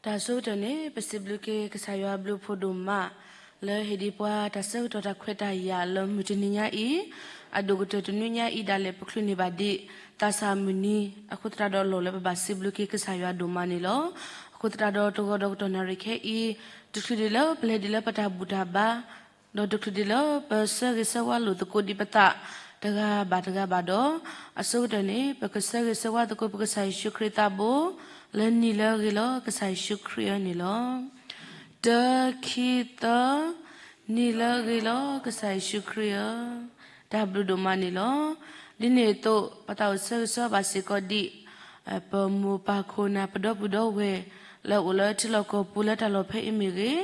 တၢ်ဆိကတၢၢ်န့ၣ် ပစံးဘျုးက့ၤကစၢ်ယွၤအဘျုးအဖှိၣ်ဒိၣ်မး လၢဟ့ၣ်ဒံးပှၤတၢ်ဆၢကတီၢ်တၢ်ခွဲးတၢ်ယာ်လၢမုၢ်တနံၤညါအံၤ, အဒိၣ်ကတၢၢ်တနွံညါအံၤ ဒၣ်လဲာ်ပချုးန့ၢ်ဘၣ်ဒံး သးစၢ်မုၢ်နံၤ အဃိသတးဒီးအလီၢ်လၢပဘၣ်စံးဘျုးက့ၤကစၢ်ယွၤဒိၣ်မးန့ၣ်လီၤ. အဃိသတးဒီးတဂီၤဒီးကတီၢ်နၣ်ရံၣ်ခဲအံၤ, တချုးဒံးလၢပလဲၤဒံးလၢပတၢ်ဘူၣ်တၢ်ဘါ ဒီးတချုးဒံးလၢပဆၢဂ့ၤဆၢဝါလိာ်သကိးဒံးပသး တဂၤဘၣ်တဂၤဘၣ်ဒီး, အဆိကတၢၢ်န့ၣ် ပကဆၢဂ့ၤဆၢဝါသကိးပကစၢ်ယ့ၣ်ၡူးခရံာ်သးဘိ, လၢနံၤလၢအဂ့ၤလီၤ ကစၢ်ယ့ၣ်ၡူးခရံာ်ဧၢန့ၣ်လီၤ. တၢ ခံ သၢ, နံၤလၢအဂ့ၤလီၤ ကစၢ်ယ့ၣ်ၡူးခရံာ်ဧၢ, တၢ်ဘျုးဒိၣ်မးန့ၣ်လီၤ. ဒ်န့ၣ်အသိး ပသးအိၣ်ဆၢဂ့ၤဆၢဝါဘၣ်စ့ၢ်ကီးဒံး ပမိၢ်ပၢ်ခိၣ်နၢ်ပဒီပုၢ်ဒီဝဲၢ် လၢအအိၣ်လၢထံလီၢ်ကီၢ်ပူၤလၢတၢ်လီၢ်ဖဲအံၤမ့ၢ်ဂ့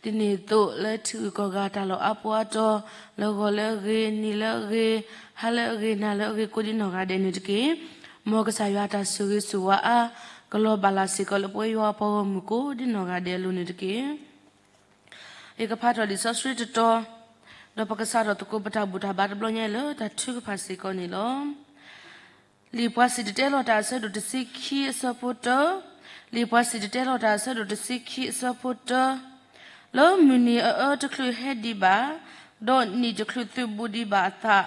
ၤ, ဒ်န့ၣ်အသိးလၢထံဂုၤကီၢ်ဂၤတၢ်လီၢ်အါပူၤအါတီၤ လၢဂီၤလၢအဂ့ၤ နံၤလၢအဂ့ၤ ဟါလၢအဂ့ၤ နၤလၢအဂ့ၤ ကိးဒ်နီၢ်ဂၤဒဲးန့ၣ်တက့ၢ်. မ်ကစၢ်ယွၤအတၢ်ဆိၣ်ဂ့ၤဆိၣ်ဝါအါ ကလီၤဘၣ်လၢ်စ့ၢ်ကီးလၢပဝဲယွၤအပှၤဂီၢ်မုၢ်ကိးဒ်နီၢ်ဂၤဒဲးအလိၤန့ၣ်တက့ၢ်. ယကဖးထီၣ်လံာ်စီဆှံတတီၤ, ဒီးပကစးထီၣ်သကိးပတၢ်ဘူၣ်တၢ်ဘါတဘျီညါအံၤလၢတၢ်ထုကဖၣ်စ့ၢ်ကီးန့ၣ်လီၤ. လံာ်ပှၤစံၣ်တဲၤတဲလီၤတၢ်အဆၢဒိၣ်တဆံခံအဆၢဖိတၢ, လံာ်ပှၤစံၣ်တဲၤတဲလီၤတၢ်အဆၢဒိၣ်တဆံခံအဆၢဖိတၢ, လၢမုၢ်နံၤအအၢတချုးဟဲဒံးဘၣ်, ဒီးနံၣ်တချုးသုးဘူးဒံးဘၣ်အသး,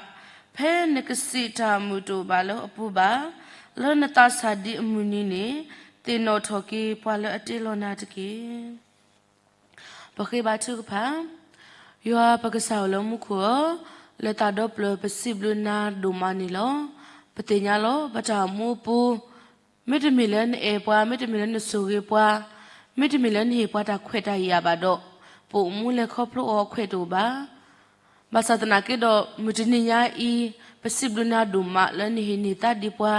ဖဲနကစံးတၢ်မုာ်တအိၣ်ဘၣ်လၢအပူၤဘၣ်, လၢနသးစၢ်ဒံးအမုၢ်နံၤန့ၣ်, သ့ၣ်နီၣ်ထီၣ်က့ၤပှၤလၢအတ့လီၤနၤတက့ၢ်. ပဃ့ဘါထုကဖၣ်. ယွၤပကစၢ်အိၣ်လၢမူခိၣ်ဧၢ, လၢသးဒီဖျၢၣ်ပစံးဘျုးနၤဒိၣ်မးန့ၣ်လီၤ. ပသ့ၣ်ညါလီၤ ပတၢ်အိၣ်မူအပူၤ, မ့တမ့ၢ်လၢနအဲၣ်ပှၤ, မ့တမ့ၢ်လၢနဆိၣ်ဂ့ၤပှၤ, မ့တမ့ၢ်လၢနဟ့ၣ်ပှၤတၢ်ခွဲးတၢ်ယာ်ဘၣ်ဒီး, ပအိၣ်မူလဲၤခီဖျိအီၤအခွဲးတအိၣ်ဘၣ်. ဘၣ်ဆၣ်သနာ်က့ဒီး မုၢ်တနံၤညါအံၤ, ပစံးဘျုးနၤဒိၣ်မးလၢနဟ့ၣ်န့ၢ်သါဒံးပှၤ,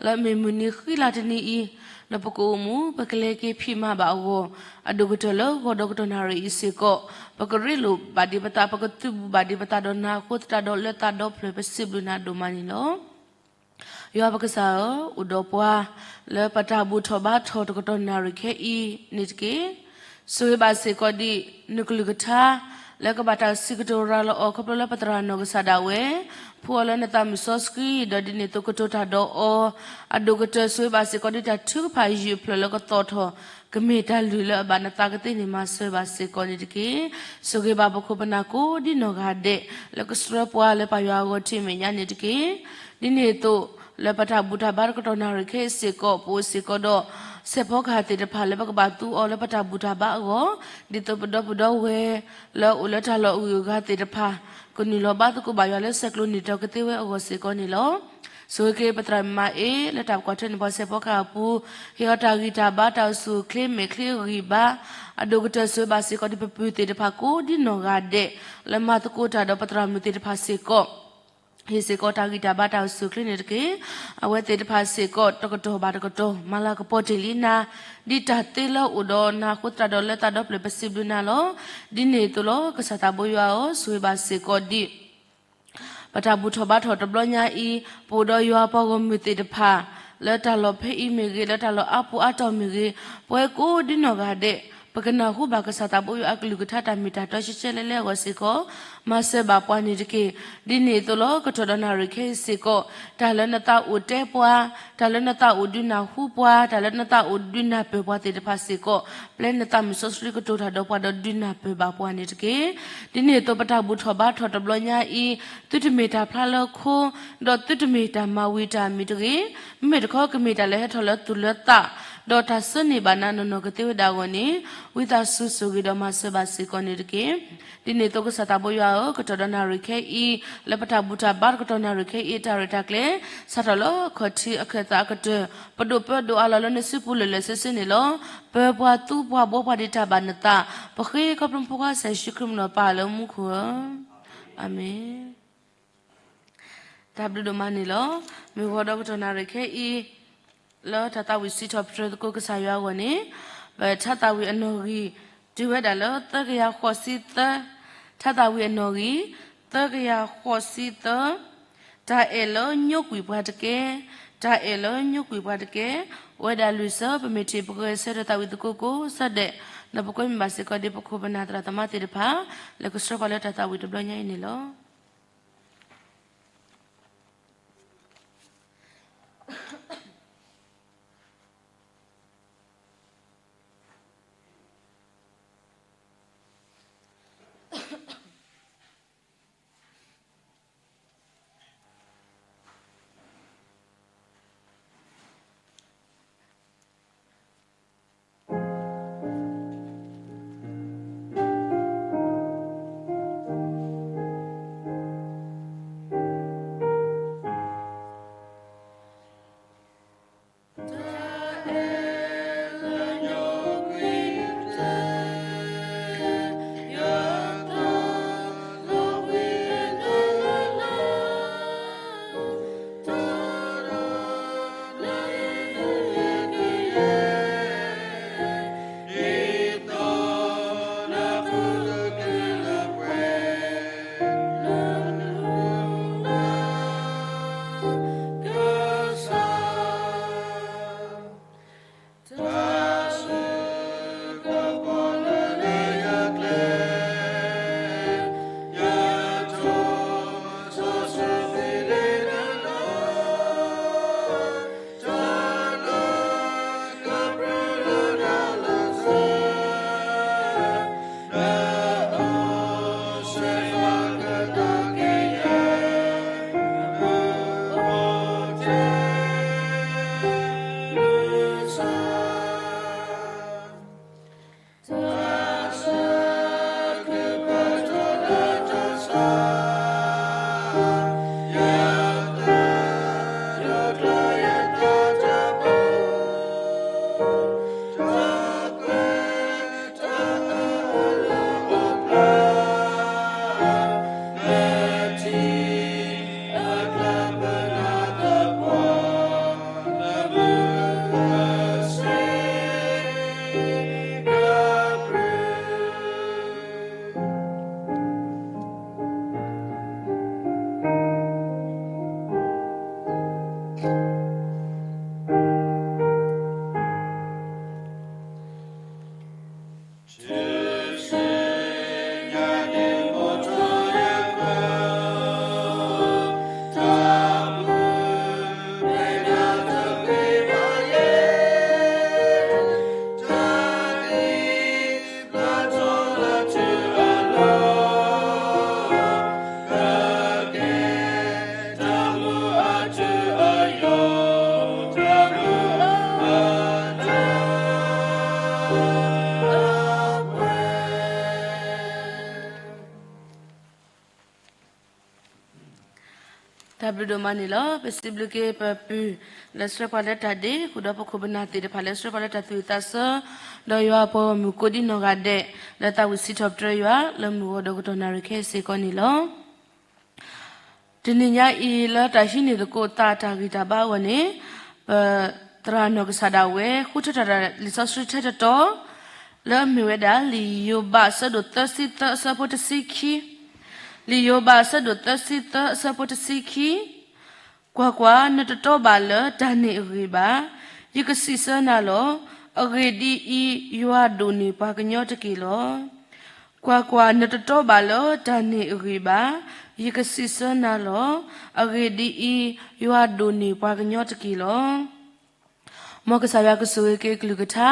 လၢအမ့ၢ်မုၢ်နံၤဃံလၤတနံၤအံၤ, ဒီးပကအိၣ်မူပကလဲၤက့ၤဖံးမၤဘၣ်အဂီၢ်, အဒိၣ်ကတၢၢ်လၢဂီၤဒီးကတီၢ်နၣ်ရံၣ်အံၤစ့ၢ်ကီး, ပကရ့လိာ်ဘၣ်ဒံးပသး ပကသုးဘူးဘၣ်ဒံးပသးဒီးနၤအဃိသတးဒီးလၢသးဒီဖျၢၣ်ပစံးဘျုးနၤဒိၣ်မးန့ၣ်လီၤ. ယွၤပကစၢ်ဧၢ, အိၣ်ဒီးပှၤလၢပတၢ်ဘူၣ်ထီၣ်ဘါထီၣ်တကတီၢ်နၣ်ရံၣ်ခဲအံၤန့ၣ်တက့ၢ်. ဆိၣ်ဂ့ၤဘၣ်စ့ၢ်ကီးဒံး နကလုၢ်ကထါ လၢကဘၣ်တၢ်စံးကတိၤရၤလီၤအီၤခီဖျိလၢပသရၣ်နီၢ်ကစၢ်ဒၣ်ဝဲ, ဖှူအီၤလၢနသးမုၢ်စီဆှံ, ဒီးဒ်န့ၣ်အသိးကတိၤတၢ်ဒီးအီၤ, အဒိၣ်ကတၢၢ်ဆိၣ်ဂ့ၤဘၣ်စ့ၢ်ကီးဒံးတၢ်ထုကဖၣ်ယုၢ်ဖျၢၣ်လၢကသီၣ်ထီၣ် ကမ့ၢ်တၢ်လုၢ်လၢအဘၣ်နသးကသ့န့ၣ် မၤစၢၤဘၣ်စ့ၢ်ကီးန့ၣ်တက့ၢ်. ဆိၣ်ဂ့ၤဘၣ်ပခိၣ်ပနၢ်ကိးဒ်နီၢ်ဂၤဒဲး လၢကဆှၢပှၤလၢပၢ်ယွၤအဂီၢ်ထံးမဲာ်ညါန့ၣ်တက့ၢ်. ဒ်န့ၣ်အသိး လၢပတၢ်ဘူၣ်တၢ်ဘါတကတီၢ်နၣ်ရံၣ်ခဲအံၤစ့ၢ်ကီး ပအိၣ်စ့ၢ်ကီးဒီး စဲးဖီကဟၣ်သ့ၣ်တဖၣ်လၢပကဘၣ်သူအီၤလၢပတၢ်ဘူၣ်တၢ်ဘါအဂီၢ်, ဒ်သိးပဒီပုၢ်ဒီဝဲၢ် လၢအိၣ်လၢတၢ်လီၢ်အဂုၤအဂၤသ့ၣ်တဖၣ် ကနုာ်လီၤဘါသကိးဘၣ်ယွၤလၢဆဲးကျိးနံၣ်တီကသ့ဝဲအဂီၢ်စ့ၢ်ကီးန့ၣ်လီၤ. ဆိၣ်ဂ့ၤက့ၤပသရၣ်မၤအ့ လၢတၢ်ပကွၢ်ထွဲန့ၢ်ပှၤစဲးဖီကဟၣ်အပူၤ, ဟ့ၣ်အီၤတၢ်ဂံၢ်တၢ်ဘါတၢ်အိၣ်ဆူၣ်အိၣ်ချ့မဲာ်ချံအဂံၢ်အဘါ, အဒိၣ်ကတၢၢ်ဆိၣ်ဂ့ၤဘၣ်စ့ၢ်ကီးဒံးပပုၢ်သ့ၣ်တဖၣ်ကိးဒ်နီၢ်ဂၤဒဲး လၢမၤသကိးတၢ်ဒီးပသရၣ်မုၣ်သ့ၣ်တဖၣ်စ့ၢ်ကီး ဟ့ၣ်စ့ၢ်ကီးတၢ်ဂံၢ်တၢ်ဘါတၢ်အိၣ်ဆူၣ်အိၣ်ချ့န့ၣ်တက့ၢ်. အဝဲသ့ၣ်တဖၣ်စ့ၢ်ကီး တကတီၢ်ဘၣ်တကတီၢ် မၤလၤကပီၤတ့ၢ်လံနၤ, ဒ်တၢ်သ့လၢအအိၣ်ဒီးနၤအဃိသတးဒီးလၢသးဒီဖျၢၣ်ပစံးဘျုးနၤလီၤ. ဒ်န့ၣ်အသိးလီၤ ကစၢ်သးဘိယွၤဧၢ, ဆိၣ်ဂ့ၤဘၣ်စ့ၢ်ကီးဒံး ပတၢ်ဘူၣ်ထီၣ်ဘါထီၣ်တဘျီညါအံၤ, ပအိၣ်ဒီးယွၤပှၤဂီၢ်မုၢ်သ့ၣ်တဖၣ် လၢတၢ်လီၢ်ဖဲအံၤမ့ၢ်ဂ့ၤ, လၢတၢ်လီၢ်အါပူၤအါတီၤမ့ၢ်ဂ့ၤ, ပဝဲကိးဒ်နီၢ်ဂၤဒဲး ပကနၢ်ဟူဘၣ်ကစၢ်သးဘိယွၤအကလုၢ်ကထါတၢ်မ့ၢ်တၢ်တီရှဲရှဲလဲလဲအဂီၢ်စ့ၢ်ကီး, မၤစၢၤဘၣ်ပှၤန့ၣ်တက့ၢ်. ဒ်န့ၣ်အသိးလီၤ ကတီၢ်ဒီးနၣ်ရံၣ်ခဲအံၤစ့ၢ်ကီး, တၢ်လၢနသးအိၣ်တဲပှၤ, တၢ်လၢနသးအိၣ်ဒုးနၢ်ဟူပှၤ, တၢ်လၢနသးအိၣ်ဒုးနၢ်ပၢၢ်ပှၤသ့ၣ်တဖၣ်စ့ၢ်ကီး, ပျဲနသးမုၢ်စီဆှံကတိၤတၢ်ဒီးပှၤဒီးဒုးနၢ်ပၢၢ်ဘၣ်ပှၤန့ၣ်တက့ၢ်. ဒ်န့ၣ်အသိးပတၢ်ဘူၣ်ထီၣ်ဘါထီၣ်တဘျီညါအံၤ, သုတမ့ၢ်တၢ်ဖျါလၢခိ, ဒီးသုတမ့ၢ်တၢ်မၤဝံၤတၢ်မံၤတဂ့ၤ, မ့မ့ၢ်တခီကမ့ၢ်တၢ်လၢဟဲထီၣ်လၢသူၣ်လၢသး, ဒီးတၢ်ဆၢန့ၢ်ဘၣ်နၤနီၢ်နီၢ်ကသ့ဝဲဒၣ်အဂီၢ်န့ၣ်, ဝံသးစူၤဆိၣ်ဂ့ၤဒီးမၤစၢၤဘၣ်စ့ၢ်ကီးန့ၣ်တက့ၢ်. ဒ်န့ၣ်အသိးကစၢ်သးဘိယွၤဧၢ, ကတီၢ်ဒီးနၣ်ရံၣ်ခဲအံၤ, လၢပတၢ်ဘူၣ်တၢ်ဘါတကတီၢ်နၣ်ရံၣ်ခဲအံၤအတၢ်ရဲၣ်တၢ်ကျဲၤ, စးထီၣ်လၢခီၣ်ထံးအခၢၣ်သးအကတၢၢ်, ပဒိၣ်ပၢဒိၣ်အါလီၤလၢနစုပူၤလၢာ်လၢာ်ဆ့ဆ့န့ၣ်လီၤ. ပၢၤပှၤသူပှၤဘှီပှၤဒ်တၢ်ဘၣ်နသး, ပဃ့ခီဖျိမူခိၣ်ကစၢ်ယ့ၣ်ၡူးခရံာ်မုၢ်နီၢ်ပၢ်လၢမူခိၣ်ဧၢ, အၤမ့ၣ်. တၢ်ဘျုးဒိၣ်မးန့ၣ်လီၤ. မုၢ်ဂီၤဒီးကတီၢ်နၣ်ရံၣ်ခဲအံၤ, လၢတၢ်သးဝံၣ်စံးထီၣ်ပတြၢၤသကိးကစၢ်ယွၤအဂီၢ်န့ၣ်, ပထါသးဝံၣ်အနီၣ်ဂံၢ်, တုၤဝဲဒၣ်လၢသၢကယၤဃိးဆံသၢ, ထါသးဝံၣ်အနီၣ်ဂံၢ်, သၢကယၤဃိးဆံသၢ, တၢ်အဲၣ်လၢညိကွံာ်ပှၤတကဲ, တၢ်အဲၣ်လၢညိကွံာ်ပှၤတကဲ, အိၣ်ဝဲဒၣ်လွံၢ်ဆၢ ပမ့ၢ်ထံၣ်ပဂဲၤဆၢထၢၣ်သးဝံၣ်သကိးကိးဆၢဒဲး, ဒီးပကွဲမုာ်ဘၣ်စ့ၢ်ကီးဒ်ပခိၣ်ပနၢ်သရၣ်သမါသ့ၣ်တဖၣ်, လဲၤကဆှၢပှၤလၢတၢ်သးဝံၣ်တဘျီညါအံၤန့ၣ်လီၤ. တၢ်ဘျုးဒိၣ်မးန့ၣ်လီၤ. ပစံးဘျုးက့ၤပပုၢ် လၢဆှၢပှၤလၢတၢ်ဒ့, ဃုာ်ဒီးပခိၣ်ပနၢ်သ့ၣ်တဖၣ်လၢဆှၢပှၤလၢတၢ်သူၣ်ဝံၣ်သးဆၢ, ဒီးယွၤအပှၤဂီၢ်မုၢ်ကိးဒံနီၢ်ဂၤဒဲး လၢသးဝံၣ်စံးထီၣ်ပတြၢၤယွၤ လၢမုၢ်ဂီၤဒီးကတီၢ်နၣ်ရံၣ်ခဲအံၤစ့ၢ်ကီးန့ၣ်လီၤ. တနံၤညါအံၤလၢတၢ်ဟံးန့ၢ်သကိးသးတၢ်ဂံၢ်တၢ်ဘါအဂီၢ်န့ၣ်, ပသရၣ်နီၢ်ကစၢ်ဒၣ်ဝဲ ဃုထၢထီၣ်တၢ်လံာ်စီဆှံထဲတတီၤ လၢအမ့ၢ်ဝဲဒၣ် လံာ်ယိၤဘးအဆၢဒိၣ်သၢဆံသၢအဆၢဖိတဆံခံ, လံာ်ယိၤဘးအဆၢဒိၣ်သၢဆံသၢအဆၢဖိတဆံခံ ကွၢ်ကွၢ်, နတတီဘၣ်လၢတၢ်န့ၣ်အဂ့ၢ်ဘၣ်, ယကစံးဆၢနၤလီၤ. အဂ့ၢ်ဒ်အံၤ, ယွၤဒိၣ်န့ၢ်ပှၤကညီတက့ၢ်လီၤ. ကွၢ်ကွၢ်, နတတီဘၣ်လၢတၢ်န့ၣ်အဂ့ၢ်ဘၣ်, ယကစံးဆၢနၤလီၤ. အဂ့ၢ်ဒ်အံၤ, ယွၤဒိၣ်န့ၢ်ပှၤကညီတက့ၢ်လီၤ. မ်ကစၢ်ယွၤကဆိၣ်ဂ့ၤက့ၤကလုၢ်ကထါ,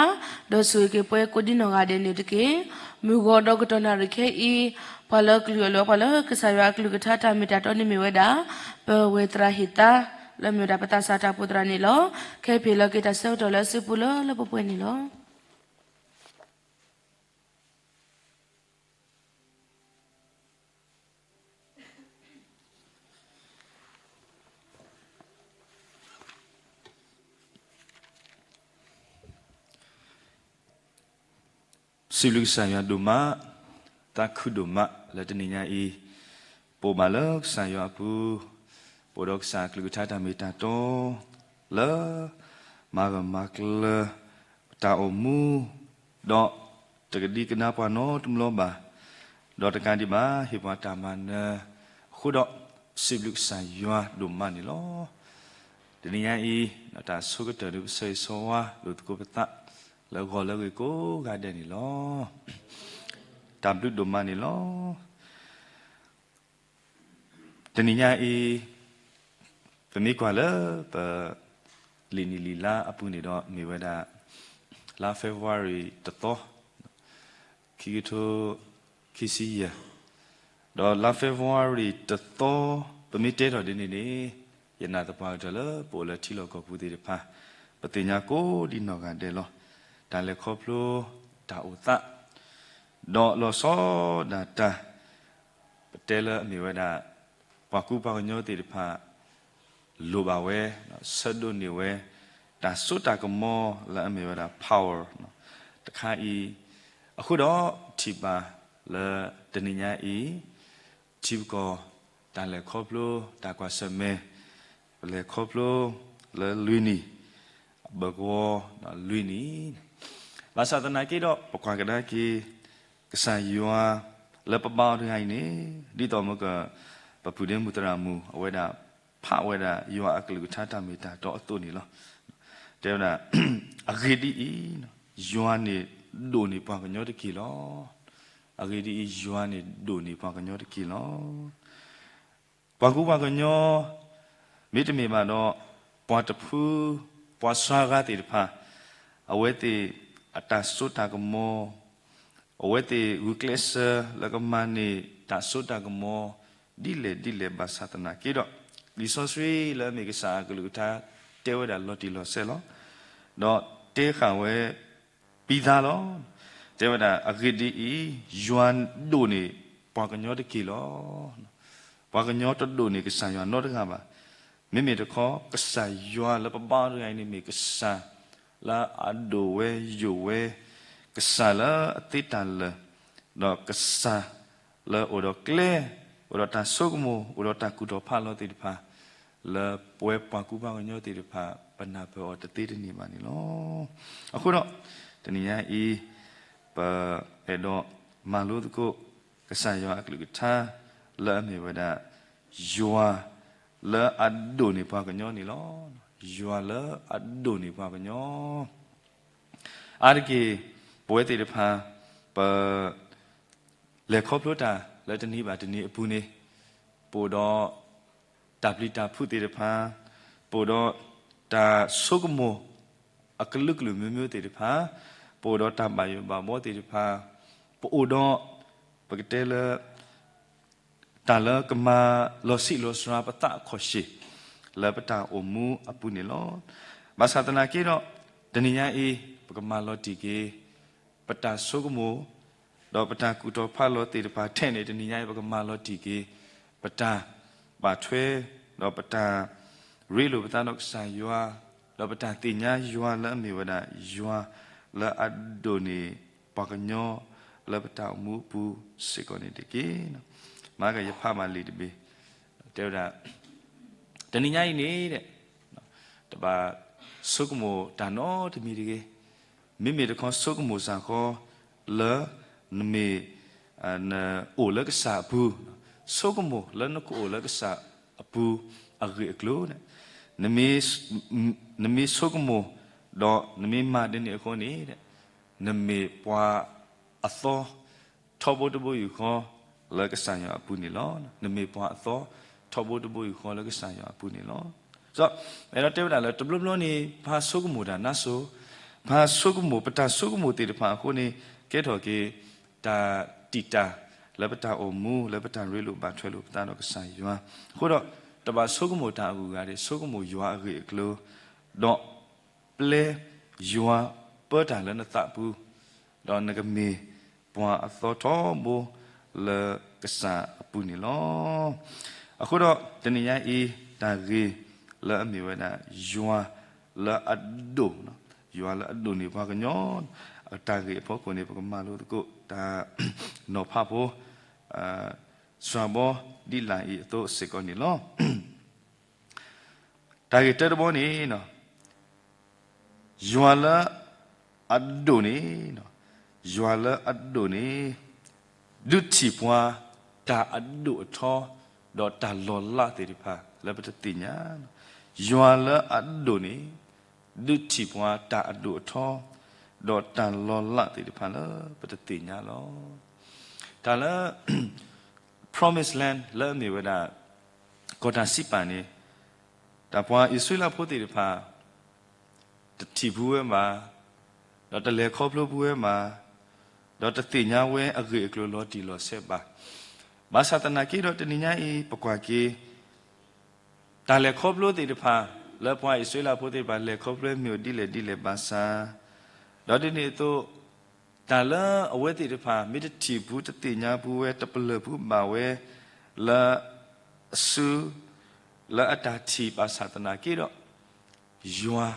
ဒီးဆိၣ်ဂ့ၤက့ၤပှၤကိးဒံနီၢ်ဂၤဒဲးန့ၣ်တက့ၢ်. မုၢ်ဂီၤဒီးကတီၢ်နၣ်ရံၣ်ခဲအံၤ, ပှၤလၢကလုၢ်အီၣ်လၢပှၤလၢကစၢ်ယွၤအကလုၢ်ကထါတၢ်မ့ၢ်တၢ်တီန့ၣ်မ့ၢ်ဝဲဒၣ် ပဝဲၢ်သရၣ်ဟ့ၣ်သါ လၢအမ့ၢ်ဝဲဒၣ်ပသးစၢ်တၢ်အိၣ်ဖှိၣ်သရၣ်န့ၣ်လီၤ. ခဲအံၤပဟ့ၣ်လီၤက့ၤတၢ်ဆၢကတီၢ်လၢအစုပူၤလၢလၢပှဲၤပှဲၤန့ၣ်လီၤ. စံးဘျုးကစၢ်ယွၤဒိၣ်မး, သးခုဒိၣ်မးလၢတနံၤညါအံၤ, ပအိၣ်ဘၣ်လၢကစၢ်ယွၤအပူၤ, ပအိၣ်ဒီးကစၢ်အကလုၢ်ကထါတၢ်မ့ၢ်တၢ်တီ, လၢ မၤဂၢၢ်မၤကျၢၤ တၢ်အိၣ်မူ, ဒီးတကဒံကဒါပှၤနီတဘျီဘၣ်, ဒီးတကးဒံးဘၣ် ဟ့ၣ်ပှၤတၢ်မၤနၢၤအဃိဒီး, စံးဘျုးကစၢ်ယွၤဒိၣ်မးန့ၣ်လီၤ. တနံၤညါအံၤ, တၢ်ဆိကတၢၢ်ဒုးပဆၢဂ့ၤဆၢဝါလိာ်သကိးပသး လၢဂီၤလၢဂ့ၤကိးဂၤဒဲးန့ၣ်လီၤ. တၢ်ဘျုးဒိၣ်မးန့ၣ်လီၤ. တနံၤညါအံၤ, ပမ့ၢ်ကွၢ်လၢပ လံာ်နံၣ်လံာ်လါအပူၤန့ၣ်ဒီး မ့ၢ်ဝဲဒၣ် လါ February တသီ, ခံကထိခံဆံယဲၢ်, ဒီးလါ February တသီ, ပမ့ၢ်တဲထီၣ်ဒ်န့ၣ်န့ၣ်, ယနာ်သပှၢ်ကတၢၢ်လၢပအိၣ်လၢထံလီၢ်ကီၢ်ပူၤသ့ၣ်တဖၣ်, ပသ့ၣ်ညါကိးဒံနီၢ်ဂၤဒဲးလီၤ. တၢ်လဲၤခီဖျိ, တၢ်အိၣ်သး, ဒီးလီၤဆီဒၣ်တၢ် ပတဲလၢအမ့ၢ်ဝဲဒၣ် ပှၤကူပှၤကညီသ့ၣ်တဖၣ် လိၣ်ဘၣ်ဝဲ, ဆၢဒိးန့ၢ်ဝဲ တၢ်စိတၢ်ကမီၤလၢအမ့ၢ်ဝဲဒၣ် power တခါအံၤ, အဃိဒီးထံၣ်ဘၣ်လၢတနံၤညါအံၤ, ထံပကီၢ် တၢ်လဲၤခီဖျိ တၢ်ကွၢ်ဆၢၣ်မဲာ်, ပလဲၤခီဖျိလၢလွံၢ်နံၣ်, အဘၢၣ်ကဝီၤလွံၢ်နံၣ်, ဘၣ်ဆၣ်သနာ်က့ဒီး ပကွၢ်ကဒါက့ၤ ကစၢ်ယွၤလၢပဘါအီၤတဂၤအံၤန့ၣ်, ဒ်သိးမ့ၢ်က ပပုၢ်ဒ့မုၣ်သရၣ်မုၣ် အဝဲဒၣ်ဖးဝဲဒၣ်ယွၤအကလုၢ်ကထါတၢ်မ့ၢ်တၢ်တီအသိးန့ၣ်လီၤ. တဲဝဲဒၣ်, အဂ့ၢ်ဒ်အံၤ, ယွၤန့ၣ်ဒိၣ်န့ၢ်ပှၤကညီတက့ၢ်လီၤ. အဂ့ၢ်ဒ်အံၤ, ယွၤန့ၣ်ဒိၣ်န့ၢ်ပှၤကညီတက့ၢ်လီၤ. ပှၤကူပှၤကညီ မ့တမ့ၢ်ဘၣ်ဒီး ပှၤတဖု, ပှၤစှၤဂၤသ့ၣ်တဖၣ်, အဝဲသ့ၣ်အတၢ်စိတၢ်ကမီၤ, အဝဲသ့ၣ်ဂုာ်ကျဲးစၢးလၢကမၤန့ၢ်တၢ်စိတၢ်ကမီၤ ဒ်လဲၣ်ဒ်လဲၣ်ဘၣ်ဆၣ်သနာ်က့ဒီး, လံာ်စီဆှံလၢအမ့ၢ်ကစၢ်အကလုၢ်ကထါတဲဝဲဒၣ်လီၤတံၢ်လီၤဆဲးလီၤ. ဒီးတဲဃာ်ဝဲ ပံသးလီၤ. တဲဝဲဒၣ်အဂ့ၢ်ဒ်အံၤ, ယွၤဒိၣ်န့ၢ်ပှၤကညီတက့ၢ်လီၤ. ပှၤကညီတဒိၣ်န့ၢ်ကစၢ်ယွၤနီတဂၤဘၣ်. မ့မ့ၢ်တခီ ကစၢ်ယွၤလၢပဘါအီၤတဂၤအံၤန့ၣ်မ့ၢ်ကစၢ်လၢအဒိၣ်ဝဲယိာ်ဝဲ, ကစၢ်လၢအသ့တၢ်လၢာ်, ဒီးကစၢ်လၢအိၣ်ဒီးကျဲ, အိၣ်ဒီးတၢ်ဆိကမိၣ်, အိၣ်ဒီးတၢ်ကူၣ်ထီၣ်ဖးလီၤသ့ၣ်တဖၣ်, လၢပဝဲပှၤကူပှၤကညီသ့ၣ်တဖၣ် ပနၢ်ပၢၢ်အီၤတသ့တန့ၢ်ဘၣ်န့ၣ်လီၤ. အဃိဒီး တနံၤညါအံၤ ပအဲၣ်ဒိးမၤလိသကိး ကစၢ်ယွၤအကလုၢ်ကထါ လၢအမ့ၢ်ဝဲဒၣ် ယွၤလၢအဒိၣ်န့ၢ်ပှၤကညီန့ၣ်လီၤ. ယွၤလၢအဒိၣ်န့ၢ်ပှၤကညီ အါတက့ၢ် ပဝဲသ့ၣ်တဖၣ် ပလဲၤခီဖျိတၢ်လၢတနံၤဘၣ်တနံၤအပူၤန့ၣ်, ပအိၣ်ဒီးတၢ်ပျံၤတၢ်ဖုးသ့ၣ်တဖၣ်, ပအိၣ်ဒီးတၢ်ဆိကမိၣ်အကလုာ်ကလုာ်မျိုးမျိုးသ့ၣ်တဖၣ်, ပအိၣ်ဒီးတၢ်ဘၣ်ယိၣ်ဘၣ်ဘီသ့ၣ်တဖၣ်, ပအိၣ်ဒီး ပကတဲလၢ တၢ်လၢကမၤလီၤဆံးလီၤစှၤပသးအခီၣ်ဆ့ၣ် လၢပတၢ်အိၣ်မူအပူၤန့ၣ်လီၤ. ဘၣ်ဆၣ်သနာ်က့ဒီး တနံၤညါအံၤ ပကမၤလီၤတံၢ်က့ၤ ပတၢ်ဆိကမိၣ် ဒီးပတၢ်ကူၣ်တီၤဖးလီၤသ့ၣ်တဖၣ်ထဲန့ၣ် တနံၤညါအံၤ ပကမၤလီၤတံၢ်က့ၤ ပတၢ်ဘၣ်ထွဲ ဒီးပတၢ်ရ့လိာ်ပသးဒီးကစၢ်ယွၤ, ဒီးပတၢ်သ့ၣ်ညါယွၤလၢအမ့ၢ်ဝဲဒၣ်ယွၤလၢအဒိၣ်န့ၢ်ပှၤကညီလၢပတၢ်အိၣ်မူအပူၤစ့ၢ်ကီးန့ၣ်တက့ၢ်. မၤကယဖးဘၣ်လံာ်တဘ့ၣ် တဲဝဲဒၣ် တနံၤညါအံၤန့ၣ် တဘၣ်ဆိကမိၣ်တၢ်နီတမံၤတဂ့ၤ. မ့မ့ၢ်တခီဆိကမိၣ်စ့ၢ်ကီး လၢနမ့ၢ် နအိၣ်လၢကစၢ်အပူၤ, ဆိကမိၣ်လၢနကအိၣ်လၢကစၢ်အပူၤအဂ့ၢ်အကျိၤန့ၣ်, နမ့ၢ်ဆိကမိၣ် ဒီးနမ့ၢ်မၤဒ်န့ၣ်အဃိန့ၣ် နမ့ၢ်ပှၤအသီထီဘိတဘိယူၢ်ဃီလၢကစၢ်ယွၤအပူၤန့ၣ်လီၤ. နမ့ၢ်ပှၤအသီထီဘိတဘိယူၢ်ဃီလၢကစၢ်ယွၤအပူၤန့ၣ်လီၤ. ဒီးအဲၣ်ဒိးတဲဝဲဒၣ်လၢတဘျီဘျီန့ၣ် ပဆိကမိၣ်တၢ်နါစိၤ, ပဆိကမိၣ် ပတၢ်ဆိကမိၣ်သ့ၣ်တဖၣ်အဃိန့ၣ် ကဲထီၣ်က့ၤ တၢ်တံာ်တာ် လၢပတၢ်အိၣ်မူ လၢပတၢ်ရ့လိာ်ဘၣ်ထွဲလိာ်ပသးဒီးကစၢ်ယွၤ. အဃိဒီး တဘၣ်ဆိကမိၣ်တၢ်အဂုၤအဂၤတဂ့ၤ, ဆိကမိၣ်ယွၤအဂ့ၢ်အကျိၤ, ဒီးပျဲယွၤပၢတၢ်လၢနသးပူၤ, ဒီးနကမ့ၢ်ပှၤအသီထီဘိလၢကစၢ်အပူၤန့ၣ်လီၤ. အဃိဒီးတနံၤညါအံၤ တၢ်ဂ့ၢ်လၢအမ့ၢ်ဝဲဒၣ် ယွၤလၢအဒိၣ်, ယွၤလၢအဒိၣ်န့ၢ်ပှၤကညီ အတၢ်ဂ့ၢ်အဖီခိၣ်န့ၣ် ပကမၤလိသကိး တၢ်နီၤဖးဖိ စှၤဘီဒ်လာ်အံၤအသိးစ့ၢ်ကီးန့ၣ်လီၤ. တၢ်ဂ့ၢ်တၢတဘီန့ၣ် ယွၤလၢအဒိၣ်န့ၣ်, ယွၤလၢအဒိၣ်န့ၣ် ဒုးထံၣ်ပှၤတၢ်အဒိၣ်အထီ ဒီးတၢ်လီၤလးသ့ၣ်တဖၣ်လၢပတသ့ၣ်ညါ, ယွၤလၢအဒိၣ်န့ၣ် ဒုးထံၣ်ပှၤတၢ်အဒိၣ်အထီ ဒီးတၢ်လီၤလးသ့ၣ်တဖၣ်လၢပတသ့ၣ်ညါလီၤ. တၢ်လၢ Promised Land လၢအမ့ၢ်ဝဲဒၣ် ကီၢ်တၢ်စံးပာ်န့ၣ် တၢ်ပှၤအံၣ်စရ့လးဖိသ့ၣ်တဖၣ် တထံၣ်ဖူဝဲဘၣ်, ဒီးတလဲၤခီဖျိဖူဝဲဘၣ်, ဒီးတသ့ၣ်ညါဝဲအဂ့ၢ်အကျိၤလီၤတံၢ်လီၤဆဲးဘၣ်. ဘၣ်ဆၣ်သနာ်က့ဒီးတနံၤညါအံၤ ပကွၢ်က့ၤ တၢ်လဲၤခီဖျိသ့ၣ်တဖၣ် လၢပှၤအံၣ်စရ့လးဖိသ့ၣ်တဖၣ် လဲၤခီဖျိမ့ၢ်အိၣ်ဒ်လဲၣ်ဒ်လဲၣ်ဘၣ်ဆၣ်, ဒီးဒ်န့ၣ်အသိး တၢ်လၢအဝဲသ့ၣ်တဖၣ် မ့ၢ်တထံၣ်ဖူတသ့ၣ်ညါဖူဝဲ တပလၢၢ်ဖူဘၣ်ဝဲ လၢအစု လၢအတၢ်ထံၣ်ဘၣ်ဆၣ်သနာ်က့ဒီး ယွၤ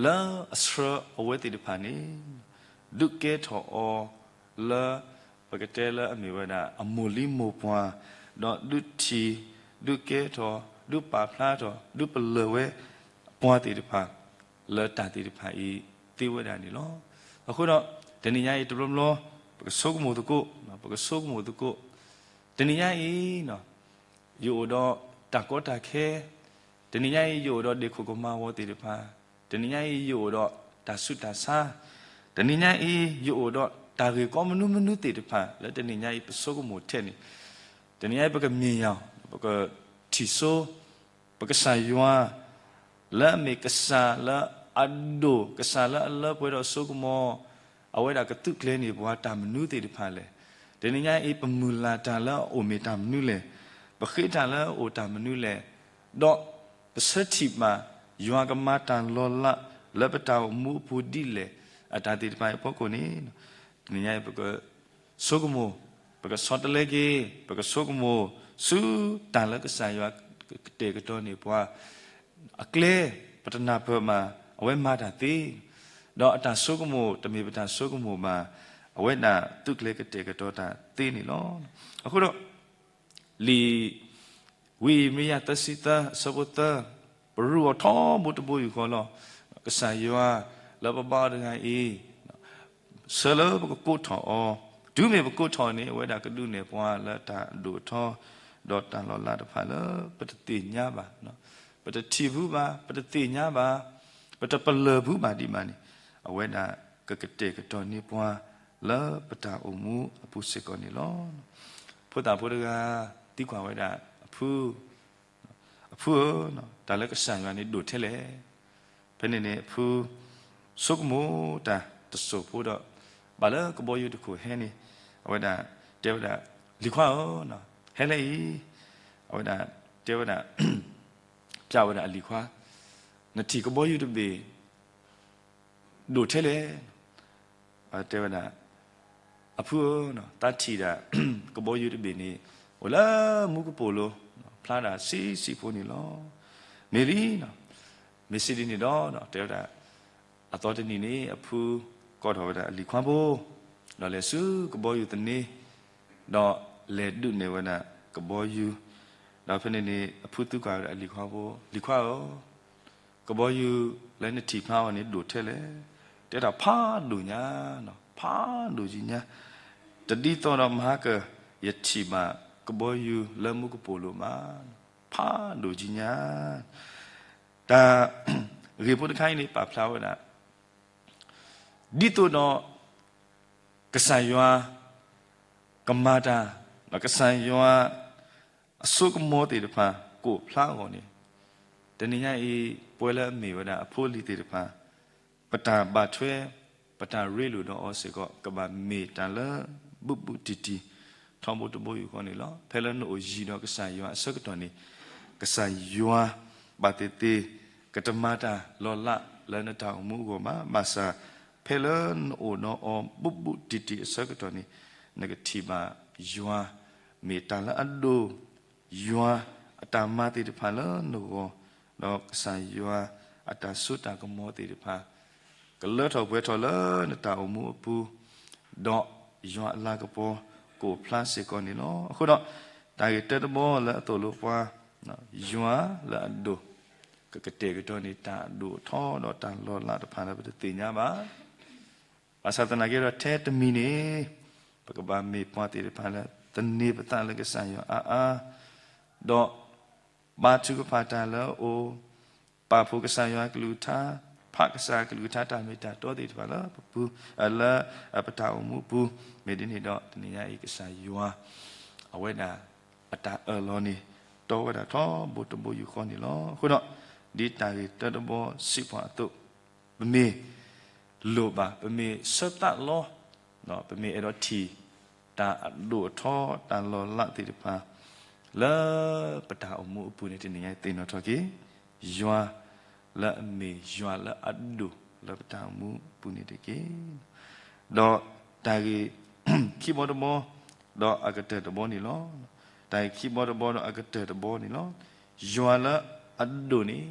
လၢအဆှၢအဝဲသ့ၣ်တဖၣ်န့ၣ် ဒုးကဲထီၣ်အီၤလၢ ပကတဲလၢအမ့ၢ်ဝဲဒၣ် အမိၢ်လံမိၢ်ပှၢ်, ဒီးဒုးထံၣ်, ဒုးကဲထီၣ်, ဒုးပာ်ဖျါထီၣ်, ဒုးပလၢၢ်ဝဲ ပှၤသ့ၣ်တဖၣ် လၢတၢ်သ့ၣ်တဖၣ်အံၤသ့ဝဲဒၣ်န့ၣ်လီၤ. အဃိဒီး တနံၤညါအံၤတဘျီဘျီ ပကဆိကမိၣ်သကိး, ပကဆိကမိၣ်သကိး, တနံၤညါအံၤ ယအိၣ်ဒီးတၢ်ကီတၢ်ခဲ, တနံၤညါအံၤ ယအိၣ်ဒီးဒ့ၣ်ခိၣ်ကမၤဝီၤသ့ၣ်တဖၣ်, တနံၤညါအံၤ ယအိၣ်ဒီးတၢ်ဆူးတၢ်ဆါ, တနံၤညါအံၤ ယအိၣ်ဒီးတၢ်ဂ့ၢ်ကီမနုၤမနုၤသ့ၣ်တဖၣ် လၢတနံၤညါအံၤ ပဆိကမိၣ်ထဲန့ၣ်, တနံၤညါအံၤ ပကမ့ၢ်ယၤ ပကထံၣ်စိ ပကစၢ်ယွၤ လၢအမ့ၢ်ကစၢ်လၢအဒိၣ်, ကစၢ်လၢအလၢပှဲၤဒီးစိကမီၤ, အဝဲဒၣ်ကသုးကျဲၤန့ၢ်ပှၤတၢ်မနုၤသ့ၣ်တဖၣ်လဲၣ်. တနံၤညါအံၤ ပမုၢ်လၢ်တၢ်လၢအအိၣ်မ့ၢ်တၢ်မနုၤလဲၣ်, ပဃ့တၢ်လၢအအိၣ်တၢ်မနုၤလဲၣ်, ဒီးပဆၢထံၣ်ဘၣ် ယွၤကမၤတၢ်လီၤလး လၢပတၢ်အိၣ်မူအပူၤဒ်လဲၣ်, အတၢ်သ့ၣ်တဖၣ်အံၤအဖီခိၣ်န့ၣ်, တနံၤညါအံၤ ပက ဆိကမိၣ်, ပကဆီတလဲက့ၤ, ပကဆိကမိၣ် ဆူတၢ်လၢကစၢ်ယွၤကတဲာ်ကတီၤန့ၢ်ပှၤ, အကျဲ ပတနၢ်ပၢၢ်ဘၣ် အဝဲမၤတၢ်သ့, ဒီးအတၢ်ဆိကမိၣ် တမ့ၢ်ပတၢ်ဆိကမိၣ်ဘၣ်, အဝဲဒၣ်သုးကျဲၤကတဲာ်ကတီၤတၢ်သ့န့ၣ်လီၤ. အဃိဒီး လံာ်ဝံယံးရမံယၤသၢဆံသၢ အဆၢဖိသၢ, ပရူးအီၤထီဘိတဘိယူၢ်ဃီလီၤ. ကစၢ်ယွၤလၢပဘါအီၤတဂၤအံၤ ဆၢလၢပကကိးထီၣ်အီၤ, တုၤမ့ၢ်ပကိးထီၣ်န့ၣ် အဝဲဒၣ်ကဒုးနဲၣ်ပှၤလၢတၢ်အဒိၣ်အထီ ဒီးတၢ်လီၤလးတဖၣ်လၢပတသ့ၣ်ညါဘၣ်, ပတထံၣ်ဖူဘၣ်, ပတသ့ၣ်ညါဘၣ်, ပတပလၢၢ်ဖူဘၣ်ဒံးဘၣ်န့ၣ်, အဝဲဒၣ်ကကတဲာ်ကတီၤန့ၢ်ပှၤ လၢပတၢ်အိၣ်မူအပူၤစ့ၢ်ကီးန့ၣ်လီၤ. ဖိသၣ်ဖိတဂၤ သံကွၢ်ဝဲဒၣ်အဖု, အဖုဧၢ, တၢ်လၢကစၢ်ယွၤန့ၣ်ဒိၣ်ထဲလဲၣ်. ဖဲန့ၣ်န့ၣ် အဖုဆိကမိၣ်တၢ်တစိၢ်ဖိဒီး ဘၣ်လၢကဘီယူၤတခိၣ်ဟဲန့ၣ် အဝဲဒၣ်တဲဝဲဒၣ်, လံၤခွါဧၢ, ဟဲလၢအံၤ, အဝဲဒၣ်တဲဝဲဒၣ်, ပျးဝဲဒၣ်အလံၤခွါ, နထံၣ်ကဘီယူၤတဘ့ၣ် ဒိၣ်ထဲလဲၣ်. တဲဝဲဒၣ်, အဖုဧၢ, သးထံၣ်ဒၣ် ကဘီယူၤတဘ့ၣ်န့ၣ် အိၣ်လၢမူကပိာ်လိၤ ဖျါဒၣ်ဆံးဆံးဖိန့ၣ်လီၤ. မ့ၢ်လံ, မ့ၢ်စံးဒ်န့ၣ်ဒီး တဲဝဲဒၣ်, အသီတနံၤန့ၣ် အဖုကိးထီၣ်ဝဲဒၣ်အလံၤခွါဖိ ဒီးလဲၤဆူကဘီယူၤသန့, ဒီးလဲၤဒုးနဲၣ်ဝဲဒၣ်ကဘီယူၤ, ဒီးဖဲန့ၣ်န့ၣ် အဖုသံကွၢ်ဝဲဒၣ်အလံၤခွါဖိ, လံၤခွါဧၢ, ကဘီယူၤလၢနထံၣ်ဖျါအီၤန့ၣ်ဒိၣ်ထဲလဲၣ်. တဲဒၣ်ဖးဒိၣ်ညါ, ဖးဒိၣ်ကံညါ, တဒ်သိးဒီးမဟါက ယထံၣ်ဘၣ်ကဘီယူၤလၢမူကပိာ်လိၤဘၣ်, ဖးဒိၣ်ကံညါ. တၢ်ဂ့ၢ်ဖိတခါအံၤန့ၣ် ပာ်ဖျါဝဲဒၣ် ဒ်သိးဒီး ကစၢ်ယွၤကမၤတၢ်, ဒီးကစၢ်ယွၤအစိကမီၤသ့ၣ်တဖၣ် ကိးဖျါအဂီၢ်န့ၣ်, တနံၤညါအံၤ ပဝဲလၢအမ့ၢ်ဝဲဒၣ်အဖိအလံၤသ့ၣ်တဖၣ် ပတၢ်ဘၣ်ထွဲ ပတၢ်ရ့လိာ်ဒီးအီၤစ့ၢ်ကီး ကဘၣ်မ့ၢ်တၢ်လၢ ဘူးဘူးတံၢ်တံၢ် ထီဘိတဘိယူၢ်ဃီန့ၣ်လီၤ. ဖဲလၢနအိၣ်ယံၤဒီးကစၢ်ယွၤအဆၢကတီၢ်န့ၣ် ကစၢ်ယွၤဘၣ်သ့ၣ်သ့ၣ် ကတမၤတၢ်လီၤလးလၢနတၢ်အိၣ်မူအဂီၢ်ဘၣ်. ဘၣ်ဆၣ် ဖဲလၢနအိၣ်ဒီးအီၤဘူးဘူးတံၢ်တံၢ်အဆၢကတီၢ်န့ၣ် နကထံၣ်ဘၣ်ယွၤ မ့ၢ်တၢ်လၢအဒိၣ်, ယွၤအတၢ်မၤသ့ၣ်တဖၣ်လၢနဂီၢ်, ဒီးကစၢ်ယွၤအတၢ်စိတၢ်ကမီၤသ့ၣ်တဖၣ် ကလၢထီၣ်ပှဲၤထီၣ်လၢနတၢ်အိၣ်မူအပူၤ, ဒီးယွၤအလၤကပီၤကအိၣ်ဖျါစ့ၢ်ကီးန့ၣ်လီၤ. အဃိဒီး တၢ်ဂ့ၢ်တၢတဘီလၢအသိၣ်လိပှၤ, ယွၤလၢအဒိၣ် ကကတဲာ်ကတီၤန့ၢ် တၢ်အဒိၣ်အထီဒီးတၢ်လီၤလးတဖၣ်လၢပတသ့ၣ်ညါဘၣ်. ဘၣ်ဆၣ်သနာ်က့ဒီးထဲတမံၤန့ၣ် ပကဘၣ်မ့ၢ်ပှၤသ့ၣ်တဖၣ်လၢ သန့ၤပသးလၢကစၢ်ယွၤအါအါ, ဒီးဘါထုကဖၣ်တၢ်လၢအအိၣ်, ပာ်ဖှိၣ်ကစၢ်ယွၤအကလုၢ်ကထါ, ဖးကစၢ်အကလုၢ်ကထါတၢ်မ့ၢ်တၢ်တီသ့ၣ်တဖၣ်လၢပပူၤ, လၢပတၢ်အိၣ်မူအပူၤ, မ့ၢ်ဒ်န့ၣ်ဒီး တနံၤညါအံၤကစၢ်ယွၤ အဝဲဒၣ်အတၢ်အၢၣ်လီၤန့ၣ် တီဝဲဒၣ်ထီဘိတဘိယူၢ်ဃီန့ၣ်လီၤ. အဃိဒီး ဒ်တၢ်ဂ့ၢ်တၢတဘီစံးပှၤအသိး, ပမ့ၢ်လိၣ်ဘၣ်, ပမ့ၢ်ဆၢသးလီ, ပမ့ၢ်အဲၣ်ဒိးထံၣ် တၢ်အဒိၣ်အထီ တၢ်လီၤလးသ့ၣ်တဖၣ် လၢပတၢ်အိၣ်မူအပူၤန့ၣ် တနံၤညါသ့ၣ်နီၣ်ထီၣ်က့ၤ ယွၤလၢအမ့ၢ်ယွၤလၢအဒိၣ်လၢပတၢ်အိၣ်မူအပူၤန့ၣ်တက့ၢ်. ဒီးတၢ်ဂ့ၢ်ခံဘီတဘီ ဒီးအကတၢၢ်တဘီန့ၣ်လီၤ. တၢ်ဂ့ၢ်ခံဘီတဘီဒီးအကတၢၢ်တဘီန့ၣ်လီၤ. ယွၤလၢအဒိၣ်န့ၣ်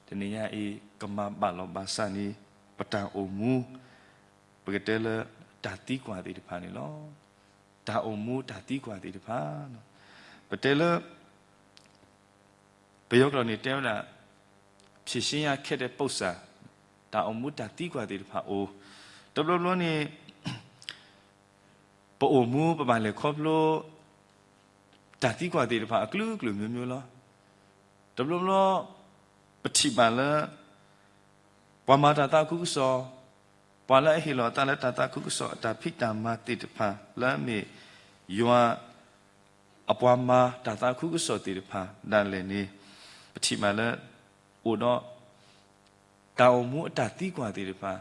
တနံၤညါအံၤ ကမၤဘၣ်လီၤဘၣ်စးန့ၣ် ပတၢ်အိၣ်မူ ပကတဲလၢတၢ်သံကွၢ်သ့ၣ်တဖၣ်န့ၣ်လီၤ. တၢ်အိၣ်မူတၢ်သံကွၢ်သ့ၣ်တဖၣ်, ပတဲလၢ ပယီၤကျိာ်န့ၣ်တဲဝဲဒၣ် ဖြေရှင်းရခက်တဲ့ပုစ္စာ, တၢ်အိၣ်မူတၢ်သံကွၢ်သ့ၣ်တဖၣ်အိၣ်, တဘျီဘျီန့ၣ် ပအိၣ်မူပဘၣ်လဲၤခီဖျိ တၢ်သံကွၢ်သ့ၣ်တဖၣ်အကလုာ်ကလုာ်မျိုးမျိုးလီၤ. တဘျီဘျီ ပထံၣ်ဘၣ်လၢ ပှၤမၤတၢ်သးခုကစီၣ်, ပှၤလၢအဟ့ၣ်လီၤအသးလၢတၢ်သးခုကစီၣ် အတၢ်ဖံးတၢ်မၤသ့ၣ်တဖၣ် လၢအမ့ၢ်ယွၤ အပှၤမၤတၢ်သးခုကစီၣ်သ့ၣ်တဖၣ်ဒၣ်လဲာ်န့ၣ် ပထံၣ်ဘၣ်လၢ အိၣ်ဒီး တၢ်အိၣ်မူအတၢ်သံကွၢ်သ့ၣ်တဖၣ်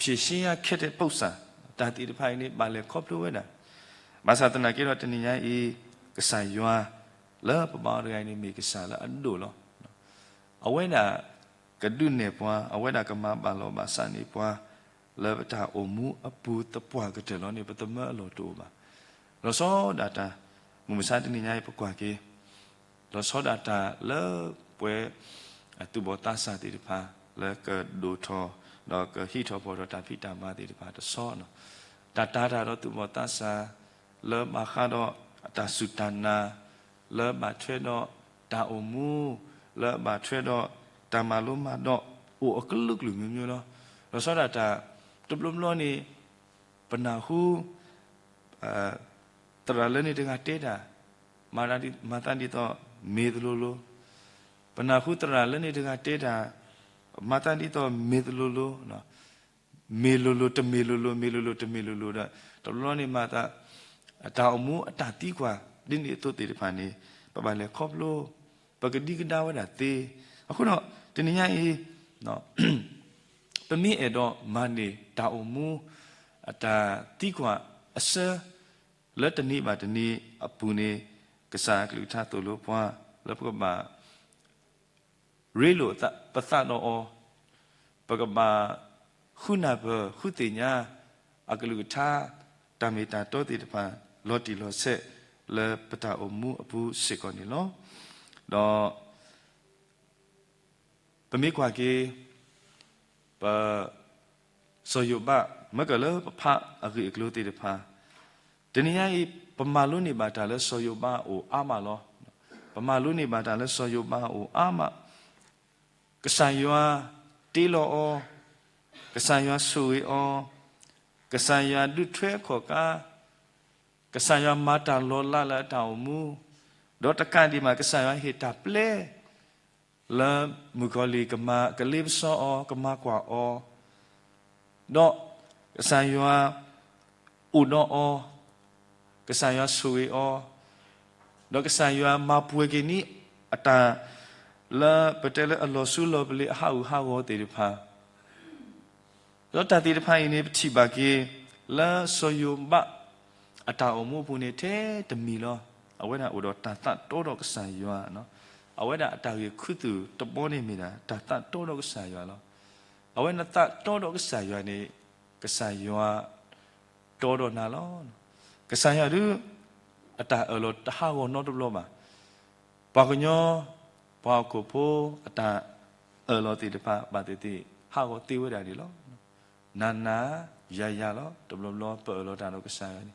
ဖြေရှင်းရခက်တဲ့ပုစ္စာ, တၢ်သ့ၣ်တဖၣ်အံၤန့ၣ် ဘၣ်လဲၤခီဖျိဝဲဒၣ်. ဘၣ်ဆၣ်သနာ်က့ဒီးတနံၤညါအံၤ ကစၢ်ယွၤလၢပဘါအီၤတဂၤအံၤန့ၣ် မ့ၢ်ကစၢ်လၢအဒိၣ်လီၤ. အဝဲဒၣ်ကဒုးနဲၣ်ပှၤ, အဝဲဒၣ်ကမၤဘၣ်လီၤဘၣ်စးန့ၢ်ပှၤ လၢပတၢ်အိၣ်မူအပူၤသပှၢ်ကတၢၢ်လီၤန့ၣ် ပသမၢအလီၢ်တအိၣ်ဘၣ်. လီၤဆီဒၣ်တၢ် မုၢ်မဆါတနံၤညါအံၤပကွၢ်က့ၤ လီၤဆီဒၣ်တၢ်လၢပှဲၤ သူၣ်ဘီၣ်သးစၢ်သ့ၣ်တဖၣ် လၢကဒိၣ်ထီၣ် ဒီးကဟံးထီၣ်ဖီၣ်ထီၣ်တၢ်ဖံးတၢ်မၤသ့ၣ်တဖၣ်တဆီနီၤ, တၢ်တာ်တၢ်ဒီးသူၣ်ဘီၣ်သးစၢ် လၢဘၣ်ဃးဒီးအတၢ်စူၢ်တၢ်နာ်, လၢဘၣ်ထွဲဒီးတၢ်အိၣ်မူ, လၢဘၣ်ထွဲဒီးတၢ်မၤလိမၤဒိး အိၣ်အကလုာ်ကလုာ်မျိုးမျိုးလီၤ. လီၤဆီဒၣ်တၢ် တဘျီဘျီန့ၣ် ပနၢ်ဟူ သရၣ်လၢန့ၣ်တဂၤတဲတၢ် မၤသးဒ်သိးမ့ၢ်တလိၤလိၤ, ပနၢ်ဟူသရၣ်လၢန့ၣ်တဂၤတဲတၢ် မၤသးဒ်သိးမ့ၢ်တလိၤလိၤ, မ့ၢ်လိၤလိၤတမ့ၢ်လိၤလိၤ မ့ၢ်လိၤလိၤတမ့ၢ်လိၤလိၤဒီး တဘျီန့ၣ်မၤသး အတၢ်အိၣ်မူအတၢ်သံကွၢ် ဒ်န့ၣ်အသိးသ့ၣ်တဖၣ်န့ၣ် ပဘၣ်လဲၤခီဖျိ ပကဒံကဒါဝဲဒၣ်သ့. အဃိဒီး တနံၤညါအံၤ ပမ့ၢ်အဲၣ်ဒိးမၤန့ၢ်တၢ်အိၣ်မူ အတၢ်သံကွၢ်အဆၢ လၢတနံၤဘၣ်တနံၤအပူၤန့ၣ် ကစၢ်အကလုၢ်ကထါသိၣ်လိပှၤ လၢပကဘၣ် ရ့လိာ်ပသးဒီးအီၤ, ပကဘၣ်ဃုနၢ်ပၢၢ်ဃုသ့ၣ်ညါ အကလုၢ်ကထါ တၢ်မ့ၢ်တၢ်တီသ့ၣ်တဖၣ် လီၤတံၢ်လီၤဆဲး လၢပတၢ်အိၣ်မူအပူၤစ့ၢ်ကီးန့ၣ်လီၤ. ဒီး ပမ့ၢ်ကွၢ်က့ၤ ပ စီၤယိၤဘး မ့ၢ်ကလၢပဖးအဂ့ၢ်အကျိၤသ့ၣ်တဖၣ်, တနံၤညါအံၤ ပမၤလိန့ၢ်ဘၣ်တၢ်လၢစီၤယိၤဘးအအိၣ်အါမးလီၤ. ပမၤလိန့ၢ်ဘၣ်တၢ်လၢစီၤယိၤဘးအအိၣ်အါမး, ကစၢ်ယွၤတ့လီၤအီၤ, ကစၢ်ယွၤဆိၣ်ဂ့ၤအီၤ, ကစၢ်ယွၤဒုးထွဲအခီၣ်ကါ, ကစၢ်ယွၤမၤတၢ်လီၤလးလၢအတၢ်အိၣ်မူ, ဒီးတကးဒံးဘၣ် ကစၢ်ယွၤဟ့ၣ်တၢ်ပျဲ လၢမုၣ်ကီၤလံၢ်ကမၤကလ့ပစီအီၤ ကမၤကွၢ်အီၤ, ဒီးကစၢ်ယွၤအိၣ်ဒီးအီၤ, ကစၢ်ယွၤဆိၣ်ဂ့ၤအီၤ, ဒီးကစၢ်ယွၤမၤပှဲၤက့ၤန့ၢ်အတၢ် လၢပတဲလၢအလီၤဆူလီၤပလ့ၤအဟးဂူာ်ဟးဂီၤသ့ၣ်တဖၣ် ဒီးတၢ်သ့ၣ်တဖၣ်အံၤန့ၣ် ပထံၣ်ဘၣ်က့ၤ လၢစီၤယိၤဘး အတၢ်အိၣ်မူအပူၤန့ၣ် ထဲတမံၤလီၤ. အဝဲဒၣ်အိၣ်ဒီးတၢ်သးတီဒီးကစၢ်ယွၤ, အဝဲဒၣ်အတၢ်ဂ့ၢ်ခူသူၣ်တဘီန့ၣ်မ့ၢ်ဒၣ် တၢ်သးတီဒီးကစၢ်ယွၤလီၤ. အဝဲနသးတီဒီးကစၢ်ယွၤန့ၣ် ကစၢ်ယွၤတီဒီးနၤလီၤ. ကစၢ်ယွၤဒုး အတၢ်အၢၣ်လီၤတဟးဂီၤနီတဘျီဘၣ်. ပှၤကညီ ပှၤဟီၣ်ခိၣ်ဖိအတၢ်အၢၣ်လီၤသ့ၣ်တဖၣ် ဘၣ်သ့ၣ်သ့ၣ်ဟးဂီၤသ့ဝဲဒၣ်န့ၣ်လီၤ. နၤနၤ ယၤယၤလီၤ. တဘျီဘျီပအၢၣ်လီၤတၢ်ဒီးကစၢ်ယွၤန့ၣ်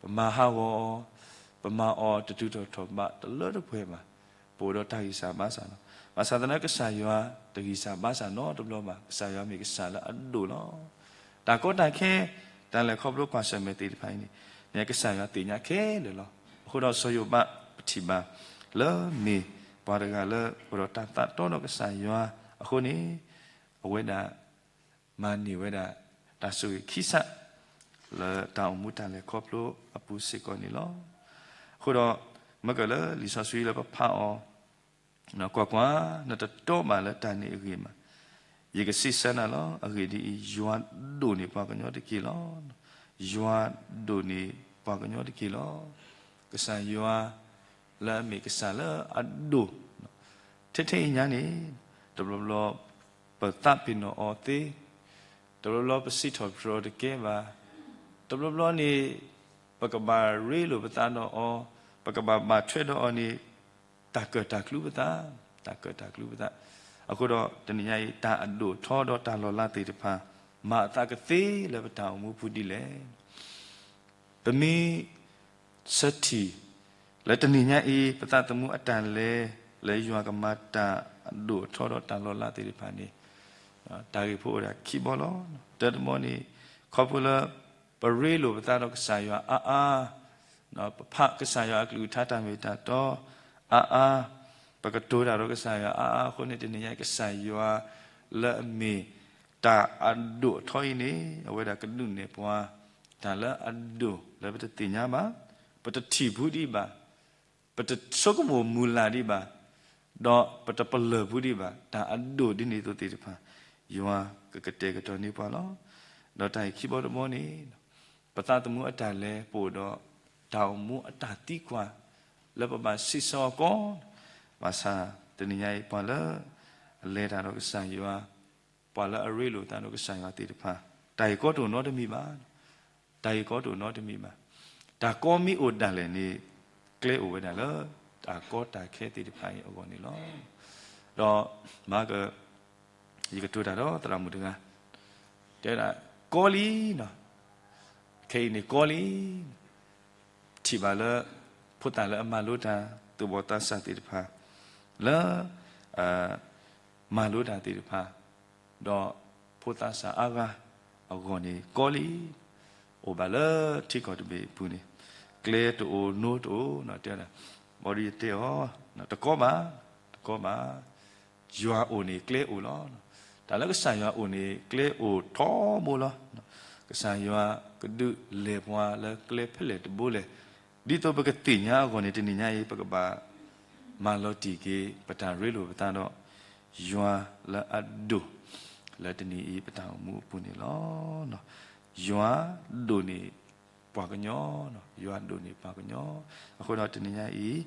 ပမၤဟးဂီၤအီၤ, ပမၤအီၤတတုၤထီၣ်ထီၣ်ဘးတလၢတပှဲၤဘၣ်. ပအိၣ်ဒီးတၢ်ဂံၢ်စၢ်ဘါစၢ်လီၤ. ဘၣ်ဆၣ်သနာ်က့ ကစၢ်ယွၤတဂံၢ်စၢ်ဘါစၢ်နီတဘျီဘၣ်. ကစၢ်ယွၤမ့ၢ်ကစၢ်လၢအဒိၣ်လီၤ. တၢ်ကီတၢ်ခဲ တၢ်လဲၤခီဖျိကွၢ်ဆၢၣ်မဲာ်သ့ၣ်တဖၣ်အံၤန့ၣ် ကစၢ်ယွၤသ့ၣ်ညါခဲလၢာ်လီၤ. အဃိဒီးစီၤယိၤဘးပထံၣ်ဘၣ် လၢမ့ၢ်ပှၤတဂၤလၢအိၣ်ဒီးတၢ်သးတီဒီးကစၢ်ယွၤအဃိန့ၣ် အဝဲဒၣ် မၤန့ၢ်ဝဲဒၣ် တၢ်ဆိၣ်ဂ့ၤခံစး လၢတၢ်အိၣ်မူတၢ်လဲၤခီဖျိအပူၤစ့ၢ်ကီးန့ၣ်လီၤ. အဃိဒီး မ့ၢ်ကလၢလံာ်စီဆှံလၢပဖးအီၤ ကွၢ်ကွၢ်, နတတီဘၣ်လၢတၢ်န့ၣ်အဂ့ၢ်ဘၣ်. ယကစံးဆၢနၤလီၤ. အဂ့ၢ်ဒ်အံၤ, ယွၤဒိၣ်န့ၢ်ပှၤကညီတက့ၢ်လီၤ. ယွၤဒိၣ်န့ၢ်ပှၤကညီတက့ၢ်လီၤ. ကစၢ်ယွၤ လၢအမ့ၢ်ကစၢ်လၢအဒိၣ် ထဲထဲအံၤညါန့ၣ် တဘျီဘျီ ပသးပ့ၤနီၣ်အီၤသ့, တဘျီဘျီပစံးထီၣ်ပတြၢၤအီၤတကဲဘၣ်, တဘျီဘျီန့ၣ် ပကဘၣ်ရ့လိာ်ပသးဒီးအီၤ, ပကဘၣ်ဘၣ်ထွဲဒီးအီၤန့ၣ် တၢ်ကၢၣ်တၢ်ကျူပသး, တၢ်ကၢၣ်တၢ်ကျူပသး. အဃိဒီးတနံၤညါအံၤ တၢ်အဒိၣ်အထီဒီးတၢ်လီၤလးသ့ၣ်တဖၣ် မၤအသးကသ့လၢပတၢ်အိၣ်မူပူၤဒ်လဲၣ်. ပမ့ၢ်ဆၢထံၣ် လၢတနံၤညါအံၤ ပသးသမူအတၢ်လဲၤ လၢယွၤကမၤတၢ်အဒိၣ်အထီဒီးတၢ်လီၤလးသ့ၣ်တဖၣ်န့ၣ် တၢ်ဂ့ၢ်ဖိအိၣ်ဒၣ်ခံဘီလီၤ. တၢတဘီန့ၣ် ခီဖျိလၢ ပရ့လိာ်ပသးဒီးကစၢ်ယွၤအါအါ, ပဖးကစၢ်ယွၤအကလုၢ်ကထါတၢ်မ့ၢ်တၢ်တီအါအါ, ပကတိၤတၢ်ဒီးကစၢ်ယွၤအါအါအဃိန့ၣ် တနံၤညါအံၤ ကစၢ်ယွၤလၢအမ့ၢ်တၢ်အဒိၣ်အထီအံၤန့ၣ် အဝဲဒၣ်ကဒုးနဲၣ်ပှၤ တၢ်လၢအဒိၣ်လၢပတသ့ၣ်ညါဘၣ်, ပတထံၣ်ဖူးဒံးဘၣ်, ပတဆိကမိၣ်မုၢ်လၢ်ဒံးဘၣ်, ဒီးပတပလၢၢ်ဖူးဒံးဘၣ် တၢ်အဒိၣ်ဒ်န့ၣ်အသိးသ့ၣ်တဖၣ် ယွၤကကတဲာ်ကတီၤန့ၢ်ပှၤလီၤ. ဒီးတၢ်အံၤခံဘီတဘီန့ၣ် ပသးသမူအတၢ်လဲၤ ပအိၣ်ဒီးတၢ်အိၣ်မူအတၢ်သံကွၢ် လၢပဘၣ်စံးဆၢအီၤကိး, ဘၣ်ဆၣ်တနံၤညါအံၤ ပှၤလၢအလဲၤတၢ်ဒီးကစၢ်ယွၤ, ပှၤလၢအရ့လိာ်သးဒီးကစၢ်ယွၤသ့ၣ်တဖၣ် တၢ်ဂ့ၢ်ကီတအိၣ်နီတမံၤဘၣ်. တၢ်ဂ့ၢ်ကီတအိၣ်နီတမံၤဘၣ်. တၢ်ကီမ့ၢ်အိၣ်ဒၣ်လဲာ်န့ၣ် ကျဲအိၣ်ဝဲဒၣ်လၢ တၢ်ကီတၢ်ခဲသ့ၣ်တဖၣ်အံၤအဂီၢ်န့ၣ်လီၤ. ဒီးမၤက ယကတိၤတၢ်ဒီးသရၣ်မုၣ်တဂၤ, တဲဝဲဒၣ် ကီလံနီၤ, ခဲအံၤန့ၣ်ကီလံ, ထံၣ်ဘၣ်လၢ ဖိသၣ်လၢအမၤလိတၢ် သူၣ်ဘီၣ်သးစၢ်သ့ၣ်တဖၣ် လၢ မၤလိတၢ်သ့ၣ်တဖၣ် ဒီးဖိသးစၢ်အါဂၤအဂီၢ်န့ၣ် ကီလံ, အိၣ်ဘၣ်လၢထံကီၢ်တဘ့ၣ်အပူၤန့ၣ် ကျဲတအိၣ်နိတအိၣ်, တဲဝဲဒၣ် ဘီဒ်ယတဲအီၤ, တကီဘၣ်, တကီဘၣ်, ယွၤအိၣ်န့ၣ်ကျဲအိၣ်လီၤ. တၢ်လၢကစၢ်ယွၤအိၣ်န့ၣ် ကျဲအိၣ်ထီဘိလီၤ. ကစၢ်ယွၤကဒုးလဲၤပှၤလၢကျဲဖဲလဲၣ်တဘိလဲၣ်. ဒ်သိးပကသ့ၣ်ညါအဂီၢ်န့ၣ် တနံၤညါအံၤ ပကဘၣ်မၤလီၤတံၢ်က့ၤ ပတၢ်ရ့လိာ်ပသးဒီး ယွၤလၢအဒိၣ် လၢတနံၤအံၤ ပတၢ်အိၣ်မူအပူၤန့ၣ်လီၤ. ယွၤဒိၣ်န့ၢ်ပှၤကညီ, ယွၤဒိၣ်န့ၢ်ပှၤကညီ. အဃိဒီးတနံၤညါအံၤ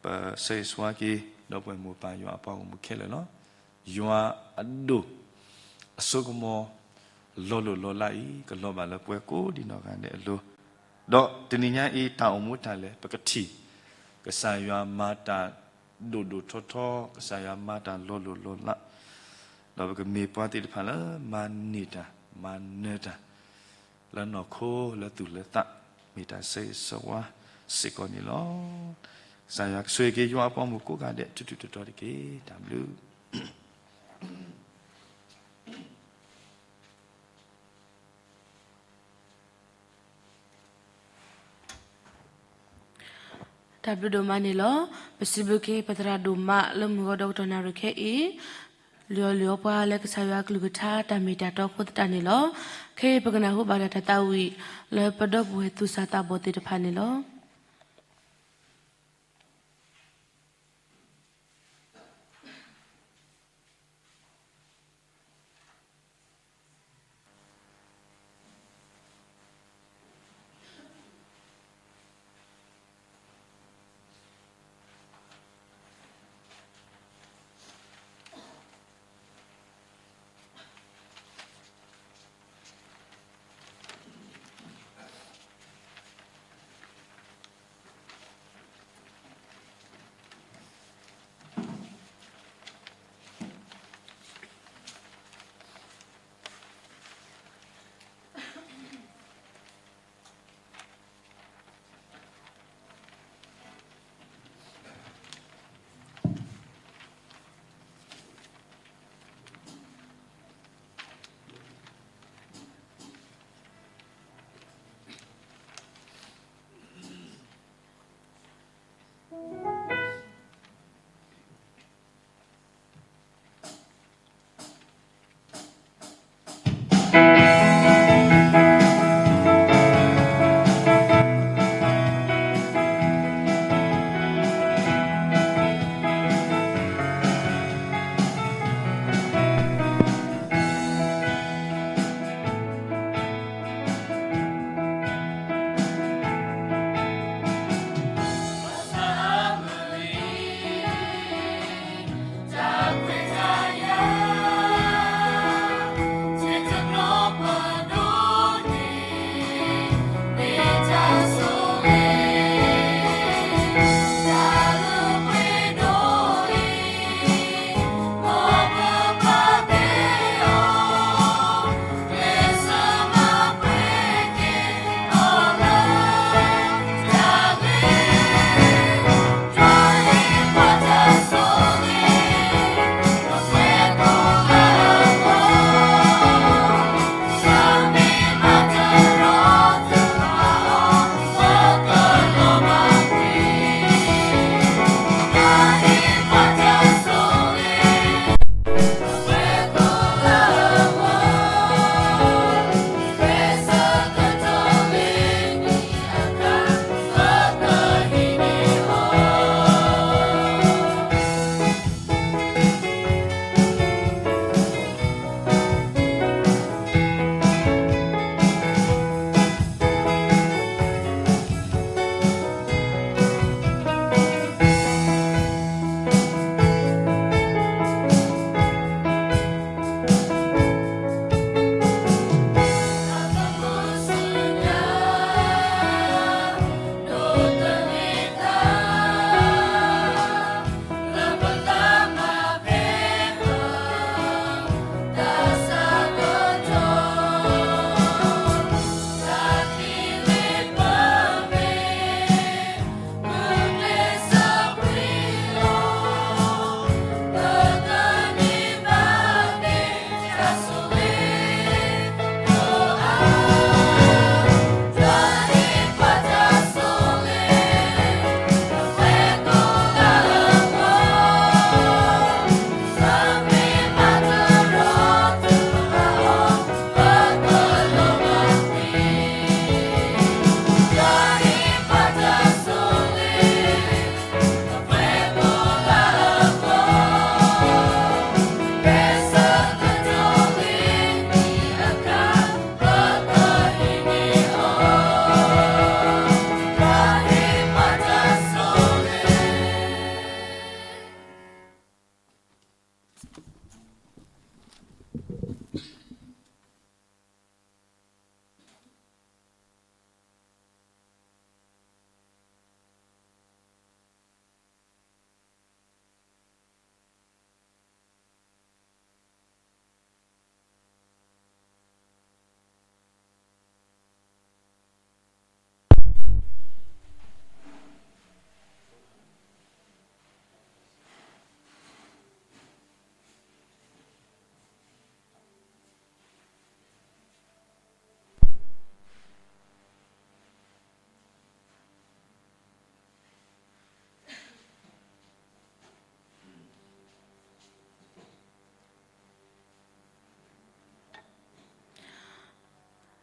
ပဆၢဂ့ၤဆၢဝါက့ၤ ဒီပုၢ်ဝဲၢ်မိၢ်ပၢ်ယွၤအပှၤဂီၢ်မုၢ်ခဲလၢာ်လီၤ. ယွၤအဒိၣ် အစိကမီၤ လီၤလိၢ်လီၤလးအံၤ ကလီၤဘၣ်လၢပဝဲကိးဒံနီၢ်ဂၤဒဲးအလိၤ, ဒီးတနံၤညါအံၤ တၢ်အိၣ်မူတၢ်လဲၤ ပကထံၣ် ကစၢ်ယွၤမၤတၢ်ဒိၣ်ဒိၣ်ထီထီ, ကစၢ်ယွၤမၤတၢ်လီၤလိၢ်လီၤလး, ဒီးပကမ့ၢ်ပှၤသ့ၣ်တဖၣ်လၢမၤန့ၢ်တၢ် မၤနၢၤတၢ် လၢနီၢ်ခိလၢသူၣ်လၢသး မ့ၢ်တၢ်ဆၢဂ့ၤဆၢဝါစ့ၢ်ကီးန့ၣ်လီၤ. ကစၢ်ယွၤကဆိၣ်ဂ့ၤက့ၤယွၤအပှၤဂီၢ်မုၢ်ကိးဂၤဒဲး ထူထူတီတီတက့ၢ်. တၢ်ဘျုး တၢ်ဘျုးဒိၣ်မးန့ၣ်လီၤ. ပစံးဘျုးက့ၤပသရၣ်ဒိၣ်မးလၢမုၢ်ဂီၤဒီကတီၢ်နၣ်ရံၣ်ခဲအံၤ လံာ်အီၤလံာ်အီပှၤလၢကစၢ်ယွၤအကလုၢ်ကထါတၢ်မ့ၢ်တၢ်တီအဃိသတးန့ၣ်လီၤ. ခဲအံၤပကနၢ်ဟူဘၣ်တၢ်သးဝံၣ် လၢပဒီပုၢ်ဝဲၢ်သူၣ်စၢ်သးဘီၣ်သ့ၣ်တဖၣ်န့ၣ်လီၤ.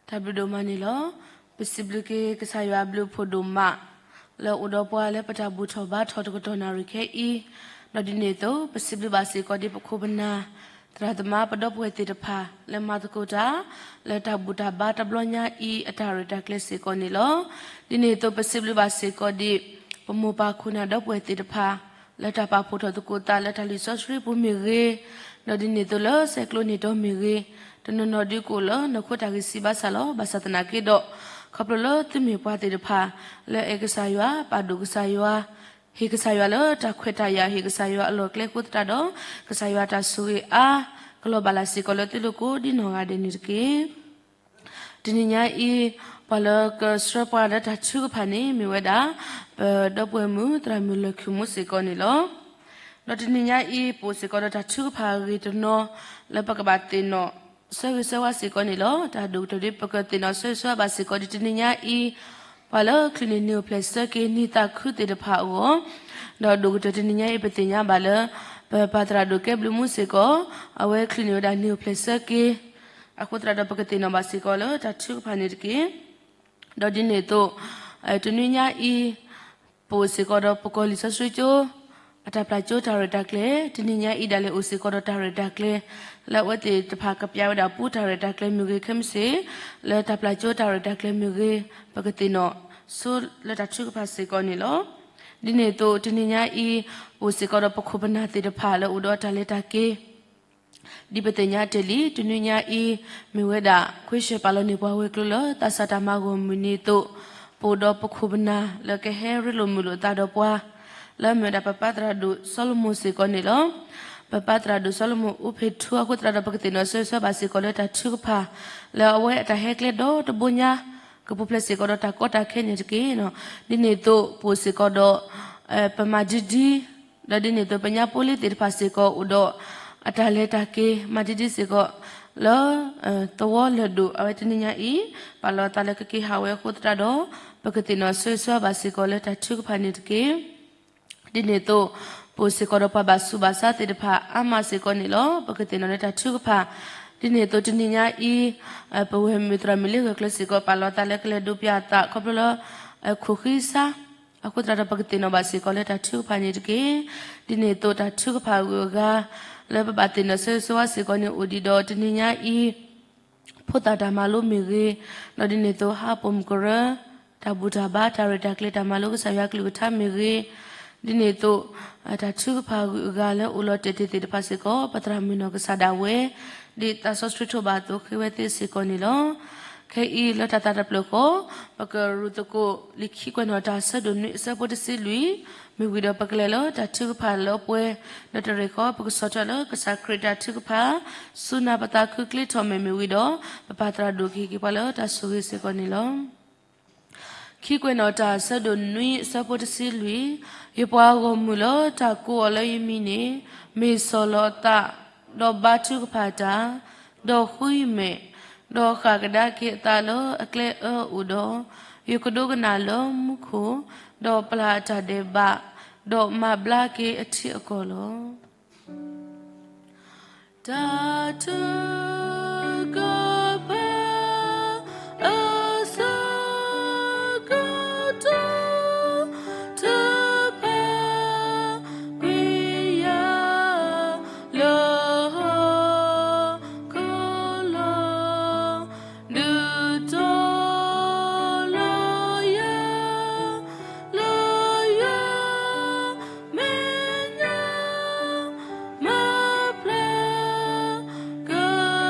တၢ်ဘျုးဒိၣ်မးန့ၣ်လီၤ. ပစံးဘျုးက့ၤကစၢ်ယွၤအဘျုးအဖှိၣ်ဒိၣ်မး လၢအအိၣ်ဒီးပှၤလၢပတၢ်ဘူၣ်ထီၣ်ဘါထီၣ်တကတီၢ်နၣ်ရံၣ်ခဲအံၤ, ဒီးဒ်န့ၣ်အသိး ပစံးဘျုးဘၣ်စ့ၢ်ကီးဒ်ပခိၣ်ပနၢ် သရၣ်သမါပဒီပုၢ်ဝဲၢ်သ့ၣ်တဖၣ် လၢမၤသကိးတၢ် လၢတၢ်ဘူၣ်တၢ်ဘါတဘျီညါအံၤအတၢ်ရဲၣ်တၢ်ကျဲၤစ့ၢ်ကီးန့ၣ်လီၤ. ဒ်န့ၣ်အသိး ပစံးဘျုးဘၣ်စ့ၢ်ကီးဒ် ပမိၢ်ပၢ်ခိၣ်နၢ်ဒီပုၢ်ဝဲၢ်သ့ၣ်တဖၣ် လၢတၢ်ပာ်ဖှိၣ်ထီၣ်သကိးသးလၢတၢ်လံာ်စီဆှံပူၤမ့ၢ်ဂ့ၤ, ဒီးဒ်န့ၣ်အသိးလၢဆဲးကျိးန့ၢ်တီမ့ၢ်ဂ့ၤ, တနီၤနီၤဒုးကအိၣ်လၢနီၢ်ခိတၢ်ဂံၢ်စၢ်ဘါစၢ်လီၤ. ဘၣ်ဆၣ်သနာ်က့ဒီး ခီဖျိလၢသုမ့ၢ်ပှၤသ့ၣ်တဖၣ် လၢအဲၣ်ကစၢ်ယွၤ, ပာ်ဒိၣ်ကစၢ်ယွၤ, ဟ့ၣ်ကစၢ်ယွၤလၢတၢ်ခွဲးတၢ်ယာ်, ဟ့ၣ်ကစၢ်ယွၤအလီၢ်အကျဲအဃိသတးဒီး ကစၢ်ယွၤတၢ်ဆိၣ်ဂ့ၤအါ ကလီၤဘၣ်လၢ်စ့ၢ်ကီးလၢသုလိၤကိးဒ်နီၢ်ဂၤဒဲးန့ၣ်တက့ၢ်. တနံၤညါအံၤ ပှၤလၢကဆှၢပှၤလၢတၢ်ထုကဖၣ်န့ၣ် မ့ၢ်ဝဲဒၣ် ပဒီပုၢ်ဝဲၢ်မုၣ် သရၣ်မုၣ်လၢၢ်ခုၣ်မူစ့ၢ်ကီးန့ၣ်လီၤ. ဒီးတနံၤညါအံၤ ပအိၣ်စ့ၢ်ကီးဒီးတၢ်ထုကဖၣ်အဂ့ၢ်တနီၤ လၢပကဘၣ်သ့ၣ်နီၣ်ဆၢဂ့ၤဆၢဝါစ့ၢ်ကီးန့ၣ်လီၤ. တၢ်ဒိၣ်ကတၢၢ်ဒ်ပကသ့ၣ်နီၣ်ဆၢဂ့ၤဆၢဝါဘၣ်စ့ၢ်ကီးဒ်တနံၤညါအံၤ ပှၤလၢချုးန့ၢ်နံၣ်အိၣ်ဖျဲၣ်ဆၢက့ၤ နံၣ်သးခုသ့ၣ်တဖၣ်အဂီၢ်, ဒီးဒိၣ်ကတၢၢ်တနံၤညါအံၤ ပသ့ၣ်ညါဘၣ်လၢ ပပၢ်သရၣ်ဒိၣ်ကဲဘျုးမူစ့ၢ်ကီး အဝဲချုးန့ၢ်ဝဲဒၣ်နံၣ်အိၣ်ဖျဲၣ်ဆၢက့ၤ အဃိသတးဒီး ပကသ့ၣ်နီၣ်ဘၣ်စ့ၢ်ကီးလၢတၢ်ထုကဖၣ်န့ၣ်တက့ၢ်. ဒီးဒ်န့ၣ်အသိး တနွံညါအံၤ ပအိၣ်စ့ၢ်ကီးဒီးပကီၢ်လံာ်စီဆှံကၠိ အတၢ်ပျၢ်ကၠိတၢ်ရဲၣ်တၢ်ကျဲၤ, တနံၤညါအံၤဒၣ်လဲာ်အိၣ်စ့ၢ်ကီးဒီးတၢ်ရဲၣ်တၢ်ကျဲၤ လၢအဝဲသ့ၣ်တဖၣ်ကပျၢ်ဝဲဒၣ်ပူတၢ်ရဲၣ်တၢ်ကျဲၤမ့ၢ်ဂ့ၤခဲမုၢ်ဆ့ၣ် လၢတၢ်ပျၢ်ကၠိတၢ်ရဲၣ်တၢ်ကျဲၤမ့ၢ်ဂ့ၤ ပကသ့ၣ်နီၣ်ဆိလၢတၢ်ထုကဖၣ်စ့ၢ်ကီးန့ၣ်လီၤ. ဒ်န့ၣ်အသိး တနံၤညါအံၤ ပအိၣ်စ့ၢ်ကီးဒီးပခိၣ်ပနၢ်သ့ၣ်တဖၣ်လၢအိၣ်ဒီးတၢ်လဲၤတၢ်က့ၤ ဒ်ပသ့ၣ်ညါတ့ၢ်လံ တနွံညါအံၤ မ့ၢ်ဝဲဒၣ် ခွ့ၡၢၣ်ပာ်လီၤန့ၢ်ပှၤဝဲၤကျိၤလၢသးစၢ်တၢ်မၤဂီၢ်မုၢ်နံၤအသိး, ပအိၣ်ဒီးပခိၣ်ပနၢ်လၢကဟဲရ့လိာ်မုာ်လိာ်သးဒီးပှၤ လၢအမ့ၢ်ဝဲဒၣ်ပပၢ်သရၣ်ဒိၣ်စီၤလမုၣ်စ့ၢ်ကီးန့ၣ်လီၤ. ပပၢ်သရၣ်ဒိၣ်စီၤလမုၣ်အူဖ့ၣ်ထူအဃိသတးဒီး ပကသ့ၣ်နီၣ်ဆၢဂ့ၤဆၢဝါဘၣ်စ့ၢ်ကီးလၢတၢ်ထုကဖၣ် လၢအဝဲအတၢ်ဟဲကျဲဒီတဘိညါ ကပူၤဖျဲးစ့ၢ်ကီးဒီးတၢ်ကီတၢ်ခဲန့ၣ်တက့ၢ်. ဒ်န့ၣ်အသိး ပအိၣ်စ့ၢ်ကီးဒီး ပမၤဒံဒံ ဒီးဒ်န့ၣ်အသိး ပညါပူလံသ့ၣ်တဖၣ်စ့ၢ်ကီးအိၣ်ဒီး အတၢ်လဲၤတၢ်က့ၤ မၤဒံဒံစ့ၢ်ကီး လၢ သဝီလၢၢ်ဒိၣ် အဝဲတနံၤညါအံၤ ပာ်လီၤသးလၢကက့ၤဟးဝဲအဃိသတးဒီး ပကသ့ၣ်နီၣ်ဆၢဂ့ၤဆၢဝါဘၣ်စ့ၢ်ကီးလၢတၢ်ထုကဖၣ်န့ၣ်တက့ၢ်. ဒ်န့ၣ်အသိး ပအိၣ်စ့ၢ်ကီးဒီးပှၤဘၣ်ဆူးဘၣ်ဆါသ့ၣ်တဖၣ်အါမးစ့ၢ်ကီးန့ၣ်လီၤ. ပကသ့ၣ်နီၣ်လၢတၢ်ထုကဖၣ် ဒ်န့ၣ်အသိးတနံၤညါအံၤ ပဝဲၢ်မုၣ်သရၣ်မုၣ်လံဂၢၢ်ကျၢၤစ့ၢ်ကီး ပာ်လီၤသးလၢကလဲၤဒိးပၠးအသးခီဖျိလၢ ခိၣ်ဃံစါ အဃိသတးဒီး ပကသ့ၣ်နီၣ်ဘၣ်စ့ၢ်ကီးလၢတၢ်ထုကဖၣ်န့ၣ်တက့ၢ်. ဒ်န့ၣ်အသိးတၢ်ထုကဖၣ်အဂုၤအဂၤ လၢပဘၣ်သ့ၣ်နီၣ်ဆၢဂ့ၤဆၢဝါစ့ၢ်ကီးန့ၣ်အိၣ်ဒံးဒီးတနံၤညါအံၤ ဖိသၣ်တၢ်မၤလိမ့ၢ်ဂ့ၤ, ဒီးဒ်န့ၣ်အသိးဟးပိာ်မုၣ်ကရၢ, တၢ်ဘူၣ်တၢ်ဘါ တၢ်ရဲၣ်တၢ်ကျဲၤတၢ်မၤလိကစၢ်ယွၤကလုၢ်ကထါမ့ၢ်ဂ့ၤ, ဒ်န့ၣ်အသိး တၢ်ထုကဖၣ်အဂုၤအဂၤလၢအိၣ်လီၤတဲာ်တ့ၢ်သ့ၣ်တဖၣ်စ့ၢ်ကီး ပသရၣ်မုၣ်နီၢ်ကစၢ်ဒၣ်ဝဲ ဒ်သးစီဆှံထိးဘၣ်အသိးဃ့ဝဲသ့စ့ၢ်ကီးန့ၣ်လီၤ. ခဲအံၤလၢတၢ်သးတဖျၢၣ်ဃီ ပကရူၢ်သကိးလံာ်ခံကွဲးနီၣ်တၢ်အဆၢဒိၣ်နွံအဆၢဖိတဆံလွံၢ် မ့ၢ်ဝံၤဒီးပကလဲၤလၢတၢ်ထုကဖၣ်လၢပှဲၤ ဒီးတရ့ၣ်ဃီ ပကဆီၣ်ထွဲလၢကစၢ်ခရံာ်တၢ်ထုကဖၣ် စူၢ်နာ်ပသးခုချ့ထီၣ်မဲာ်မ့ၢ်ဝံၤဒီး ပပၢ်သရၣ်ဒိၣ်ကဟ့ၣ်က့ၤပှၤလၢတၢ်ဆိၣ်ဂ့ၤစ့ၢ်ကီးန့ၣ်လီၤ. ခံကွဲးနီၣ်တၢ်အဆၢဒိၣ်နွံအဆၢဖိတဆံလွံၢ်, ယပှၤဂီၢ်မုၢ်လၢတၢ်ကိးအီၤလၢယမံၤန့ၣ် မ့ၢ်ဆီၣ်လီၤအသး, ဒီးဘါထုကဖၣ်တၢ်, ဒီးဃုမဲာ်, ဒီးဃၣ်ကဒါက့ၤအသးလၢအကျဲအၢအအိၣ်ဒီး, ယကဒိကနၣ်လၢမူခိၣ်, ဒီးပျၢ်အတၢ်ဒဲးဘး, ဒီးမၤဘျါက့ၤအထံအကီၢ်လီၤ. တၢ်ထုကဖၣ်အဆၢကတီၢ် တဖၣ်ကွံာ်ယၤလၢဟီၣ်ခိၣ်လီၤ. ဒုးတီလီၤယၤ လၢယွၤမဲာ်ညါ မၤဖျါက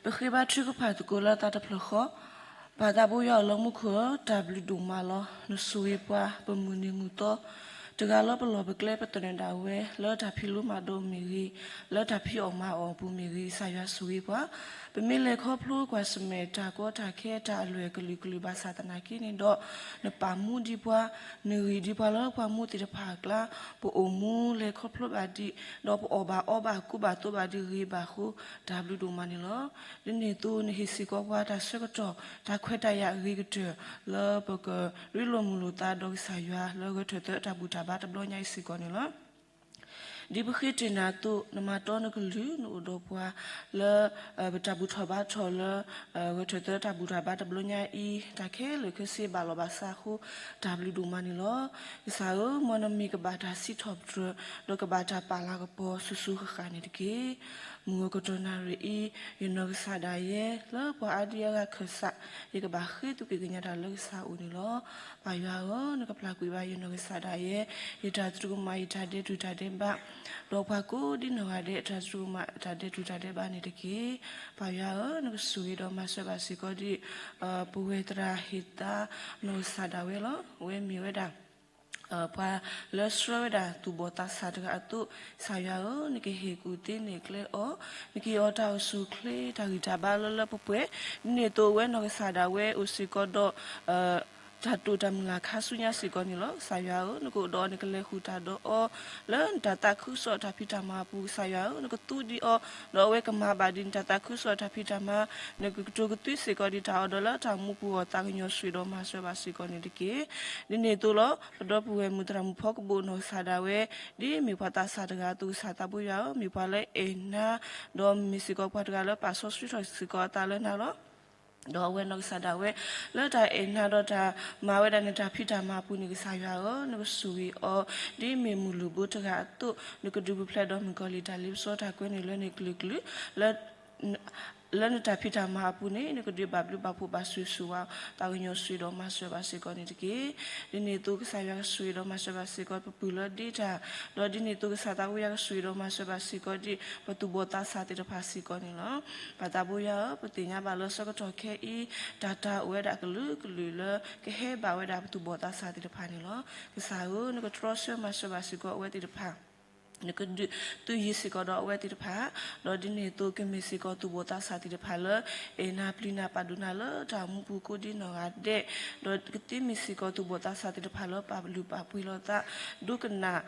ပဃ့ဘါထုကဖၣ်သကိးလၢသးတဖျၢၣ်ဃီ, ပၢ်သးဘိယွၤအလီၤမူခိၣ်ဧၢ, တၢ်ဘျုးဒိၣ်မးလီၤ. နဆိၣ်ဂ့ၤပှၤ, ပမုၢ်နံၤမုၢ်သီ, တဂၤလၢပလီၢ်ပကျဲ ပသနၢၣ်ဒၣ်ဝဲ လၢတၢ်ဖံးလိမၤဒိးမ့ၢ်ဂ့ၤ, လၢတၢ်ဖံးအီၣ်မၤအီၣ်အပူၤမ့ၢ်ဂ့ၤ, ကစၢ်ယွၤဆိၣ်ဂ့ၤပှၤ, ပမ့ၢ်လဲၤခီဖျိကွၢ်ဆၢၣ်မဲာ်တၢ်ကီတၢ်ခဲ တၢ်အလွဲၢ်ကလုာ်ကလုာ်ဘၣ်ဆၣ်သနာ်က့န့ၣ်ဒီး, နပာ်မူဒံးပှၤ, နဂံၢ်ဒံးပှၤလၢပှၤမူသ့ၣ်တဖၣ်အကျါ, ပအိၣ်မူလဲၤခီဖျိဘၣ်ဒံး, ဒီးပအီၣ်ဘၣ်အီဘၣ်ကူဘၣ်သိးဘၣ်ဒံးဂ့ၤဘၣ်အဃိ, တၢ်ဘျုးဒိၣ်မးန့ၣ်လီၤ. ဒ်န့ၣ်အသိး နဟ့ၣ်စ့ၢ်ကီးပှၤတၢ်ဆၢကတီၢ် တၢ်ခွဲးတၢ်ယာ်အဂ့ၤကတၢၢ် လၢပကရ့လိာ်မုာ်လိာ်သးဒီးကစၢ်ယွၤ လၢဂဲၤထၢၣ်သၢတၢ်ဘူၣ်တၢ်ဘါတဘျီညါအံၤစ့ၢ်ကီးန့ၣ်လီၤ. ဒ်ပဃ့တ့ၢ်နၤအသိး, နမၤတီနကလုၢ် နအိၣ်ဒီးပှၤလၢ ပတၢ်ဘူၣ်ထီၣ်ဘါထီၣ်လၢ ဂဲၤထၢၣ်သၢတၢ်ဘူၣ်တၢ်ဘါတဘျီညါအံၤ, တၢ်ခဲလၢာ်ခဲဆ့ဘၣ်လီၤဘၣ်စးအဃိ, တၢ်ဘျုးဒိၣ်မးန့ၣ်လီၤ. ကစၢ်ဧၢ, မ်နမ့ၢ်ကဘၣ်တၢ်စံးထီၣ်ပတြၢၤ ဒီးကဘၣ်တၢ်ပာ်လၤကပီၤဆူၣ်ဆူၣ်ဃၣ်ဃၣ်န့ၣ်တက့ၢ်. မုၢ်ဂီၤကတီၢ်နၣ်ရံၣ်အံၤ, ယနီၢ်ကစၢ်ဒၣ်ယဲ လၢပှၤအါဒံအါဂၤခၢၣ်စး, ယကဘၣ်ဃ့သုးက့ၤကညးတၢ်လၢကစၢ်အအိၣ်န့ၣ်လီၤ. ပၢ်ယွၤဧၢ, နကပျၢ်ကွံာ်ဘၣ်ယနီၢ်ကစၢ်ဒၣ်ယဲ, ယတၢ်သရူးကမၣ်, ယတၢ်ဒဲးတူၢ်တၢ်ဒဲးဘး, ဒီးပှၤကိးဒ်နီၢ်ဂၤဒဲး တၢ်သရူးကမၣ်တၢ်ဒဲးတူၢ်တၢ်ဒဲးဘးန့ၣ်တက့ၢ်. ပၢ်ယွၤဧၢ, နကဆိၣ်ဂ့ၤဒီးမၤစၢၤဘၣ်စ့ၢ်ကီးဒ် ပဝဲသရၣ်ဟ့ၣ်သါ နီၢ်ကစၢ်ဒၣ်ဝဲလီၤ. အဝဲမ့ၢ်ဝဲဒၣ် ပှၤလၢဆှၢဝဲဒၣ်သူၣ်ဘီၣ်သးစၢ်တဂၤအသိး, ကစၢ်ယွၤဧၢ, နကဟ့ၣ်ကူၣ်သ့န့ၢ်ကျဲအီၤ, နကဟ့ၣ်အီၤတၢ်အိၣ်ဆူၣ်အိၣ်ချ့ တၢ်ဂံၢ်တၢ်ဘါလၢလၢပှဲၤပှဲၤ, ဒ်န့ၣ်အသိးအဝဲနီၢ်ကစၢ်ဒၣ်ဝဲအိၣ်စ့ၢ်ကီးဒီး တၢ်တိာ်တၢ်မုၢ်လၢ်ခါဆူညါစ့ၢ်ကီးန့ၣ်လီၤ. ကစၢ်ယွၤဧၢ, နကအိၣ်ဒီးအီၤ နကလဲၤဃုာ်တၢ်ဒီးအီၤ လၢနတၢ်သးခုကစီၣ်တၢ်ဖံးတၢ်မၤအပူၤ, ကစၢ်ယွၤဧၢ, နကသူဒံးအီၤ, ဒီးအဝဲကမၤဘၣ်ဒံးနတၢ်သးခုကစီၣ်တၢ်ဖံးတၢ်မၤ, နကကတိၤကသွံစ့ၢ်ကီးဒံးတၢ်အီၤဒီးလၢတၢ်မူပူၤအဂီၢ်, သးကညီၤဆိၣ်ဂ့ၤဒီးမၤစၢၤဘၣ်စ့ၢ်ကီးန့ၣ်တက့ၢ်. ဒ်န့ၣ်အသိးလီၤ. ပဒီပုၢ်ဝဲၢ်မုၢ်သရၣ်မုၣ်ဖီကဘိၣ်နီၢ်ကစၢ်ဒၣ်ဝဲ, ဒ်မ့ၢ်ပှၤသးစၢ်တဂၤအသိး, ကစၢ်သးဘိယွၤဧၢ, မ့ၢ်ပှၤလၢအဲၣ်နၤ, ဒီးမ့ၢ်စ့ၢ်ကီးပှၤတဂၤလၢပာ်စီဆှံထီၣ်စ့ၢ်ကီးအသးလၢနၤလီၤ. ဒီးအဝဲနီၢ်ကစၢ်ဒၣ်ဝဲ လၢတၢ်အဲၣ်နၤဒီးတၢ်မၤဝဲဒၣ်န့ၣ် တၢ်ဖံးတၢ်မၤအပူၤန့ၣ်, ကစၢ်ယွၤဧၢ, နကဆိၣ်ဂ့ၤအီၤ ဒ်မ့ၢ်မုၢ်လုၢ်ဘိတဂၤအသိး, နကဒုးပူၤဖျဲးဒီးမုၣ်ကီၤလံၢ်တၢ်လ့ပစီတၢ်ကွဲန့ၣ်လၢန့ၣ်ကလုာ်ကလုာ်, လၢ လၢနတၢ်ဖံးတၢ်မၤအပူၤန့ၣ်, နကဒုးဘၣ်ဘျုးဘၣ်ဖှိၣ်ဘၣ်ဆိၣ်ဂ့ၤဆိၣ်ဝါ, သးကညီၤဆိၣ်ဂ့ၤဒီးမၤစၢၤဘၣ်စ့ၢ်ကီးန့ၣ်တက့ၢ်. ဒ်န့ၣ်အသိးကစၢ်ယွၤကဆိၣ်ဂ့ၤဒီးမၤစၢၤဘၣ်စ့ၢ်ကီးပပုၢ်လၢဒ့တၢ်, ဒီးဒ်န့ၣ်အသိးကစၢ်သးဘိယွၤကဆိၣ်ဂ့ၤဒီးမၤစၢၤဘၣ်စ့ၢ်ကီးဒ် ပသူၣ်ဘီၣ်သးစၢ်သ့ၣ်တဖၣ်စ့ၢ်ကီးန့ၣ်လီၤ. ပၢ်သးဘိယွၤဧၢ, ပသ့ၣ်ညါဘၣ်လၢဆၢကတီၢ်ခဲအံၤ, တၢ်တၢ်အိၣ်ဝဲဒၣ်ကလုာ်ကလုာ်လၢ ကဟဲဘၣ်ဝဲဒၣ်ပသူၣ်ဘီၣ်သးစၢ်သ့ၣ်တဖၣ်န့ၣ်လီၤ. ကစၢ်ဧၢ, နကတြီဆၢမၤစၢၤဘၣ်စ့ၢ်ကီးအဝဲသ့ၣ်တဖၣ် နကဒုးသုးယံၤစ့ၢ်ကီးဒီးအဝဲသ့ၣ်တဖၣ်, ဒီးဒ်န့ၣ်အသိးကမ့ၢ်စ့ၢ်ကီးသူၣ်ဘီၣ်သးစၢ်သ့ၣ်တဖၣ်လၢ အဲၣ်နၤပျံၤနၤပာ်ဒိၣ်နၤလၢတၢ်အိၣ်မူပူၤကိးဒ်နီၢ်ဂၤဒဲး, ဒီးကသ့မ့ၢ်စ့ၢ်ကီးသူၣ်ဘီၣ်သးစၢ်သ့ၣ်တဖၣ်လၢပာ်လုၢ်ပာ်ပှ့ၤလိာ်သး, ဒိကနၣ်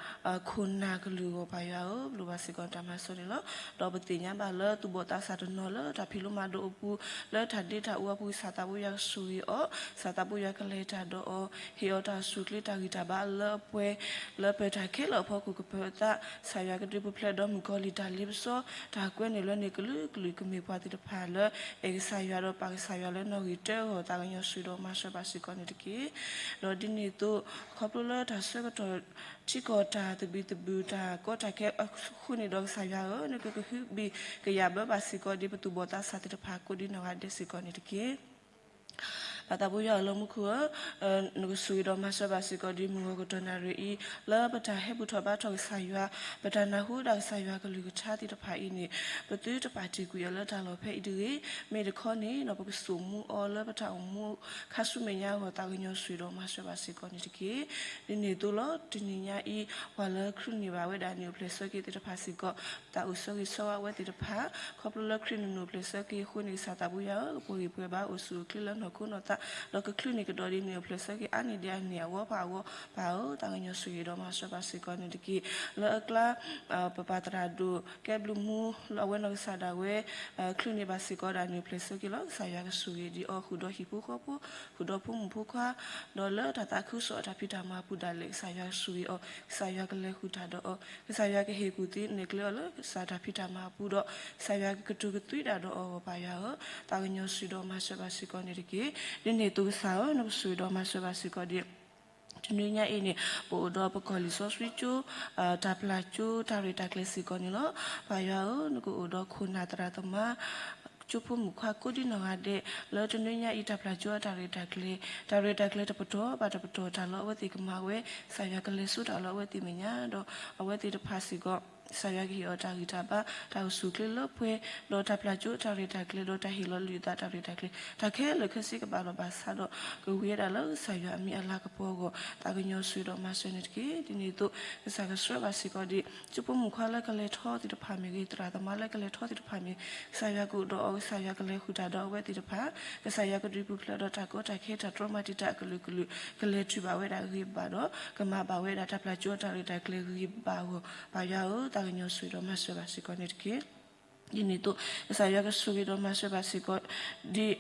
ခိၣ်နၢ်ကလုၢ်အဂီၢ်, ပၢ်ယွၤဧၢ, ပလိၣ်ဘၣ်စ့ၢ်ကီးတၢ်မၤစၢၤန့ၣ်လီၤ. ဒီးပသ့ၣ်ညါဘၣ်လၢသူၣ်ဘီၣ်သးစၢ်တနီၤလၢတၢ်ဖံးလိမၤဒိးအပူၤ, လၢတၢ်ဒ့တၢ်အူအပူၤ, ကစၢ်သးဘိယွၤကဆိၣ်ဂ့ၤအီၤ, ကစၢ်သးဘိယွၤကလဲၤတၢ်ဒီးအီၤ, ဟ့ၣ်အီၤတၢ်အိၣ်ဆူၣ်အိၣ်ချ့တၢ်ဂံၢ်တၢ်ဘါလၢအပှဲၤ, လၢပၢၤတၢ်ခဲလၢာ်အဖီခိၣ်ကပၢၤအသး, ကစၢ်ယွၤကဒုးပူၤဖျဲးဒီးမုၣ်ကီၤလံၢ်တၢ်လ့ပစီ, တၢ်ကွဲန့ၣ်လၢန့ၣ်ကလုာ်ကလုာ်, ကမ့ၢ်ပှၤသ့ၣ်တဖၣ်လၢ အဲၣ်ကစၢ်ယွၤဒီးပာ်ကစၢ်ယွၤလၢနီၣ်ဂံၢ်တၢအဂီၢ်, သးကညီၤဆိၣ်ဂ့ၤဒီးမၤစၢၤဘၣ်စ့ၢ်ကီးန့ၣ်တက့ၢ်. ဒီးဒ်န့ၣ်အသိး ခီဖျိလၢတၢ်ဆၢကတီၢ် ထံကီၢ်တၢ်သဘံၣ်သဘုၣ်တၢ်ကီတၢ်ခဲအဃိန့ၣ်ဒီး ကစၢ်ယွၤဧၢ, နကကဟုဘံၣ်ကယာ်ဘၢဘၣ်စ့ၢ်ကီးဒ်ပသူၣ်ဘီၣ်သးစၢ်သ့ၣ်တဖၣ်ကိးဒ်နီၢ်ဂၤဒဲးစ့ၢ်ကီးန့ၣ်တက့ၢ်. ပၢ်သးဘိယွၤအလီၢ်မူခိၣ်ဧၢ, နကဆိၣ်ဂ့ၤဒီးမၤစၢၤဘၣ်စ့ၢ်ကီးဒ်မုၢ်ဂီၤကတီၢ်နၣ်ရံၣ်အံၤ, လၢပတၢ်ဟဲဘူၣ်ထီၣ်ဘါထီၣ်ကစၢ်ယွၤ, ပတၢ်နၢ်ဟူဒၣ်ကစၢ်ယွၤကလုၢ်ကထါသ့ၣ်တဖၣ်အံၤန့ၣ်, ပသုတပာ်တ့ၢ်ကွံာ်အီၤလၢတၢ်လီၢ်ဖဲအံၤတဂ့ၤ, မ့ၢ်တခီန့ၣ်ဒီးပကစိာ်မူအီၤလၢပတၢ်အိၣ်မူခါဆူမဲာ်ညါအဂီၢ်, သးကညီၤဆိၣ်ဂ့ၤဒီးမၤစၢၤဘၣ်စ့ၢ်ကီးန့ၣ်တက့ၢ်. ဒ်န့ၣ်အသိးလီၤ, တနံၤညါအံၤ ပှၤလၢခရံာ်န့ၢ်ဘၣ်ဝဲဒၣ်န့ၣ်အိၣ်ဖျဲၣ်ဆၢက့ၤသ့ၣ်တဖၣ်စ့ၢ်ကီး, သးအိၣ်ဆၢဂ့ၤဆၢဝါဝဲသ့ၣ်တဖၣ်, ခီဖျိလၢခရံာ်နုာ်အိၣ်ဖျဲၣ်ဆၢက့ၤအဃိန့ၣ်, ကစၢ်သးဘိယွၤဧၢ, ကပှဲၤဂံၢ်ပှဲၤဘါအိၣ်ဆူၣ်အိၣ်ချ့လၢနီၢ်ခိနီၢ်သး, ဒီးကချုးန့ၢ်ကဒီးဒ်န့ၣ်အိၣ်ဖျဲၣ်ဆၢက့ၤအါန့ၢ်ဒံးအန့ၣ်အဂီၢ်, ပၢ်ဧၢ, သးကညီၤဆိၣ်ဂ့ၤဒီးမၤစၢၤဘၣ်စ့ၢ်ကီးန့ၣ်တက့ၢ်. လၢအကျါ ပပၢ်သရၣ်ဒိၣ်ကဲဘျုးမူ လၢအဝဲနီၢ်ကစၢ်ဒၣ်ဝဲ ချုးန့ၢ်ဘၣ်စ့ၢ်ကီးဒၣ်န့ၣ်အိၣ်ဖျဲၣ်ဆၢက့ၤလီၤ. ကစၢ်ယွၤကဆိၣ်ဂ့ၤဒံးအီၤဃုာ်ဒီးဟံၣ်ဖိဃီဖိ, ဃုာ်ဒီးဖိမုၣ်ဖိခွါ, ဒီးလၢတၢ်သးခုကစီၣ်အတၢ်ဖံးတၢ်မၤအပူၤဒၣ်လဲာ်, ကစၢ်ယွၤကဆိၣ်ဂ့ၤအီၤ, ကစၢ်ယွၤကလဲၤဃုာ်တၢ်ဒီးအီၤ, ကစၢ်ယွၤကဟ့ၣ်ကူၣ်သ့န့ၢ်ကျဲအီၤလၢကစၢ်တၢ်ဖံးတၢ်မၤအပူၤဒီး, ကစၢ်ယွၤကကတိၤကသွံဒၣ်ဒီးအီၤအဂီၢ်, ပၢ်ယွၤဧၢ, သးကညီၤဆိၣ်ဂ့ၤဒီးမၤစၢၤဘၣ်စ့ၢ်ကီးန့ၣ်တက့ၢ်. ဒ်န့ၣ်အသိးကစၢ်ဧၢ, နကဆိၣ်ဂ့ၤဒီးမၤစၢၤဘၣ်စ့ၢ်ကီးဒံး တနွံညါအံၤန့ၣ် ပအိၣ်ဒီးပကီၢ်လံာ်စီဆှံကၠိ, တၢ်ပျၢ်ကၠိ, တၢ်ရဲၣ်တၢ်ကျဲၤစ့ၢ်ကီးန့ၣ်လီၤ. ပၢ်ယွၤဧၢ, နကအိၣ်ဒီးခိၣ်နၢ်သရၣ်သမါ, ကၠိဖိမုၣ်ခွါကိးဒ်နီၢ်ဂၤဒဲး, လၢတနွံညါအံၤတၢ်ပျၢ်ကၠိအတၢ်ရဲၣ်တၢ်ကျဲၤ, တၢ်ရဲၣ်တၢ်ကျဲၤတပတီၢ်ဘၣ်တပတီၢ်တၢ်လၢအဝဲသ့ၣ်ကမၤဝဲ, ကစၢ်ယွၤကလဲၤစိတၢ်လၢအဝဲသ့ၣ်မဲာ်ညါ, ဒီးအဝဲသ့ၣ်တဖၣ်စ့ၢ်ကီး ကစၢ်ယွၤကဟ့ၣ်အီၤတၢ်ဂံၢ်တၢ်ဘါ တၢ်အိၣ်ဆူၣ်အိၣ်ချ့လၢပှဲၤ, ဒီးတၢ်ပျၢ်ကၠိတၢ်ရဲၣ်တၢ်ကျဲၤ ဒီးတၢ်ဟ့ၣ်လီၤလုၢ်အသးတၢ်ရဲၣ်တၢ်ကျဲၤ တၢ်ခဲလၢာ်ခဲဆ့ကဘၣ်လီၤဘၣ်ဆၣ်ဒီး ကဝံၤဝဲဒၣ်လၢကစၢ်ယွၤအမံၤအလၤကပီၤအဂီၢ် သးကညီၤဆိၣ်ဂ့ၤဒီးမၤစၢၤန့ၣ်တက့ၢ်. ဒ်န့ၣ်အသိး ကစၢ်ကဆှၢဘၣ်စ့ၢ်ကီးဒ် ကၠိဖိမုၣ်ခွါလၢကလဲၤထီၣ်သ့ၣ်တဖၣ်မ့ၢ်ဂ့ၤ, သရၣ်သမါလၢကလဲၤထီၣ်သ့ၣ်တဖၣ်မ့ၢ်ဂ့ၤ, ကစၢ်ယွၤကအိၣ်ဒီးအီၤ, ကစၢ်ယွၤကလဲၤဃုာ်တၢ်ဒီးအဝဲသ့ၣ်တဖၣ်, ကစၢ်ယွၤကဒုးပူၤဖျဲးဒီးတၢ်ကီတၢ်ခဲ တၢ်တြီမၤတံာ်တာ်အကလုာ်ကလုာ် ကလဲၤတုၤဘၣ်ဝဲဒၣ်ဂ့ၤဘၣ်ဒီး ကမၤဘၣ်ဝဲဒၣ်တၢ်ပျၢ်ကၠိတၢ်ရဲၣ်တၢ်ကျဲၤဂ့ၤဘၣ်အဂီၢ် ပၢ်ယွၤဧၢ, သးကညီၤဆိၣ်ဂ့ၤဒီးမၤစၢၤဘၣ်စ့ၢ်ကီးန့ၣ်တက့ၢ်. ဒ်န့ၣ်အသိး ကစၢ်ယွၤကဆိၣ်ဂ့ၤဒီးမၤစၢၤဘၣ်စ့ၢ်ကီး ဒ်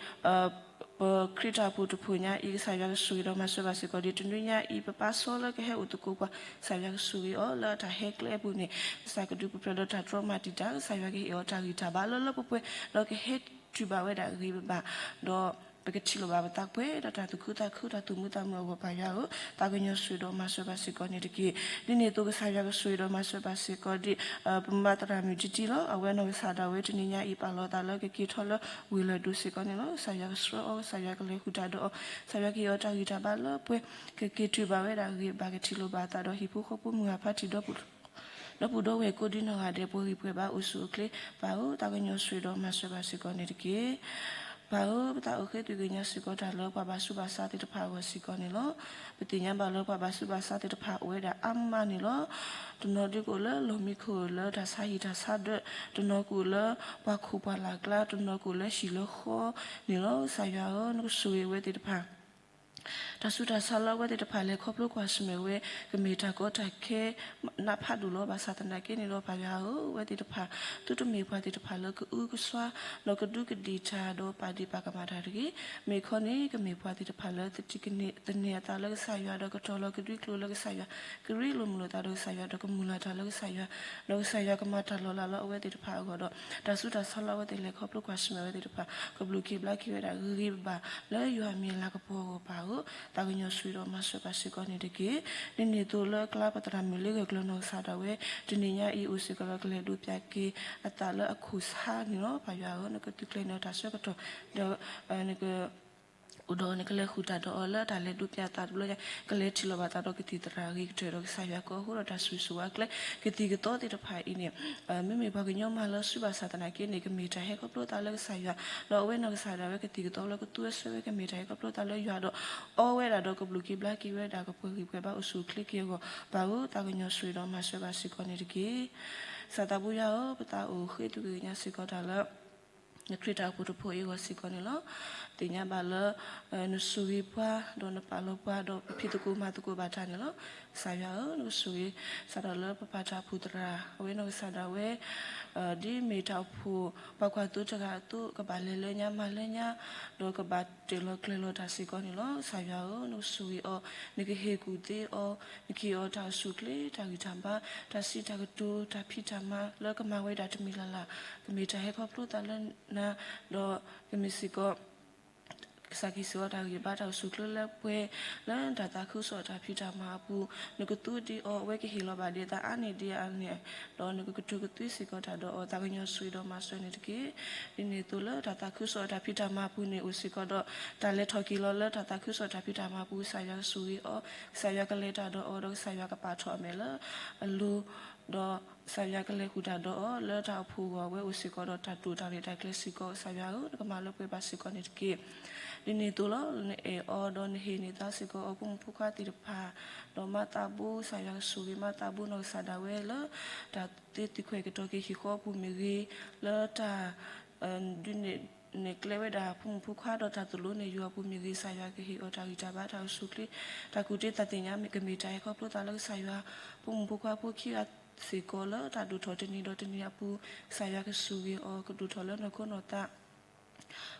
ပခရံာ်တၢ်အိၣ်ဖှိၣ်တဖုညါအံၤ ကစၢ်ယွၤကဆိၣ်ဂ့ၤဒီးမၤစၢၤဘၣ်စ့ၢ်ကီး ဒ်တနွံညါအံၤ ပပၢ်စီလၢကဟဲအိၣ်သကိးပှၤ ကစၢ်ယွၤကဆိၣ်ဂ့ၤအီၤလၢအတၢ်ဟဲကျဲအပူၤန့ၣ် ကစၢ်ကဒုးပူၤဖျဲးဒီးတၢ်တြီမၤတံာ်တာ် ကစၢ်ယွၤကဟ့ၣ်အီၤတၢ်ဂံၢ်တၢ်ဘါလၢလၢပှဲၤပှဲၤ ဒီးကဟဲတုၤဘၣ်ဝဲဒၣ်ဂ့ၤဘၣ် ဒီးပကထံၣ်လိာ်ဘၣ်ပသးပှဲၤဒီးတၢ်သူၣ်ခုသးခု တၢ်သူၣ်မုာ်သးမုာ်အဂီၢ် ပၢ်ယွၤဧၢ, သးကညီၤဆိၣ်ဂ့ၤဒီးမၤစၢၤဘၣ်စ့ၢ်ကီးန့ၣ်တက့ၢ်. ဒ်န့ၣ်အသိး ကစၢ်ယွၤကဆိၣ်ဂ့ၤဒီးမၤစၢၤဘၣ်စ့ၢ်ကီးဒ် ပမၤသရၣ်မုၣ်တံတံလီၤ. အဝဲနီၢ်ကစၢ်ဒၣ်ဝဲတနံၤညါအံၤ ပာ်လီၤသးလၢကက့ၤထီၣ်လၢဝ့ၢ်လၢၢ်ဒိၣ်စ့ၢ်ကီးန့ၣ်လီၤ. ကစၢ်ယွၤကဆှၢအီၤ, ကစၢ်ယွၤကလဲၤဃုာ်တၢ်ဒီးအီၤ, ကစၢ်ယွၤကဟ့ၣ်အီၤတၢ်ဂံၢ်တၢ်ဘါလၢပှဲၤ ကက့ၤတုၤဘၣ်ဝဲဒၣ်ဂ့ၤဘၣ် ကထံၣ်လိာ်ဘၣ်အသးဒီးဟံၣ်ဖိဃီဖိ မုၢ်ဂၤဖါတံၢ် ဒီပုၢ်ဒီဝဲၢ်ကိးဒံနီၢ်ဂၤဒဲး ပှၤဂံၢ်ပှဲၤဘါအိၣ်ဆူၣ်အိၣ်ချ့ ပၢ်ဧၢ, သးကညီၤဆိၣ်ဂ့ၤဒီးမၤစၢၤဘၣ်စ့ၢ်ကီးန့ၣ်တက့ၢ်. ပၢ်ဧၢ, ပသးအိၣ်ဃ့ၢ်သုးကညးစ့ၢ်ကီးတၢ်လၢပှၤဘၣ်ဆူးဘၣ်ဆါသ့ၣ်တဖၣ်အဂီၢ်စ့ၢ်ကီးန့ၣ်လီၤ. ပသ့ၣ်ညါဘၣ်လၢပှၤဘၣ်ဆူးဘၣ်ဆါသ့ၣ်တဖၣ်အိၣ်ဝဲဒၣ်အါမးန့ၣ်လီၤ. တနီၤဒုးကအိၣ်လၢလီၢ်မံခိၣ်လၢတၢ်ဆါဟံၣ်တၢ်ဆါဒၢး, တနီၤကအိၣ်လၢပှၤခိၣ်ပှၤလၢ်ကျါ, တနီၤကအိၣ်လၢဟံၣ်လၢဃီန့ၣ်လီၤ. ကစၢ်ယွၤဧၢ, နကဆိၣ်ဂ့ၤအဝဲသ့ၣ်တဖၣ် တၢ်ဆူးတၢ်ဆါလၢအဝဲသ့ၣ်တဖၣ်လဲၤခီဖျိကွၢ်ဆၢၣ်မဲာ်ဝဲ ကမ့ၢ်တၢ်ကီတၢ်ခဲ နးဖးဒိၣ်လီၤ. ဘၣ်ဆၣ်သနာ်က့န့ၣ်ဒီး ပၢ်ယွၤဧၢ, အဝဲသ့ၣ်တဖၣ် သုတမ့ၢ်ပှၤသ့ၣ်တဖၣ်လၢကအုကစွါ ဒီးကဒူးကဒ့ၣ်တၢ် ဒီးပာ်ဒ့ၣ်ပာ်ကမၣ်တၢ်တဂ့ၤ. မ့ၢ်ခီန့ၣ် ကမ့ၢ်ပှၤသ့ၣ်တဖၣ်လၢသန့ၤအသးလၢကစၢ်ယွၤ ဒီးကတီၤလီၤကဒွံကျိာ်လၢကစၢ်ယွၤ, ကရ့လိာ်မုာ်လိာ်သးဒီးကစၢ်ယွၤ ဒီးကမုၢ်လၢ်တၢ်လၢကစၢ်ယွၤ, ဒီးကစၢ်ယွၤကမၤတၢ်လီၤလးလၢအဝဲသ့ၣ်တဖၣ်အဂီၢ်ဒီး တၢ်ဆူးတၢ်ဆါလၢအဝဲသ့ၣ်လဲၤခီဖျိကွၢ်ဆၢၣ်မဲာ်ဝဲသ့ၣ်တဖၣ် ကဘျုးက့ၤဘျါက့ၤဝဲဒၣ်ဂ့ၤဂ့ၤဘၣ်ဘၣ် လၢယွၤအမံၤအလၤကပီၤအဂီၢ် ပၢ်ဧၢ, သးကညီၤဆိၣ်ဂ့ၤဒီးမၤစၢၤဘၣ်စ့ၢ်ကီးန့ၣ်တက့ၢ်. ဒ်န့ၣ်အသိးလၢအကျါ ပသရၣ်မုၣ်လၢဂၢၢ်ကျၢၤနီၢ်ကစၢ်ဒၣ်ဝဲ တနံၤညါအံၤအိၣ်စ့ၢ်ကီးဒီးကလဲၤဒိးပၠးက့ၤအသးလၢအခိၣ်ဆါန့ၣ်လီၤ. ပၢ်ယွၤဧၢ, နကသုးကျဲၤန့ၢ်အီၤတၢ်ဆၢကတီၢ် ဒီး နက အိၣ်ဒီးနကလဲၤဃုာ်တၢ်ဒီးအီၤလၢတၢ်လဲၤဒိးပၠးအသးတဘျီညါ ကလဲၤထံၣ်လိာ်ဘၣ်သးဒီးကသံၣ်သရၣ်ဂ့ၤကတၢၢ်ဒီးကစၢ်ယွၤကီၢ်အဃိဒီးတၢ်ဆိၣ်ဂ့ၤဆိၣ်ဝါကျဲ ကသံၣ်ကသီသ့ၣ်တဖၣ်အံၤန့ၣ် မ့မ့ၢ်ပှၤကညီမးလၢဆူးဘၣ်ဆၣ်သနာ်က့န့ၣ် ကမ့ၢ်တၢ်ဟဲခီဖျိသးလၢကစၢ်ယွၤ ဒီးအဝဲနီၢ်ကစၢ်ဒၣ်ဝဲကသံၣ်ကသီလၢကသူအဆၢဝဲ ကမ့ၢ်တၢ်ဟဲခီဖျိသးလၢယွၤဒီး အီဝဲဒၣ်ဒီးကဘျုးက့ၤဘျါက့ၤဝဲဒၣ်ကပှၤဂံၢ်ပှဲၤဘါအိၣ်ဆူၣ်အိၣ်ချ့က့ၤအဂီၢ် ပၢ်ဧၢ, သးကညီၤဆိၣ်ဂ့ၤဒီးမၤစၢၤဘၣ်စ့ၢ်ကီးန့ၣ်တက့ၢ်. ကစၢ်သးပူၤယွၤဧၢ, ပသးအိၣ်ဃ့ၢ်သုးကညးစ့ၢ်ကီးတၢ်လၢ နခရံာ်တၢ်အိၣ်ဖှိၣ်တဖုအံၤအဂီၢ်စ့ၢ်ကီးန့ၣ်လီၤ. သ့ၣ်ညါဘၣ်လၢ နဆိၣ်ဂ့ၤပှၤ ဒီးနပာ်လီၤပှၤ ဒီးပဖံးသကိးမၤသကိးဘၣ်တၢ်န့ၣ်လီၤ. ကစၢ်ယွၤဧၢ, နကဆိၣ်ဂ့ၤ စးထီၣ်လၢပပၢ်တၢ်အိၣ်ဖှိၣ်သရၣ် အဝဲနီၢ်ကစၢ်ဒၣ်ဝဲ ဒ်မ့ၢ်တၢ်အိၣ်ဖှိၣ် ပှၤကွၢ်သိတဂၤအသိး ကဘၣ်လဲၤလၢညါမၤလၢညါ ဒီးကဘၣ်တဲာ်လီၤကျဲၤလီၤတၢ်စ့ၢ်ကီးန့ၣ်လီၤ. ကစၢ်ယွၤဧၢ, နကဆိၣ်ဂ့ၤအီၤ, နကဟ့ၣ်ကူၣ်သ့အီၤ, နကဟ့ၣ်အီၤတၢ်အိၣ်ဆူၣ်အိၣ်ချ့ တၢ်ဂံၢ်တၢ်ဘါ တၢ်စံးတၢ်ကတိၤ တၢ်ဖံးတၢ်မၤလၢကမၤဝဲဒၣ်တမံၤလၢ်လၢ် ကမ့ၢ်တၢ်ဟဲခီဖျိသးလၢနၤ ဒီးကမ့ၢ်စ့ၢ်ကီး ကစၢ်ကဟ့ၣ်စ့ၢ်ကီးတၢ်ဂံၢ်ဘါတၢ်အိၣ်ဆူၣ်အိၣ်ချ့လၢပှဲၤ လၢတၢ်သးခုကစီၣ်တၢ်ဖံးတၢ်မၤအပူၤ နကသူဒံးအီၤ အဝဲကဟ့ၣ်လီၤဘၣ်ဒံးအသးအါန့ၢ်ဒံးအါန့ၢ် ဒီးနကကတိၤကသွံစ့ၢ်ကီးတၢ်ဒီးအီၤ သးကညီၤဆိၣ်ဂ့ၤဒီးမၤစၢၤန့ၣ်တက့ၢ်. ဒ်န့ၣ်အသိးလၢတၢ်သးခုကစီၣ်တၢ်ဖံးတၢ်မၤအပူၤန့ၣ် အိၣ်စ့ၢ်ကီးဒီး တၢ်လဲၤထီၣ်က့ၤလီၤလၢတၢ်သးခုကစီၣ်တၢ်ဖံးတၢ်မၤအပူၤ ကစၢ်ယွၤကဆိၣ်ဂ့ၤအီၤ ကစၢ်ယွၤကလဲၤတၢ်ဒီးအီၤ ဒီးကစၢ်ယွၤကပာ်ထီၣ်အမဲာ်လၢအလိၤ ဒီးကစၢ်ယွၤကလဲၤဃုာ်တၢ်ဒီးအီၤ လၢတၢ်အိၣ်ဖှိၣ်အဂီၢ် အဝဲအိၣ်စ့ၢ်ကီးဒီးတၢ်တိာ်တၢ်ရဲၣ်တၢ်ကျဲၤစ့ၢ်ကီး ကစၢ်ယွၤဧၢ, နကမၤလၢပှဲၤဘၣ်စ့ၢ်ကီးန့ၣ်တက့ၢ်. ဒ်န့ၣ်အသိးလီၤ နအဲၣ်အီၤဒီးနဟ့ၣ်န့ၢ်သါစ့ၢ်ကီးအီၤ ဖိမုၣ်ဖိခွါသ့ၣ်တဖၣ် ဒီးမၤသးဘိ ကစၢ်ယွၤကဆိၣ်ဂ့ၤမၤသးဘိနီၢ်ကစၢ်ဒၣ်ဝဲလၢ တၢ်သ့သုးခွဲးကတီၤက့ၤဟံၣ်ဃီအပူၤမ့ၢ်ဂ့ၤ, လၢတၢ် ဒုးနဲၣ်ကျဲဝဲဒၣ်ဖိမုၣ်ဖိခွါဒီးတၢ်သိၣ်လိနဲၣ်ယိၤအပူၤမ့ၢ်ဂ့ၤ, ကစၢ်ယွၤကဟ့ၣ်အီၤတၢ်ဂံၢ်တၢ်ဘါတၢ်အိၣ်ဆူၣ်အိၣ်ချ့, တၢ်ကူၣ်တ့သးသ့ၣ်ညါမ့ၢ်ကမ့ၢ်တၢ်ဟဲခီဖျိသးလၢကစၢ်ယွၤ, ဖိမုၣ်ဖိခွါဖိခံဂၤစ့ၢ်ကီးလၢတၢ်ဒိၣ်ထီၣ်တနံၤဒီးတနံၤအပူၤ, ကစၢ်ယွၤကဆိၣ်ဂ့ၤအီၤ ကဒိၣ်ထီၣ်လၢနီၢ်ခိနီၢ်သး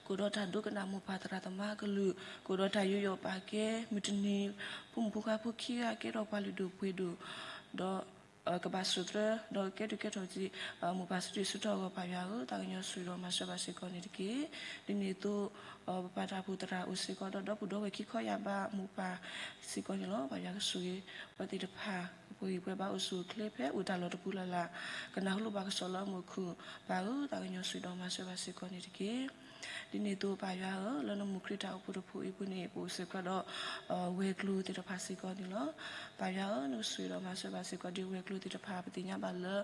ကအိၣ်ဒီးတၢ်ဒိကနၣ်မိၢ်ပၢ်သရၣ်သမါအကလုၢ်, ကအိၣ်ဒီးတၢ်ယူးယီၣ်ပာ်ကဲ မုၢ်တနံၤ ဖိမုၣ်ဖိခွါဖိခံဂၤကဲထီၣ်ပှၤလုၢ်ဒိၣ်ပှ့ၤဒိၣ်, ဒီး ကဘၣ်စူၢ်သြၢ ဒီးကဲဒုးကဲထီၣ်က့ၤ မိၢ်ပၢ်စုဒုၣ်စုတီၢ်အဂီၢ် ပၢ်ယွၤဧၢ, သးကညီၤဆိၣ်ဂ့ၤဒီးမၤစၢၤဘၣ်စ့ၢ်ကီးန့ၣ်တက့ၢ်. ဒ်န့ၣ်အသိး ပပၢ်တၢ်အိၣ်ဖှိၣ်သရၣ်အိၣ်စ့ၢ်ကီးဒီး ဒီပုၢ်ဒီဝဲၢ်ခံခီယၢ်ဘးမိၢ်ပၢ်စ့ၢ်ကီးန့ၣ်လီၤ. ပၢ်ယွၤကဆိၣ်ဂ့ၤ အဝဲသ့ၣ်တဖၣ် ကပှဲၤဂံၢ်ပှဲၤဘါအိၣ်ဆူၣ်အိၣ်ချ့ဖဲအိၣ်တၢ်လီၢ်တပူၤလၢ်လၢ်, ကနၢ်ဟူလိာ်ဘၣ်ကစီၣ်လၢအမုာ်အခုၣ်, ပၢ်ဧၢ, သးကညီၤဆိၣ်ဂ့ၤဒီးမၤစၢၤဘၣ်စ့ၢ်ကီးန့ၣ်တက့ၢ်. ဒ်န့ၣ်အသိးပၢ်ယွၤဧၢ, လၢနမိၢ်ခရံာ်တၢ်အိၣ်ဖှိၣ်တဖုအံၤအပူၤန့ၣ် ပအိၣ်စ့ၢ်ကီးဒီး ဝဲၤကျိၤသ့ၣ်တဖၣ်စ့ၢ်ကီးန့ၣ်လီၤ. ပၢ်ယွၤဧၢ, နကဆိၣ်ဂ့ၤဒီးမၤစၢၤဘၣ်စ့ၢ်ကီးဒ်ဝဲၤကျိၤသ့ၣ်တဖၣ် ပသ့ၣ်ညါဘၣ်လၢ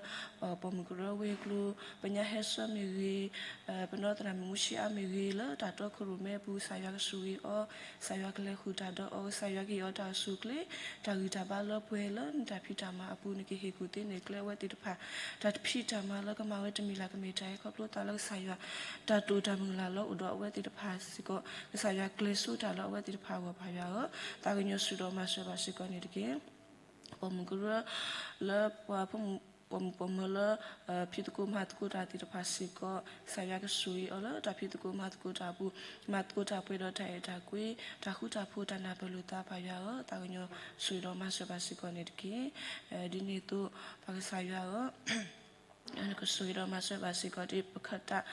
ပိာ်မုၣ်ကရၢဝဲၤကျိၤ ပညါဟဲဆၢမ့ၢ်ဂ့ၤ, ပနီၢ်သရၣ်မုၣ်မူဆံအါမ့ၢ်ဂ့ၤ လၢတၢ်တီခိၣ်ရိၣ်မဲအပူၤ ကစၢ်ယွၤကဆိၣ်ဂ့ၤအီၤ, ကစၢ်ယွၤကလဲၤဃုာ်တၢ်ဒီးအီၤ, ကစၢ်ယွၤကဟ့ၣ်အီၤတၢ်အိၣ်ဆူၣ်အိၣ်ချ့, တၢ်ဂံၢ်တၢ်ဘါလၢပှဲၤလၢနတၢ်ဖံးတၢ်မၤအပူၤ နကဟ့ၣ်ကူၣ်သ့န့ၢ်ကျဲအဝဲသ့ၣ်တဖၣ် တၢ်ဖံးတၢ်မၤလၢကမၤဝဲတမံၤလၢ်ကမ့ၢ်တၢ်အဲၣ်ခီဖျိသးလၢကစၢ်ယွၤ တၢ်တိာ်တၢ်မုၢ်လၢ်လၢအိၣ်ဒီးအဝဲသ့ၣ်တဖၣ်စ့ၢ်ကီး ကစၢ်ယွၤကျဲၤစိတၢ်လၢအဝဲသ့ၣ်တဖၣ်အဂီၢ်ပၢ်ယွၤဧၢ, သးကညီၤဆိၣ်ဂ့ၤဒီးမၤစၢၤဘၣ်စ့ၢ်ကီးန့ၣ်တက့ၢ်. ပိာ်မုၣ်ကရၢ လၢပှၤ ပိာ်မုၣ်ပိာ်မၢၤလၢ ဖံးသကိးမၤသကိးတၢ်သ့ၣ်တဖၣ်စ့ၢ်ကီး ကစၢ်ယွၤကဆိၣ်ဂ့ၤအီၤလၢတၢ်ဖံးသကိးမၤသကိးတၢ်အပူၤ, မၤသကိးတၢ်ပှဲၤဒီးတၢ်အဲၣ်တၢ်ကွံ, တၢ်ဃူတၢ်ဖိးတၢ်နၢ်ပၢၢ်လိာ်သးပၢ်ယွၤဧၢ, သးကညီၤဆိၣ်ဂ့ၤဒီးမၤစၢၤဘၣ်စ့ၢ်ကီးန့ၣ်တက့ၢ်. ဒ်န့ၣ်အသိး ပၢ်ကစၢ်ယွၤဧၢ နကဆိၣ်ဂ့ၤဒီးမၤစၢၤဘၣ်စ့ၢ်ကီးဒ်ပခၢၣ်တၢ်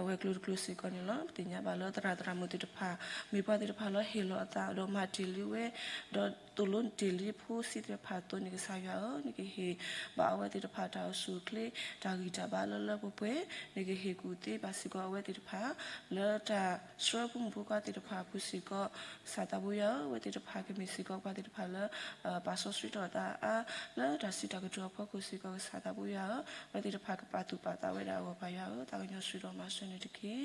ဝဲၤကျိၤတကျိၤစ့ၢ်ကီးန့ၣ်လီၤ. ပသ့ၣ်ညါဘၣ်လၢသရၣ်သရၣ်မုၣ်သ့ၣ်တဖၣ် မ့ၢ်ပှၤသ့ၣ်တဖၣ်လၢဟ့ၣ်လီၤအသးဒီးမၤတ့ၢ်လံဝဲ ဒီးသိၣ်လိတ့ၢ်လံဖိဆံးသ့ၣ်တဖၣ်အသိးန့ၣ် ကစၢ်ယွၤဧၢ, နကဟ့ၣ်ဘၣ်အဝဲသ့ၣ်တဖၣ်တၢ်အိၣ်ဆူၣ်အိၣ်ချ့ တၢ်ဂံၢ်တၢ်ဘါလၢလၢပှဲၤပှဲၤ, နကဟ့ၣ်ကူၣ်သ့ဘၣ်စ့ၢ်ကီးအဝဲသ့ၣ်တဖၣ် လၢတၢ်ဆှၢဖိမုၣ်ဖိခွါသ့ၣ်တဖၣ်အပူၤစ့ၢ်ကီး ကစၢ်သးဘိယွၤဧၢ, အဝဲသ့ၣ်တဖၣ်ကမ့ၢ်စ့ၢ်ကီးပှၤသ့ၣ်တဖၣ်လၢ ပာ်စီဆှံထီၣ်သးအါ လၢတၢ်စံးတၢ်ကတိၤအဖီခိၣ်စ့ၢ်ကီး ကစၢ်သးဘိယွၤဧၢ, အဝဲသ့ၣ်တဖၣ်ကပာ်သူၣ်ပာ်သးဝဲဒၣ်အဂီၢ်ပၢ်ယွၤဧၢ, သးကညီၤဆိၣ်ဂ့ၤဒီးမၤစၢၤန့ၣ်တက့ၢ်.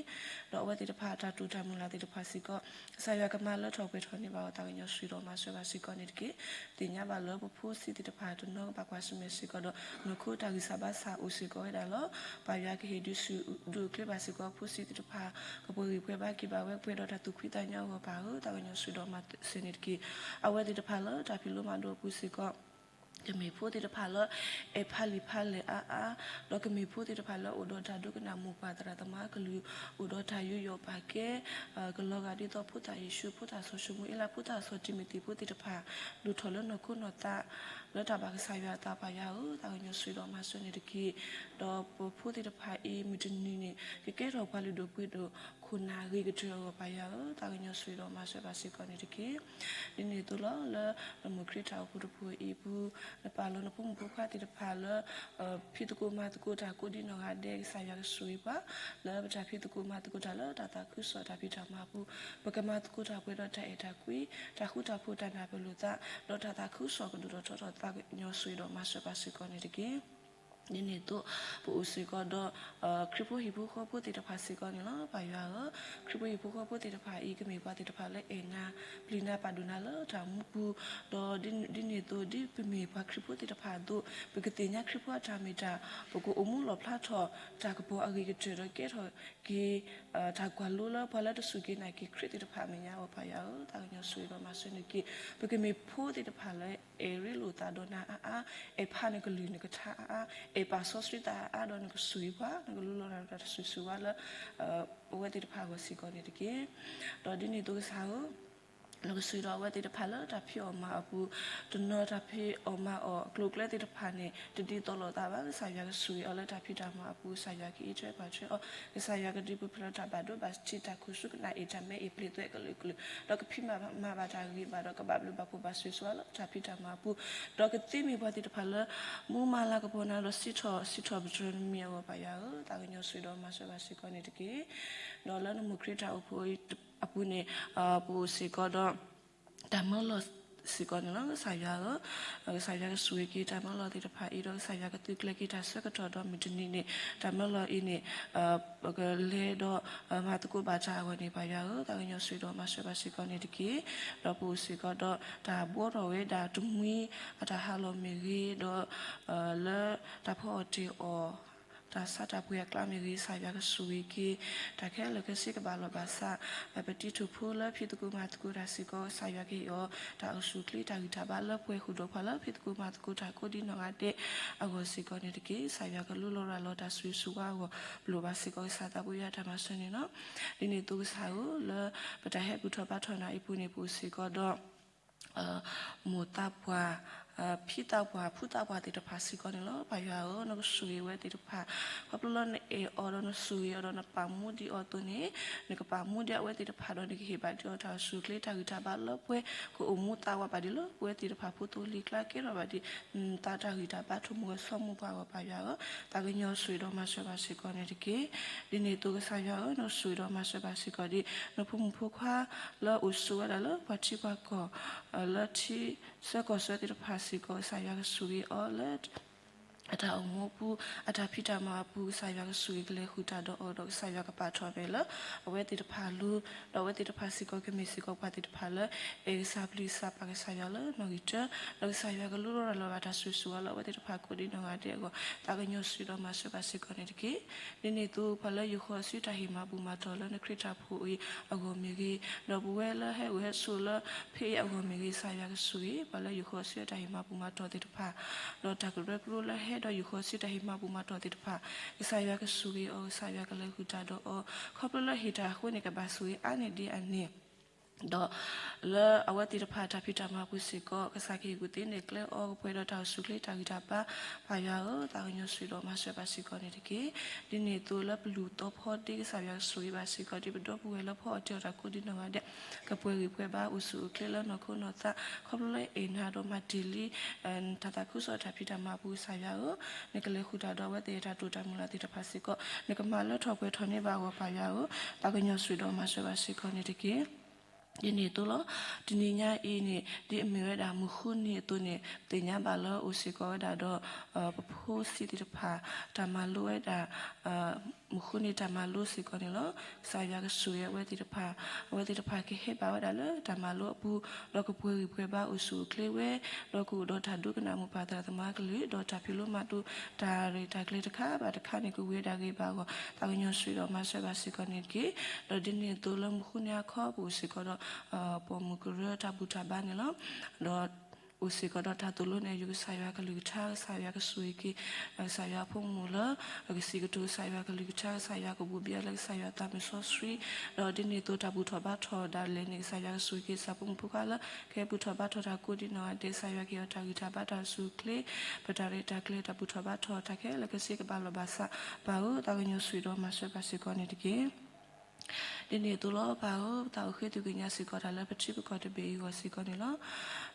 ဒီးအဝဲသ့ၣ်တဖၣ်အတၢ်တိာ်တၢ်မုၢ်လၢ်သ့ၣ်တဖၣ်စ့ၢ်ကီး ကစၢ်ယွၤကမၤလၢထီၣ်ပှဲၤထီၣ်န့ၢ်ဘၣ်အီၤ, သးကညီၤဆိၣ်ဂ့ၤဒီးမၤစၢၤဘၣ်စ့ၢ်ကီးန့ၣ်တက့ၢ်. သ့ၣ်ညါဘၣ်လၢပဖိဆံးသ့ၣ်တဖၣ်တနီၤကဘၣ်ကွၢ်ဆၢၣ်မဲာ်စ့ၢ်ကီးဒီး နီၢ်ခိတၢ်ဂံၢ်စၢ်ဘါစၢ်အိၣ်စ့ၢ်ကီးဝဲဒၣ်လီၤ. ပၢ်ယွၤကဟ့ၣ်ဒုးဆူၣ်ဒုးအိၣ်ချ့ဘၣ်စ့ၢ်ကီးဖိဆံးသ့ၣ်တဖၣ် ကပှဲၤဂံၢ်ပှဲၤဘါက့ၤဘၣ်ဝဲပှဲၤဒီးတၢ်သူၣ်ဖှံသးညီအဂီၢ်ပၢ်ဧၢ, သးကညီၤဆိၣ်ဂ့ၤဒီးမၤစၢၤန့ၣ်တက့ၢ်. အဝဲသ့ၣ်တဖၣ်လၢတၢ်ဖံးလိမၤဒိးအပူၤစ့ၢ်ကီး ကမ့ၢ်ဖိသ့ၣ်တဖၣ်လၢ အဲၣ်ဖးလံာ်ဖးလဲၢ်အါအါ, ဒီးကမ့ၢ်ဖိသ့ၣ်တဖၣ်လၢအိၣ်ဒီးတၢ်ဒိကနၣ်မိၢ်ပၢ်သရၣ်သမါအကလုၢ်, အိၣ်ဒီးတၢ်ယူးယီၣ်ပာ်ကဲ ကလီၤဂာ်ဒ်သိးဖိသၣ်ယ့ၣ်ၡူး, ဖိသၣ်စီၤၡမူၤအ့လး, ဖိသၣ်စီၤတံၤမသ့းဖိသ့ၣ်တဖၣ် ဒိၣ်ထီၣ်လၢနီၢ်ခိနီၢ်သး လၢတၢ်ဘၣ်ကစၢ်ယွၤအသးပၢ်ယွၤဧၢ, သးကညီၤဆိၣ်ဂ့ၤဒီးမၤစၢၤန့ၣ်တက့ၢ်. ဒီးပဖိသ့ၣ်တဖၣ်အံၤ မုၢ်တနံၤန့ၣ် ကကဲထီၣ်ပှၤလုၢ်ဒိၣ်ပှ့ၤဒိၣ်ခိၣ်နၢ်ဂ့ၤကတၢၢ်အဂီၢ်ပၢ်ယွၤဧၢ, သးကညီၤဆိၣ်ဂ့ၤဒီးမၤစၢၤဘၣ်စ့ၢ်ကီးန့ၣ်တက့ၢ်. ဒ်န့ၣ်အသိးလီၤ လၢနမိၢ်ခရံာ်တၢ်အိၣ်ဖှိၣ်တဖုအံၤအပူၤ နပာ်လီၤနဖိမုၣ်ဖိခွါသ့ၣ်တဖၣ်လၢ ဖံးသကိးမၤသကိးတၢ်ကိးဒံနီၢ်ဂၤဒဲး ကစၢ်ယွၤကဆိၣ်ဂ့ၤပှၤ လၢပတၢ်ဖံးသကိးမၤသကိးတၢ်လၢတၢ်သးခုကစီၣ်တၢ်ဖံးတၢ်မၤအပူၤ ပကမၤသကိးတၢ်ပှဲၤဒီးတၢ်အဲၣ်တၢ်ကွံ တၢ်ဃူတၢ်ဖိးတၢ်နၢ်ပၢၢ်လိာ်သး ဒီးတၢ်သးခုကစီၣ်ကဒိၣ်ထီၣ်ထီထီၣ် သးကညီၤဆိၣ်ဂ့ၤဒီးမၤစၢၤဘၣ်စ့ၢ်ကီးန့ၣ်တက့ၢ်. ဒ်န့ၣ်အသိး ပအိၣ်စ့ၢ်ကီးဒီး ခရံာ်ဖိဟံၣ်ဖိဃီဖိသ့ၣ်တဖၣ်စ့ၢ်ကီးန့ၣ်လီၤ. ပၢ်ယွၤဧၢ, ခရံာ်ဖိဟံၣ်ဖိဃီဖိသ့ၣ်တဖၣ်အံၤ ကမ့ၢ်ပှၤသ့ၣ်တဖၣ်လၢအဲၣ်နၤ ပျံၤနၤ ပာ်ဒိၣ်နၤလၢတၢ်မူပူၤ, ဒီးဒ်န့ၣ်အသိး ဒ်ပမ့ၢ်ပှၤခရံာ်ဖိသ့ၣ်တဖၣ်အသိး ပကသ့ၣ်ညါခရံာ်ဖိအတၢ်မ့ၢ်တၢ်, ပကအိၣ်မူလီၣ်ဖျါထီၣ် တၢ်ကပီၤအဂ့ၤကတၢၢ်ဒီးကဲထီၣ်က့ၤ တၢ်ကွၢ်လိလၢပှၤလၢတစူၢ်က့ၤနာ်က့ၤခရံာ်သ့ၣ်တဖၣ်အမဲာ်ညါအဂီၢ် ပၢ်ယွၤဧၢ, သးကညီၤဆိၣ်ဂ့ၤဒီးမၤစၢၤန့ၣ်တက့ၢ်. ပကမ့ၢ်ဖိသ့ၣ်တဖၣ်လၢအဲၣ်ရ့လိာ်သးဒီးနၤအါအါ, အဲၣ်ဖးနကလုၢ်နကထါအါအါ, အဲၣ်ပာ်စီဆှံသးအါအါဒီးနကဆိၣ်ဂ့ၤပှၤ, နကလူလီၤတၢ်ဒီးတၢ်တစူၢ်စူၢ်ဝါလၢ အဝဲသ့ၣ်တဖၣ်အဂီၢ်စ့ၢ်ကီးန့ၣ်တက့ၢ်. ဒီးဒ်န့ၣ်အသိးကစၢ်ဧၢ, နကဆိၣ်ဂ့ၤဒီးအဝဲသ့ၣ်တဖၣ်လၢတၢ်ဖံးအီၣ်မၤအီၣ်အပူၤ, တနီၤတၢ်ဖံးအီၣ်မၤအီၣ်အကျိၤအကျဲသ့ၣ်တဖၣ်န့ၣ် တဒ်သိးလိာ်သးဘၣ်, ကစၢ်ယွၤကဆိၣ်ဂ့ၤအီၤလၢတၢ်ဖံးတၢ်မၤအပူၤ, ကစၢ်ယွၤကအံးထွဲကွၢ်ထွဲအီၤ, ကစၢ်ယွၤကဒုးပူၤဖျဲးဒီးတၢ်ဘၣ်ဒိဘၣ်ထံးတၢ်ခိၣ်ဆူကနၣ်အ့ၣ်တၢ်မဲအ့ၣ်ပျ့ၤသွဲၣ်ကလုာ်ကလုာ်, ဒီးကဖံးမၤဘၣ်တၢ်ဂ့ၤဘၣ်ဒီးကဘၣ်ဘျုးဘၣ်ဖှိၣ်ဘၣ်ဆိၣ်ဂ့ၤဆိၣ်ဝါလၢတၢ်ဖံးတၢ်မၤအပူၤ, ဒီးကသ့မ့ၢ်ပှၤသ့ၣ်တဖၣ်လၢမူမၤလၤကပီၤနၤဒီးစံးထီၣ်စံးထီၣ်ပတြၢၤနမံၤအဂီၢ် ပၢ်ယွၤဧၢ, သးကညီၤဆိၣ်ဂ့ၤဒီးမၤစၢၤဘၣ်စ့ၢ်ကီးန့ၣ်တက့ၢ်. ဒီးလၢနမိၢ်ခရံာ်တၢ်အိၣ်ဖှိၣ်အပူၤန့ၣ် ပအိၣ်စ့ၢ်ကီးဒီး တၢ်မၢလီၤစ့ၢ်ကီးန့ၣ်လီၤ. ကစၢ်ယွၤဧၢ, ကစၢ်ယွၤကဆိၣ်ဂ့ၤက့ၤတၢ်မၢလီၤသ့ၣ်တဖၣ်အံၤဒီး ကစၢ်ယွၤကသုးကျဲၤက့ၤတၢ်ဆၢကတီၢ်ဒီးမုၢ်တနံၤန့ၣ် တၢ်မၢလီၤအံၤန့ၣ် ပကလဲၤဒီးမၤသကိးဘၣ်တၢ်အဂီၢ်န့ၣ် ပၢ်ယွၤဧၢ, သးကညီၤဆိၣ်ဂ့ၤဒီးမၤစၢၤဘၣ်စ့ၢ်ကီးန့ၣ်တက့ၢ်. ဒီးပအိၣ်စ့ၢ်ကီးဒီးတၢ်ဘှီထီၣ်ဝဲဒၣ်တမှံၤအတၢ်ဟးလီၢ်မ့ၢ်ဂ့ၤ, ဒီးလၢတၢ်ဖီအီၣ်တ့ၢ်အီၣ် တၢ်ဆါတၢ်ပှ့ၤအကျါမ့ၢ်ဂ့ၤ, ကစၢ်ယွၤကဆိၣ်ဂ့ၤက့ၤ တၢ်ခဲလၢာ်ခဲဆ့ကဘၣ်လီၢ်ဘၣ်စး, ပတံၤထူၣ်ဖိလၢဖံးသကိးမၤသကိးတၢ်စ့ၢ်ကီး ကစၢ်ယွၤကဟ့ၣ်အီၤ တၢ်အိၣ်ဆူၣ်အိၣ်ချ့တၢ်ဂံၢ်တၢ်ဘါလၢပှဲၤဃုာ်ဒီးပှၤလၢဖံးသကိးမၤသကိးတၢ်ကိးဒံနီၢ်ဂၤဒဲးအဂီၢ်စ့ၢ်ကီးန့ၣ်တက့ၢ်. ကစၢ်ယွၤကလူလီၤရၤလီၤတၢ်ဆိၣ်ဂ့ၤဆိၣ်ဝါအဂီၢ် ပလိၣ်ဘၣ်စ့ၢ်ကီး ကစၢ်သးဘိယွၤတၢ်မၤစၢၤန့ၣ်လီၤ. ဒ်န့ၣ်အသိးကစၢ်ဧၢ, လၢပတၢ်ဟဲဘူၣ်ထီၣ်ဘါထီၣ်နၤအံၤပူၤန့ၣ် ပအိၣ်စ့ၢ်ကီးဒီး မိၢ်သးပှၢ် ဖံသးပှၢ်ဖုသးပှၢ်သ့ၣ်တဖၣ်စ့ၢ်ကီးန့ၣ်လီၤ. ပၢ်ယွၤဧၢ, နကဆိၣ်ဂ့ၤအဝဲသ့ၣ်တဖၣ်, ခီဖျိလၢနအဲၣ်အီၤဒီးနဆိၣ်ဂ့ၤအီၤဒီးနပာ်မူဒံးအီၤအသိးန့ၣ်, နကပာ်မူဒံးအဝဲသ့ၣ်တဖၣ်ဒီးနကဟ့ၣ်ဘၣ်ဒံးအီၤတၢ်အိၣ်ဆူၣ်အိၣ်ချ့တၢ်ဂံၢ်တၢ်ဘါလၢပှဲၤ, ကအိၣ်မူသးဝးဘၣ်ဒံးလၢပဝဲသ့ၣ်တဖၣ်ဖိသိလံၤကျါ ကဲထီၣ်ဘၣ်ဒံး နတၢ်ဂံၢ်တၢ်ဘါ ထိၣ်မူဂဲၤဆီမူပှၤအဂီၢ် ပၢ်ယွၤဧၢ, သးကညီၤဆိၣ်ဂ့ၤဒီးမၤစၢၤဘၣ်စ့ၢ်ကီးန့ၣ်တက့ၢ်. ဒ်န့ၣ်အသိးကစၢ်ယွၤဧၢ, နဆိၣ်ဂ့ၤဒီးမၤစၢၤဘၣ်စ့ၢ်ကီးဒ် နဖိမုၣ်ဖိခွါလၢအိၣ်ဆိးဝဲဒၣ်လၢပှၤထံပှၤကီၢ် လၢထံဆၢကီၢ်ဆၢသ့ၣ်တဖၣ်စ့ၢ်ကီး ကစၢ်ယွၤကဆိၣ်ဂ့ၤအီၤလၢ အတၢ်အိၣ်မူအပူၤ, အတၢ်ဖံးတၢ်မၤအပူၤ ကစၢ်ယွၤကဆိၣ်ဂ့ၤကလဲၤဃုာ်တၢ်ဒီးအီၤဒီး ကစၢ်ယွၤကပာ်ထီၣ်အမဲာ်လၢအဝဲသ့ၣ်တဖၣ်အလိၤ, ဒီးအဝဲသ့ၣ်တဖၣ်စ့ၢ်ကီးကမ့ၢ်စ့ၢ်ကီးပှၤသ့ၣ်တဖၣ်လၢ အဲၣ်ကစၢ်ပျံၤကစၢ်ဖးကစၢ်ယွၤလၢနီၣ်ဂံၢ်တၢ, ဒီးကစၢ်ယွၤကလိၣ်ထီၣ်ရၤလီၤဘၣ်တၢ်စုၣ်စုၤအီၤလၢအဝဲသ့ၣ်တဖၣ်ကိးဒံးနီၢ်ဂၤဒဲးအဂီၢ်, သးကညီၤဆိၣ်ဂ့ၤဒီးမၤစၢၤဘၣ်စ့ၢ်ကီးန့ၣ်တက့ၢ်. ဒ်န့ၣ်အသိး ပှၤလၢယိၤဃီၤဆူတၢ်ဟ့ၣ်မၤဘူၣ်မၤတီၢ်လၢနခရံာ်တၢ်ဖိအံၤအဂီၢ်မ့ၢ်ဂ့ၤ, ဒီးပဝဲလၢဟဲဂုာ်ဟဲစိာ်လၢဖဲအံၤအဂီၢ်မ့ၢ်ဂ့ၤ, ကစၢ်ယွၤကဆိၣ်ဂ့ၤ ပှၤလၢယိၤဃီၤဆူတၢ်ဟ့ၣ်မၤဘူၣ်မၤတီၢ်သ့ၣ်တဖၣ်, ဒီးတၢ်ကရၢကရိလၢဟဲဒီးယိၤဃီၤဆူတၢ်ဟ့ၣ်မၤဘူၣ်မၤတီၢ်သ့ၣ်တဖၣ်, ကစၢ်ယွၤကဆိၣ်ဂ့ၤအီၤ, ကစၢ်ယွၤကလဲၤဃုာ်တၢ်ဒီးအီၤ, ခီဖျိလၢဟ့ၣ်တၢ်အဃိန့ၣ် ကဘၣ်ဆိၣ်ဂ့ၤအါန့ၢ်ဒံးအန့ၣ် ဒီးလၢအဝဲသ့ၣ်တဖၣ်တၢ်ဖံးတၢ်မၤအပူၤစ့ၢ်ကီး ကစၢ်ကဟ့ၣ်ကူၣ်သ့န့ၢ်ကျဲအီၤကပှဲၤဒီးတၢ်အိၣ်ဆူၣ်အိၣ်ချ့တၢ်ဂံၢ်တၢ်ဘါ, ပၢ်ယွၤဧၢ, သးကညီၤဆိၣ်ဂ့ၤဒီးမၤစၢၤဘၣ်စ့ၢ်ကီးန့ၣ်တက့ၢ်. ဒ်န့ၣ်အသိးလၢပလူၤသီဖီဒ့ ကစၢ်ယွၤကဆိၣ်ဂ့ၤဘၣ်စ့ၢ်ကီးဒ်ပဒီပုၢ်ဝဲၢ်လၢဖီအီၣ်တ့ၢ်အီၣ်တၢ်ကိးဒံးနီၢ်ဂၤဒဲး, ကပှဲၤဂံၢ်ပှဲၤဘါအိၣ်ဆူၣ်အိၣ်ချ့လၢနီၢ်ခိနီၢ်သး, ခီဖျိလၢအဲၣ်နၤဒီးမၤတ့ၢ်လံ တၢ်သးခုကစီၣ်တၢ်ဖံးတၢ်မၤအပူၤ ကစၢ်ယွၤဧၢ, နကလဲၤဃုာ်တၢ်ဒီးအဝဲသ့ၣ်အတၢ်တိာ်တၢ်မုၢ်လၢ်သ့ၣ်တဖၣ်စ့ၢ်ကီး, နကမၤလၢထီၣ်ပှဲၤထီၣ်န့ၢ်ဘၣ်အဂီၢ် ပၢ်ယွၤဧၢ, သးကညီၤဆိၣ်ဂ့ၤဒီးမၤစၢၤဘၣ်စ့ၢ်ကီးန့ၣ်တက့ၢ်. ဒ်န့ၣ်အသိးလီၤ. တနံၤညါအံၤန့ၣ် ဒ်အမ့ၢ်ဝဲဒၣ်မုၢ်ဃုနံၤအသိးန့ၣ် ပသ့ၣ်ညါဘၣ်လၢအိၣ်စ့ၢ်ကီးဝဲဒၣ်ဒီး ပဖိဆံးသ့ၣ်တဖၣ် တၢ်မၤလိဝဲဒၣ် မုၢ်ဃုနံၤတၢ်မၤလိစ့ၢ်ကီးန့ၣ်လီၤ. ကစၢ်ယွၤကဆိၣ်ဂ့ၤအဝဲသ့ၣ်တဖၣ်, အဝဲသ့ၣ်တဖၣ်ကဟဲဘၣ်ဝဲဒၣ်လၢတၢ်မၤလိအပူၤ, ဒီးကပှဲၤဂံၢ်ပှဲၤဘါအိၣ်ဆူၣ်အိၣ်ချ့ဝဲ, ဒီးကအိၣ်ဒီးတၢ်ဒိကနၣ်မိၢ်ပၢ်သရၣ်သမါကလုၢ်, ဒီးတၢ်ဖံးလိမၤဒိး တၢ်ရဲၣ်တၢ်ကျဲၤတခါဘၣ်တခါန့ၣ် ကဝံၤဝဲဒၣ်ဂ့ၤဘၣ်အဂီၢ် သးကညီၤဆိၣ်ဂ့ၤဒီးမၤစၢၤဘၣ်စ့ၢ်ကီးန့ၣ်တက့ၢ်. ဒီးဒ်န့ၣ်အသိးလၢမုၢ်ဃုနံၤအခီ ပအိၣ်စ့ၢ်ကီးဒီး ပိာ်မုၣ်ကရၢတၢ်ဘူၣ်တၢ်ဘါန့ၣ်လီၤ. ဒီး အိၣ်စ့ၢ်ကီးဒီးတၢ်သိၣ်လိနဲၣ်ယုာ်ကစၢ်ယွၤကလုၢ်ကထါ, ကစၢ်ယွၤကဆိၣ်ဂ့ၤက့ၤ ကစၢ်ယွၤအဖိမုၣ်လၢ ကစံးကတိၤကစၢ်ယွၤကလုၢ်ကထါ, ကစၢ်ယွၤကဘိၣ်ဘံၣ်အီၤလၢကစၢ်ယွၤသးမုၢ်စီဆှံ, ဒီးဒ်န့ၣ်အသိးတၢ်ဘူၣ်ထီၣ်ဘါထီၣ်ဒၣ်လဲာ်န့ၣ် ကစၢ်ယွၤကဆိၣ်ဂ့ၤက့ၤ ကစၢ်ဖိမုၣ်ဖိခွါလၢ ကဟဲဘူၣ်ထီၣ်ဘါထီၣ်တၢ်ကိးဒံးနီၢ်ဂၤဒဲး, ကစၢ်ယွၤကဟ့ၣ်အီၤတၢ်ဂံၢ်တၢ်ဘါတၢ်အိၣ်ဆူၣ်အိၣ်ချ့, ပတၢ်ရဲၣ်တၢ်ကျဲၤတၢ်ဘူၣ်ထီၣ်ဘါထီၣ်တၢ်ခဲလၢာ်ခဲဆ့ကဘၣ်လီၢ်ဘၣ်စး, ပၢ်ဧၢ, သးကညီၤဆိၣ်ဂ့ၤဒီးမၤစၢၤဘၣ်စ့ၢ်ကီးန့ၣ်တက့ၢ်. ဒ်န့ၣ်အသိးလီၤ ပၢ်ဧၢ, ပသးအိၣ်ဃ့သုးကညးစ့ၢ်ကီးတၢ်လၢပထံပကီၢ်တဘ့ၣ်အံၤအဂီၢ်စ့ၢ်ကီးန့ၣ်လီၤ.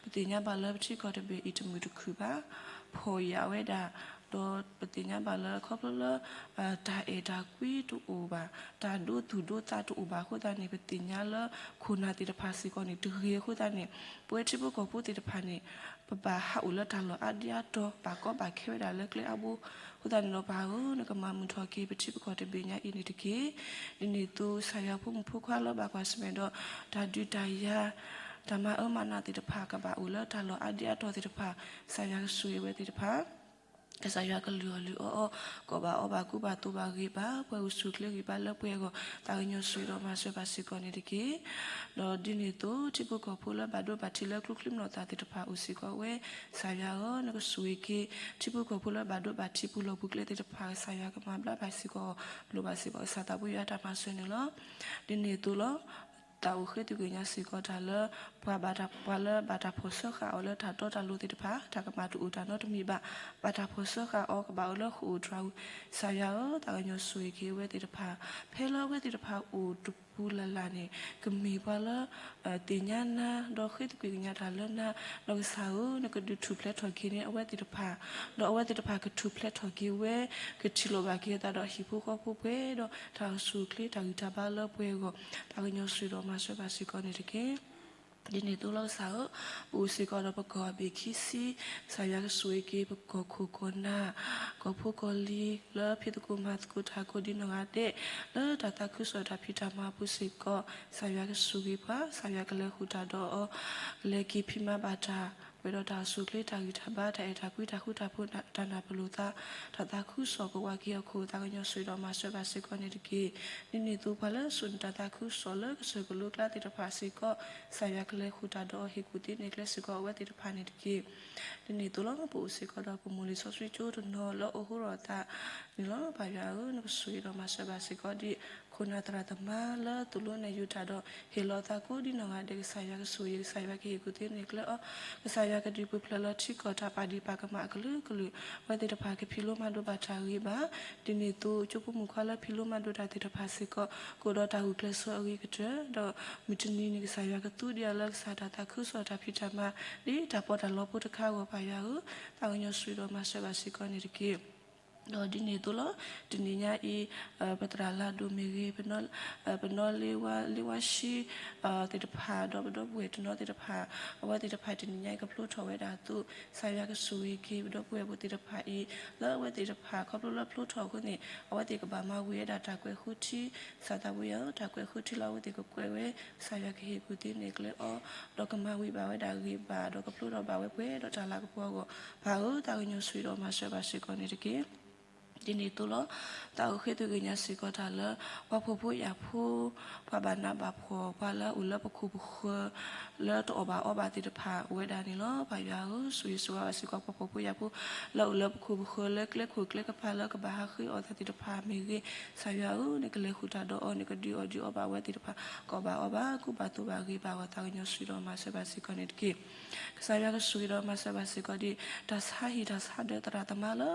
ပသ့ၣ်ညါဘၣ်လၢပထံကီၢ်တဘ့ၣ်အံၤတမုာ်တခုၣ်ဘၣ်, ဖှီၣ်ယာ်ဝဲဒၣ်, ဒီးပသ့ၣ်ညါဘၣ်လၢခီဖျိလၢ တၢ်အဲၣ်တၢ်ကွံတအိၣ်ဘၣ်, တၢ်ဒိသူၣ်ဒိသးတအိၣ်ဘၣ်အဃိသတးန့ၣ် ပသ့ၣ်ညါလၢခိၣ်နၢ်သ့ၣ်တဖၣ်စ့ၢ်ကီးန့ၣ် တဂ့ၤအဃိသတးန့ၣ် ပဝဲထံဖိကီၢ်ဖိသ့ၣ်တဖၣ်န့ၣ် ပဘၣ်ဟးအိၣ်လၢတၢ်လီၢ်အါဒံအါတီၤ ဘၣ်ကီဘၣ်ခဲဝဲဒၣ်လၢကျဲအါဘိ, အဃိသတးန့ၣ်ဒီးပၢ်ဧၢ, နကမၤမုာ်ထီၣ်က့ၤပထံပကီၢ်တဘ့ၣ်ညါအံၤန့ၣ်တက့ၢ်. ဒ်န့ၣ်အသိး ကစၢ်ယွၤဖိမုၣ်ဖိခွါလၢဘၣ်ကွၢ်ဆၢၣ်မဲာ်ဒီး တၢ်ဒုးတၢ်ယၤ တၢ်မၤအၢမၤနးသ့ၣ်တဖၣ် ကဘၣ်အိၣ်လၢတၢ်လီၢ်အါဒံအါတီၤသ့ၣ်တဖၣ် ကစၢ်ယွၤကဆိၣ်ဂ့ၤဝဲသ့ၣ်တဖၣ် ကစၢ်ယွၤကလုၢ်အီၣ်လုၢ်အီအီၤ, ကီၢ်ဘၣ်အီဘၣ်ကူဘၣ်သိးဘၣ်ဂ့ၤဘၣ် ပှၤအိၣ်ဆူၣ်အိၣ်ချ့ဂ့ၤဘၣ်လၢပှဲၤအဂီၢ် သးကညီၤဆိၣ်ဂ့ၤဒီးမၤစၢၤဘၣ်စ့ၢ်ကီးန့ၣ်တက့ၢ်. ဒီးဒ်န့ၣ်အသိး ထံဖိကီၢ်ဖိလၢဘၣ်ဒိဘၣ်ထံးလၢကျိချံမျိာ်သၣ်သ့ၣ်တဖၣ်အိၣ်စ့ၢ်ကီးဝဲ ကစၢ်ယွၤဧၢ, နကဆိၣ်ဂ့ၤက့ၤ ထံဖိကီၢ်ဖိလၢဘၣ်ဒိဘၣ်ထံးပူၤလီၢ်ပူၤကျဲသ့ၣ်တဖၣ် ကစၢ်ယွၤကမၤဘျါဘၣ်စ့ၢ်ကီး လိၣ်ဘၣ်စ့ၢ်ကီး ကစၢ်သးဘိယွၤတၢ်မၤစၢၤန့ၣ်လီၤ. ဒ်န့ၣ်အသိးလီၤ သးအိၣ်ဃ့သုးကညးစ့ၢ်ကီးတၢ်လၢ ပှၤဘၣ်တၢ် ပှၤလၢဘၣ်တၢ်ဖီၣ်စၢဃာ်အီၤလၢတၢ်တီတၢ်လိၤသ့ၣ်တဖၣ် တၢ်ကမၣ်တအိၣ်တၢ်နီတမံၤဘၣ်, ဘၣ်တၢ်ဖီၣ်စၢဃာ်အီၤကဘၣ်အိၣ်လၢဃိာ်အိၣ်တြၤဝံၤ ကစၢ်ယွၤဧၢ, သးကညီၤဆိၣ်ဂ့ၤက့ၤအဝဲသ့ၣ်တဖၣ် ဖဲလၢအဝဲသ့ၣ်တဖၣ်အိၣ်တပူၤလၢ်လၢ်န့ၣ် ကမ့ၢ်ပှၤလၢ သ့ၣ်ညါနၤ ဒီးဃ့သကွံာ်ကညးတၢ်လၢနၤ, ဒီးကစၢ်ဧၢ, နကဒုးထူၣ်ဖျဲးထီၣ်က့ၤန့ၢ်အဝဲသ့ၣ်တဖၣ်, ဒီးအဝဲသ့ၣ်တဖၣ်ကထူၣ်ဖျဲးထီၣ်က့ၤဝဲ, ကထံၣ်လိာ်ဘၣ်က့ၤအသးဒီးဟံၣ်ဖိဃီဖိပှဲၤဒီး တၢ်အိၣ်ဆူၣ်အိၣ်ချ့တၢ်ဂံၢ်တၢ်ဘါလၢပှဲၤအဂီၢ် သးကညီၤဆိၣ်ဂ့ၤဒီးမၤစၢၤဘၣ်စ့ၢ်ကီးန့ၣ်တက့ၢ်. ဒ်န့ၣ်အသိးလီၤကစၢ်ဧၢ, ပအိၣ်စ့ၢ်ကီးဒီးပကီၢ်ဘ့ၣ်ခံဆံ, ကစၢ်ယွၤကဆိၣ်ဂ့ၤက့ၤ ပကီၢ်ခိၣ်ကီၢ်နၢ်, ကီၢ်ဖိကီၢ်လံၤလၢဖံးသကိးမၤသကိးတၢ်ကိးဒံးနီၢ်ဂၤဒဲး, လၢတၢ်သးခုကစီၣ်တၢ်ဖံးတၢ်မၤအပူၤစ့ၢ်ကီး, ကစၢ်ယွၤကဆိၣ်ဂ့ၤပှၤ, ကစၢ်ယွၤကလဲၤဃုာ်တၢ်ဒီးအီၤ, ကလဲၤက့ၤဖံးမၤဘၣ်တၢ် ပှဲၤဒီးတၢ်အိၣ်ဆူၣ်အိၣ်ချ့တၢ်ဂံၢ်တၢ်ဘါ တၢ်အဲၣ်တၢ်ကွံတၢ်ဃူတၢ်ဖိး တၢ်နၢ်ပၢၢ်လိာ်သး တၢ်သးခုကစီၣ်ကဝးက့ၤအီၤခိၣ် သးကညီၤဆိၣ်ဂ့ၤဒီးမၤစၢၤဘၣ်စ့ၢ်ကီးန့ၣ်တက့ၢ်. ဒ်န့ၣ်အသိးပှၤလၢအစိာ်န့ၢ်တၢ်သးခုကစီၣ်လၢကစၢၢ်ကလိကျါသ့ၣ်တဖၣ်စ့ၢ်ကီး ကစၢ်ယွၤကလဲၤဃုာ်တၢ်ဒီးအီၤ ဟ့ၣ်ကူၣ်သ့န့ၢ်ကျဲစ့ၢ်ကီးအဝဲသ့ၣ်တဖၣ်န့ၣ်တက့ၢ်. ဒ်န့ၣ်အသိးလီၤ ပအိၣ်စ့ၢ်ကီးဒီးပမိၢ်လံာ်စီဆှံကၠိတနီၤလၢအအိၣ်ဃိထီၣ်သးန့ၣ်လီၤ. ပၢ်ယွၤဧၢ, နကဆိၣ်ဂ့ၤဒီးမၤစၢၤဘၣ်စ့ၢ်ကီးဒ်ခိၣ်နၢ်သရၣ်သမါလၢသိၣ်လိနဲၣ်ယုာ်တၢ်ဒီး ဟ့ၣ်လီၤသးကိးဒံးနီၢ်ဂၤဒဲး ကစၢ်ယွၤကဆိၣ်ဂ့ၤ ကစၢ်ယွၤကဟ့ၣ်ကူၣ်သ့န့ၢ်ကျဲအီၤ ကစၢ် ကစၢ်ယွၤကဒုးပူၤဖျဲးလီၤထံကီၢ်တၢ်ပာ်ဒံးပာ်ကမၣ်အကလုာ်ကလုာ်, အဝဲသ့ၣ်တဖၣ်ကဖံးလိမၤဒိးဘၣ်တၢ်ဂ့ၤဘၣ်, ဒ်န့ၣ်အသိး ကၠိဖိမုၣ်ခွါလၢဖံးလိမၤဒိးတၢ်သ့ၣ်တဖၣ်စ့ၢ်ကီး ကအိၣ်ဒီးတၢ်ဂုာ်ကျဲးစၢးအဂ့ၤကတၢၢ်, ဒီးမုၢ်တနံၤန့ၣ် ကစၢ်ယွၤကသူဒံးအီၤလၢကစၢ်တၢ်သးခုကစီၣ်တၢ်ဖံးတၢ်မၤ ဒ်တၢ်ပီးတၢ်လီဖိတခါအဂီၢ်ပၢ်ယွၤဧၢ, သးကညီၤဆိၣ်ဂ့ၤဒီးမၤစၢၤဘၣ်စ့ၢ်ကီးန့ၣ်တက့ၢ်. ဒီးဒ်န့ၣ်အသိးလီၤ, တနံၤညါအံၤ ပသရၣ်လၤဒိၣ်မ့ၢ်ဂ့ၤ, ပနီၣ်လ့ဝါ လ့ဝါရှံ သ့ၣ်တဖၣ် ဒီးပဒီပုၢ်ဝဲၢ်တနီၤသ့ၣ်တဖၣ်, အဝဲသ့ၣ်တဖၣ်တနံၤညါအံၤကဖျိထီၣ်ဝဲဒၣ်အသိး ကစၢ်ယွၤကဆိၣ်ဂ့ၤက့ၤ ပဒီပုၢ်ဝဲၢ်ဖိသ့ၣ်တဖၣ်အံၤ, လၢအဝဲသ့ၣ်တဖၣ်ခီဖျိလၢဖျိထီၣ်အဃိန့ၣ် အဝဲသ့ၣ်ကဘၣ်မၤဝံၤဝဲဒၣ်တၢ်ကွဲးဃုထံ, ကစၢ်သးပူၤယၤဧၢ, တၢ်ကွဲးဃုထံလၢအဝဲသ့ၣ်ကကွဲးဝဲ, ကစၢ်ယွၤကဟ့ၣ်ကူၣ်သ့န့ၢ်ကျဲအီၤ, ဒီးကမၤဝံၤဘၣ်ဝဲဒၣ်ဂ့ၤဘၣ်, ဒီးကဖျိထီၣ်ဘၣ်ဝဲပှဲၤဒီးတၢ်လၤကပီၤအဂီၢ်, ပၢ်ဧၢ, သးကညီၤဆိၣ်ဂ့ၤဒီးမၤစၢၤဘၣ်စ့ၢ်ကီးန့ၣ်တက့ၢ်. ဒ်န့ၣ်အသိးလီၤ, သးအိၣ်ဃ့သုးဂ့ၤညါစ့ၢ်ကီးတၢ်လၢ ပှၤဖှီၣ်ဖိယာ်ဖိ, ပှၤဘၣ်နးဘၣ်ဖှီၣ်, ပှၤလၢအအိၣ်လၢပခိၣ်ပဃၢၤ လၢတအီၣ်ဘၣ်အီဘၣ်သ့ၣ်တဖၣ်ဝဲဒၣ်န့ၣ်လီၤ. ပၢ်ယွၤဧၢ, ဆိၣ်ဂ့ၤဆိၣ်ဝါဘၣ်စ့ၢ်ကီးပှၤဖှီၣ်ဖိယာ်ဖိ လၢအအိၣ်လၢပခိၣ်ပဃၢၤ လၢကျဲခိၣ်ကျဲကပၤလၢကဘၣ်ဟးဃ့အီၣ်သးသ့ၣ်တဖၣ်မ့ၢ်ဂ့ၤ, ကစၢ်ယွၤဧၢ, နကလဲၤဃုာ်တၢ်ဒီးအီၤ, နကဒုးအီၣ်ဒုးအီဘၣ်ဝဲသ့ၣ်တဖၣ် ကအီၣ်ဘၣ်အီဘၣ်, ကူဘၣ်သိးဘၣ်ဂ့ၤဘၣ်အဂီၢ်, သးကညီၤဆိၣ်ဂ့ၤဒီးမၤစၢၤဘၣ်စ့ၢ်ကီးန့ၣ်တက့ၢ်. ကစၢ်ယွၤကဆိၣ်ဂ့ၤဒီးမၤစၢၤဘၣ်စ့ၢ်ကီးဒ် တၢ်ဆါဟံၣ်တၢ်ဆါဒၢးသရၣ်သမါလၢ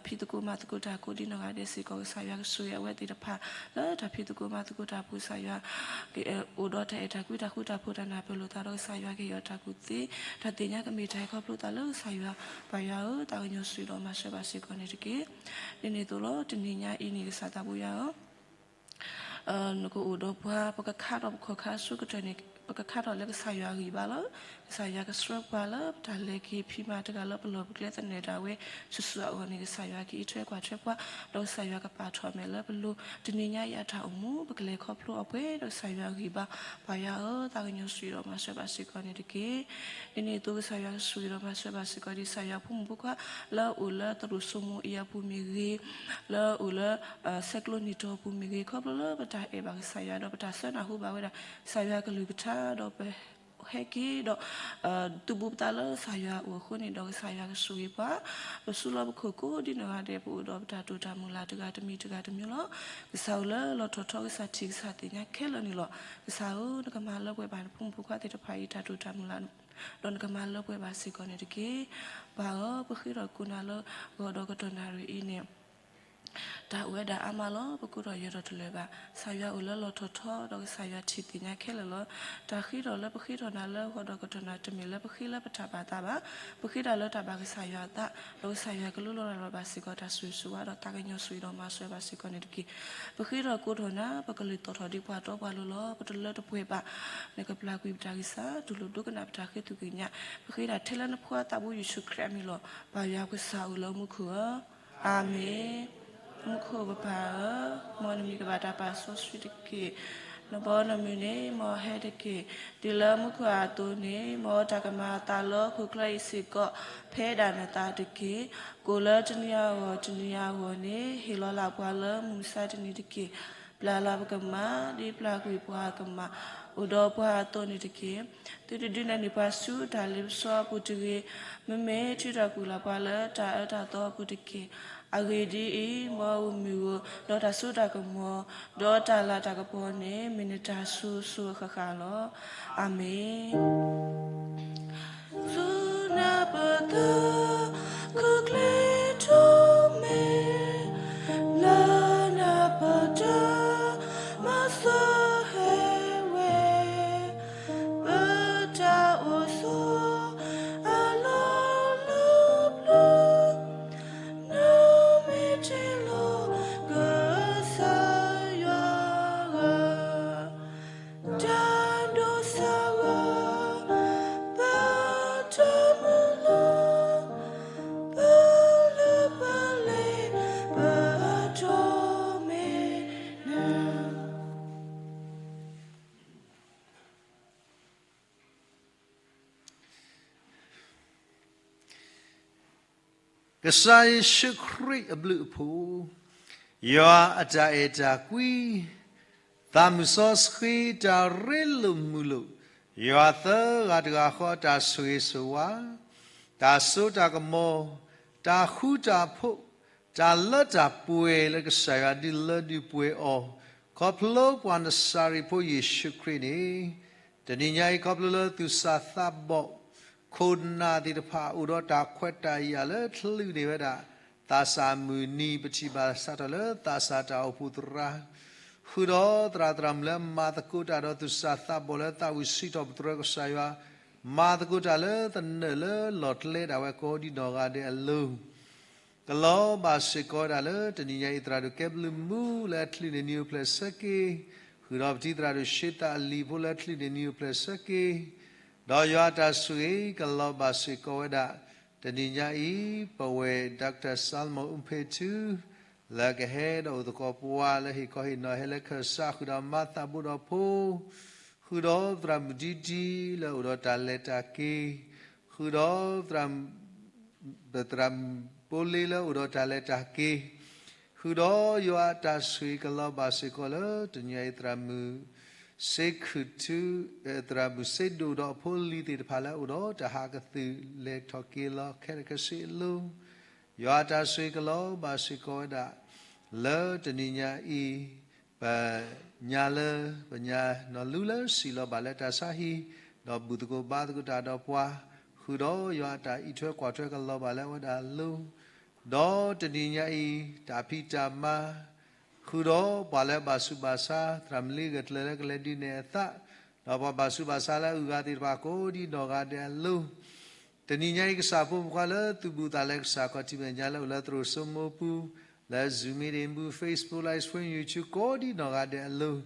ဖံးသကိးမၤသကိးတၢ်ကိးဒ်နီၢ်ဂၤဒဲးစ့ၢ်ကီး, ကစၢ်ယွၤကဆိၣ်ဂ့ၤအဝဲသ့ၣ်တဖၣ် လၢတၢ်ဖံးသကိးမၤသကိးတၢ်အပူၤ, ကစၢ်ယွၤ ကအိၣ်ဒီးတၢ်အဲၣ်တၢ်ကွံတၢ်ဃူတၢ်ဖိးတၢ်နၢ်ပၢၢ်လိာ်သးဒီး ကစၢ်ယွၤကဟ့ၣ်အီၤတၢ်ကူၣ်သ့, တၢ်သ့ၣ်ညါကမ့ၢ်တၢ်ဟဲခီဖျိသးလၢကစၢ်ယွၤ, ပၢ်ယွၤဧၢ, သးကညီၤဆိၣ်ဂ့ၤဒီးမၤစၢၤဘၣ်စ့ၢ်ကီးန့ၣ်တက့ၢ်. ဒ်န့ၣ်အသိးလီၤ, တနံၤညါအံၤန့ၣ် ကစၢ်သးပူၤယွၤဧၢ နကအိၣ်ဒီးပှၤ, ပကခါထီၣ်ပခီၣ်ခါဆူကတၢၢ်န့ၣ်, ပကခါထီၣ်လၢကစၢ်ယွၤအဂံၢ်ဘါလီၤ. ကစၢ်ယွၤကဆှၢပှၤလၢပတၢ်လဲၤက့ၤဖံးမၤတဂၤလၢပလီၢ်ပကျဲသနၢၣ်ဒၣ်ဝဲဆူၣ်ဆူၣ်အဂီၢ်န့ၣ်, ကစၢ်ယွၤကအံးထွဲကွၢ်ထွဲပှၤ, ဒီးကစၢ်ယွၤကပာ်ထီၣ်အမဲာ်လၢပလိၤ, တနံၤညါအံၤအတၢ်အိၣ်မူ ပကလဲၤခီဖျိအီၤပှဲၤဒီးကစၢ်ယွၤအဂံၢ်ဘါ, ပၢ်ယွၤဧၢ, သးကညီၤဆိၣ်ဂ့ၤဒီးမၤစၢၤဘၣ်စ့ၢ်ကီးန့ၣ်တက့ၢ်. ဒ်န့ၣ်အသိး ကစၢ်ယွၤကဆိၣ်ဂ့ၤဒီးမၤစၢၤဘၣ်စ့ၢ်ကီးဒ်ကစၢ်ယွၤဖိမုၣ်ဖိခွါ လၢအအိၣ်လၢသရိာ်စိမိၤအံၤအပူၤမ့ၢ်ဂ့ၤ, လၢအအိၣ်လၢ ဆဲးကျိးနံၣ်တီၢ်အပူၤမ့ၢ်ဂ့ၤ, ခီဖျိလၢပတၢ်အဲၣ်ဘၣ်ကစၢ်ယွၤဒီးပတၢ်စၢနၢ်ဟူဘၣ်ဝဲဒၣ် ကစၢ်ယွၤကလုၢ်ကထါဒီးပ ဟဲက့ၤဒီး သုးဘူးပသးလၢကစၢ်ယွၤအအိၣ်အဃိန့ၣ်ဒီး ကစၢ်ယွၤကဆိၣ်ဂ့ၤပှၤ, ပစုလီၢ်ပခိၣ်ကိးဒ်နီၢ်ဂၤဒဲး ပအိၣ်ဒီးပတၢ်တိာ်တၢ်မုၢ်လၢ်တဂၤတမံၤတဂၤတမံၤလီၤ. ကစၢ်ဧၢ, လၢလီၢ်ထီၣ်ထီကစၢ်ထံၣ်ကစၢ်သ့ၣ်ညါခဲလၢာ်န့ၣ်လီၤ. ကစၢ်ဧၢ, နကမၤလၢပှဲၤဘၣ်နဖိမုၣ်ဖိခွါသ့ၣ်တဖၣ်အံၤ တၢ်တိာ်တၢ်မုၢ်လၢ်, ဒီးနကမၤလၢပှဲၤဘၣ်စ့ၢ်ကီးန့ၣ်တက့ၢ်. ပၢ်ဧၢ, ပဃ့ထီၣ်ကိးနၤလၢဂီၤဒီးကတီၢ်နၣ်ရံၣ်အံၤန့ၣ် တၢ်အိၣ်ဝဲဒၣ်အါမးလီၤ. ပကိးထီၣ်ယဲၢ်ထီၣ်တလၢာ်ဘၣ်. ကစၢ်ယွၤအိၣ်လၢလီၢ်ထီၣ်ထီ ဒီးကစၢ်ယွၤထံၣ်သ့ၣ်ညါခဲလၢာ်လီၤ. တၢ်ဃ့ထီၣ်လၢပဃ့ထီၣ်နၤလၢဂီၤဒီးကတီၢ်နၣ်ရံၣ် တမ့ၢ်လၢပဃ့လၢပတၢ်ဘၣ်သးဘၣ်. ပဃ့တၢ်လၢတၢ်ဘၣ်ကစၢ်ယွၤအသး, ဒီးကစၢ်ယွၤကလိၣ်လီၤလၢ်ဘၣ်စ့ၢ်ကီးတၢ်ဆိၣ်ဂ့ၤဆိၣ်ဝါဒီး သးကညီၤဆိၣ်ဂ့ၤဒီးမၤစၢၤဘၣ်စ့ၢ်ကီးန့ၣ်တက့ၢ်. ပဃ့ထီၣ်ကိးထီၣ်နၤ, ပကလုၢ်သီၣ်ထီၣ်ဒ်ပှၤတီပှၤလိၤလီၤ. ပတလၢတပှဲၤဘၣ်. နကပျၢ်ကွံာ်ပတၢ်ဂံၢ်စၢ်, တူၢ်လိာ်ဒိကနၣ်ပတၢ်ဃ့သုးက့ညါ, ပဃ့ဒၣ်ထဲလၢနဖိသးဘိယ့ၣ်ၡူးခရံာ်အမံၤလီၤ. ပၢ်ယွၤကစၢ်အိၣ်လၢမူခိၣ်ဧၢ, အၤမ့ၣ်. မူခိၣ်ပပၢ်ဧၢ, မ်နမံၤကဘၣ်တၢ်ပာ်စီဆှံတက့ၢ်. နဘီနမုၢ်န့ၣ် မ်အဟဲတက့ၢ်. ဒ်လၢမူခိၣ်အသိးန့ၣ်, မ်တၢ်ကမၤအသးလၢဟီၣ်ခိၣ်ချၢအံၤစ့ၢ်ကီး ဖဲဒၣ်နသးတက့ၢ်. ကိၣ်လၢတနံၤအဂီၢ်တနံၤအဂီၢ်န့ၣ်, ဟ့ၣ်လီၤလၢ်ပှၤလၢမုၢ်မဆါတနံၤတက့ၢ်. ပျၢ်လၢ်ပကမၣ်, ဒ်ပျၢ်ကွံာ်ပှၤကမၣ်, အိၣ်ဒီးပှၤအသိးန့ၣ်တက့ၢ်. သုတဒုးနဲၣ်န့ၢ်ပှၤဆူတၢ်လ့ပစီအပူၤတဂ့ၤ. မ့မ့ၢ်ထုးထီၣ်ကွံာ်လၢ်ပှၤလၢတၢ်အၢတၢ်သီအပူၤတက့ၢ်. အဂ့ၢ်ဒ်အံၤ, မ်အမုၢ်ဧိၤ, ဒီးတၢ်စိတၢ်ကမီၤ, ဒီးတၢ်လၤတၢ်ကပီၤန့ၣ်, မ့ၢ်နတၢ်ဆိၣ်ဂ့ၤဆိၣ်ဝါဃၣ်ဃၣ်လီၤ. အၤမ့ၣ်. ဆူနပသး, ခိၣ်ချ့ထိးမဲာ်, လၢနပတၢ်မၤစၢၤဟဲဝဲ, ပတၢ်အိၣ်ဆိး, အလီၢ်လၢပျၢၤ, နမ့ၢ်တ့လီၤကစၢ်ယွၤဂၤ တၢ်ဒိးစၢ်ဂၤ, ပတၢ်မုၢ်လၢ်, ပလၢပလဲ, ပအတီမ့ၢ်နၤ. ကစၢ်ယ့ၣ်ၡူးခရံာ်အဘျုးအဖှိၣ်, ယွၤအတၢ်အဲၣ်တၢ်ကွံ, သးမုၢ်စီဆှံတၢ်ရ့လိာ်မုာ်လိာ်, ယွၤသၢဂၤတဂၤဃီတၢ်ဆိၣ်ဂ့ၤဆိၣ်ဝါ, တၢ်စိတၢ်ကမီၤ, တၢ်ဃူတၢ်ဖိး, တၢ်လၢတၢ်ပှဲၤလၢကစၢ်ယွၤဒုးလၢဒုးပှဲၤအီၤ, ခီဖျိပှၤနစၤရ့းဖိယ့ၣ်ၡူးခရံာ်န့ၣ်, တနံၤညါအံၤခီဖျိလၢသူၣ်စၢ်သးဘီၣ် ခိၣ်နၢ်သ့ၣ်တဖၣ်အိၣ်ဒီးတၢ်ခွဲးတၢ်ယာ်လၢချုးန့ၢ်ဝဲဒၣ် သးစၢ်မုၢ်နံၤ ပထံၣ်ဘၣ်စးထီၣ်လၢသးစၢ်တၢ်အိၣ်ဖှိၣ်သရၣ်, ဃုာ်ဒီးသရၣ်သရၣ်မုၣ်လၢမၤသကိးတၢ်ဒီးသူၣ်စၢ်သးဘီၣ်လၢသးဝံၣ်စံးထီၣ်ပတြၢၤကစၢ်ယွၤ, မၤသကိးတၢ်လၢသနၢၣ်လၢလီၢ်ကျဲဒၣ်ဝဲကိးဒံနီၢ်ဂၤဒဲးအလိၤ ကလီၤဘၣ်စ့ၢ်ကီးဝဲဒၣ်လၢတနံၤညါအံၤ သရၣ်ဒိၣ်ကဲဘျုးမူလၢအချုးန့ၢ်နံၤအိၣ်ဖျဲၣ်ဆၢက့ၤ, ဃုာ်ဒီးပထံၣ်သရၣ်ဒိၣ်ရှ့သးအလံာ်ဖိလၢအချုးန့ၢ်နံၤအိၣ်ဖျဲၣ်ဆၢက့ၤ, ဒီးယွၤအတၢ်ဆိၣ်ဂ့ၤကလီၤဘၣ်စ့ၢ်ကီးဝဲဒၣ် တနံၤညါအံၤ ပဝဲ Doctor Salmon အူဖ့းထူ လၢကဟဲဒီးအိၣ်သကိးပှၤလၢဟ့ၣ်ခီဟ့ၣ်နီၤ ဟဲလၢခၢၣ်စးဃုာ်ဒီးမၤသးဘိဒီးဖိ ဃုာ်ဒီးသရၣ်မုၣ်ဒံဒံလၢအိၣ်ဒီးတၢ်လဲၤတၢ်က့ၤ, ဃုာ်ဒီး ပသရၣ်မုၣ်ဖိလ့လၢအိၣ်ဒီးတၢ်လဲၤတၢ်က့ၤ, ဃုာ်ဒီးယွၤအတၢ်ဆိၣ်ဂ့ၤကလီၤဘၣ်စ့ၢ်ကီးလၢတနံၤညါအံၤ သရၣ်မုၣ် စ့ခုၣ်ထူ, သရၣ်မုၣ်စ့ဒိၣ်ဒီးအဖိလံၤသ့ၣ်တဖၣ်လၢအိၣ်ဒီးတၢ်ဟးကသုၣ်လဲၤထီၣ်က့ၤလီၤခဲလၢာ်ခဲဆ့အလိၤ ယွၤအတၢ်ဆိၣ်ဂ့ၤကလီၤဘၣ်စ့ၢ်ကီးဝဲဒၣ် လၢတနံၤညါအံၤ ပညါလၢ ပညါနီၢ်လူလၢစံးလီၤဘၣ်လၢတၢ်ဆါဟံၣ်, ဒီးဘူၣ်သကိးဘါသကိးတၢ်ဒီးပှၤ, ဃုာ်ဒီးယွၤအတၢ်အံးထွဲကွၢ်ထွဲကလီၤဘၣ်လၢအဝဲဒၣ်အလိၤ, ဒီးတနံၤညါအံၤ တၢ်ဖံးတၢ်မၤ ဃုာ်ဒီးပှၤလၢဘၣ်ဆူးဘၣ်ဆါ သရၣ်မုၣ်လံဂဲၤကျၢၤလၢကလဲၤဒုးနဲၣ်အသး, ဒီးပှၤဘၣ်ဆူးဘၣ်ဆါလၢအဂုၤအဂၤသ့ၣ်တဖၣ်ကိးဒံနီၢ်ဂၤဒဲးအလိၤ တနံၤညါအံၤ ကစၢ်ဖိမုၣ်ဖိခွါလၢသူၣ်ဘူၣ်သးလဲ ကစၢ်ခီၣ်ထံးမဲာ်ညါလၢအိၣ်လၢသရိာ်စိမိၢ်ပူၤ, လၢ Zoom meeting ပူၤ Facebook Live Stream YouTube ကိးဒံနီၢ်ဂၤဒဲးအလိၤ,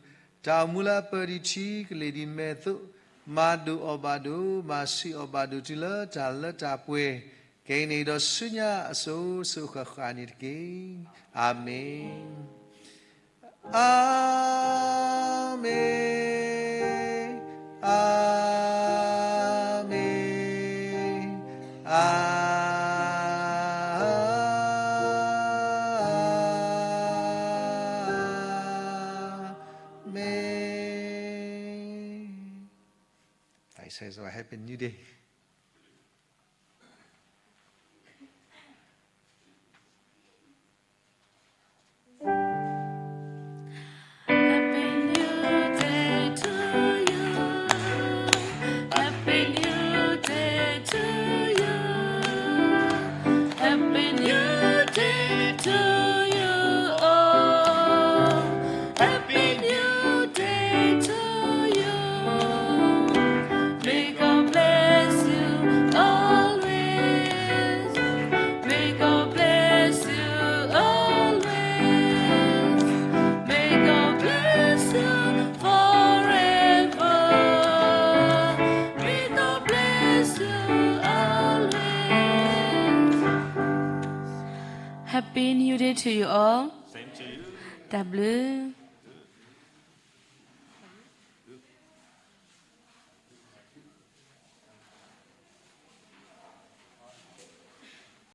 တၢ်အိၣ်မူလၢအပၢၢ်ဒံးထံကလ့ၢ်ဒံးမဲာ်အသိး, မၤဒိၣ်အီၣ်ဘၣ်ဒိၣ်, မၤဆံးအီၣ်ဘၣ်ဒိၣ်တုၤလၢတၢ်လၢတၢ်ပှဲၤ, ကဲအံၤန့ၣ်ဒီးဆူညါအစိၤစိၤဃၣ်ဃၣ်န့ၣ်တက့ၢ်. အၤမ့ၣ်, အၤမ့ၣ်, အၤမ့ၣ်. Happy New Day. Happy New Day to you. Happy New Day to you. Happy New Day to you all. Happy New Day to you. May God bless you always. May God bless you always. May God bless you forever. May God bless you always. Happy New Day to you all. Same to you. တၢ်ဘျုး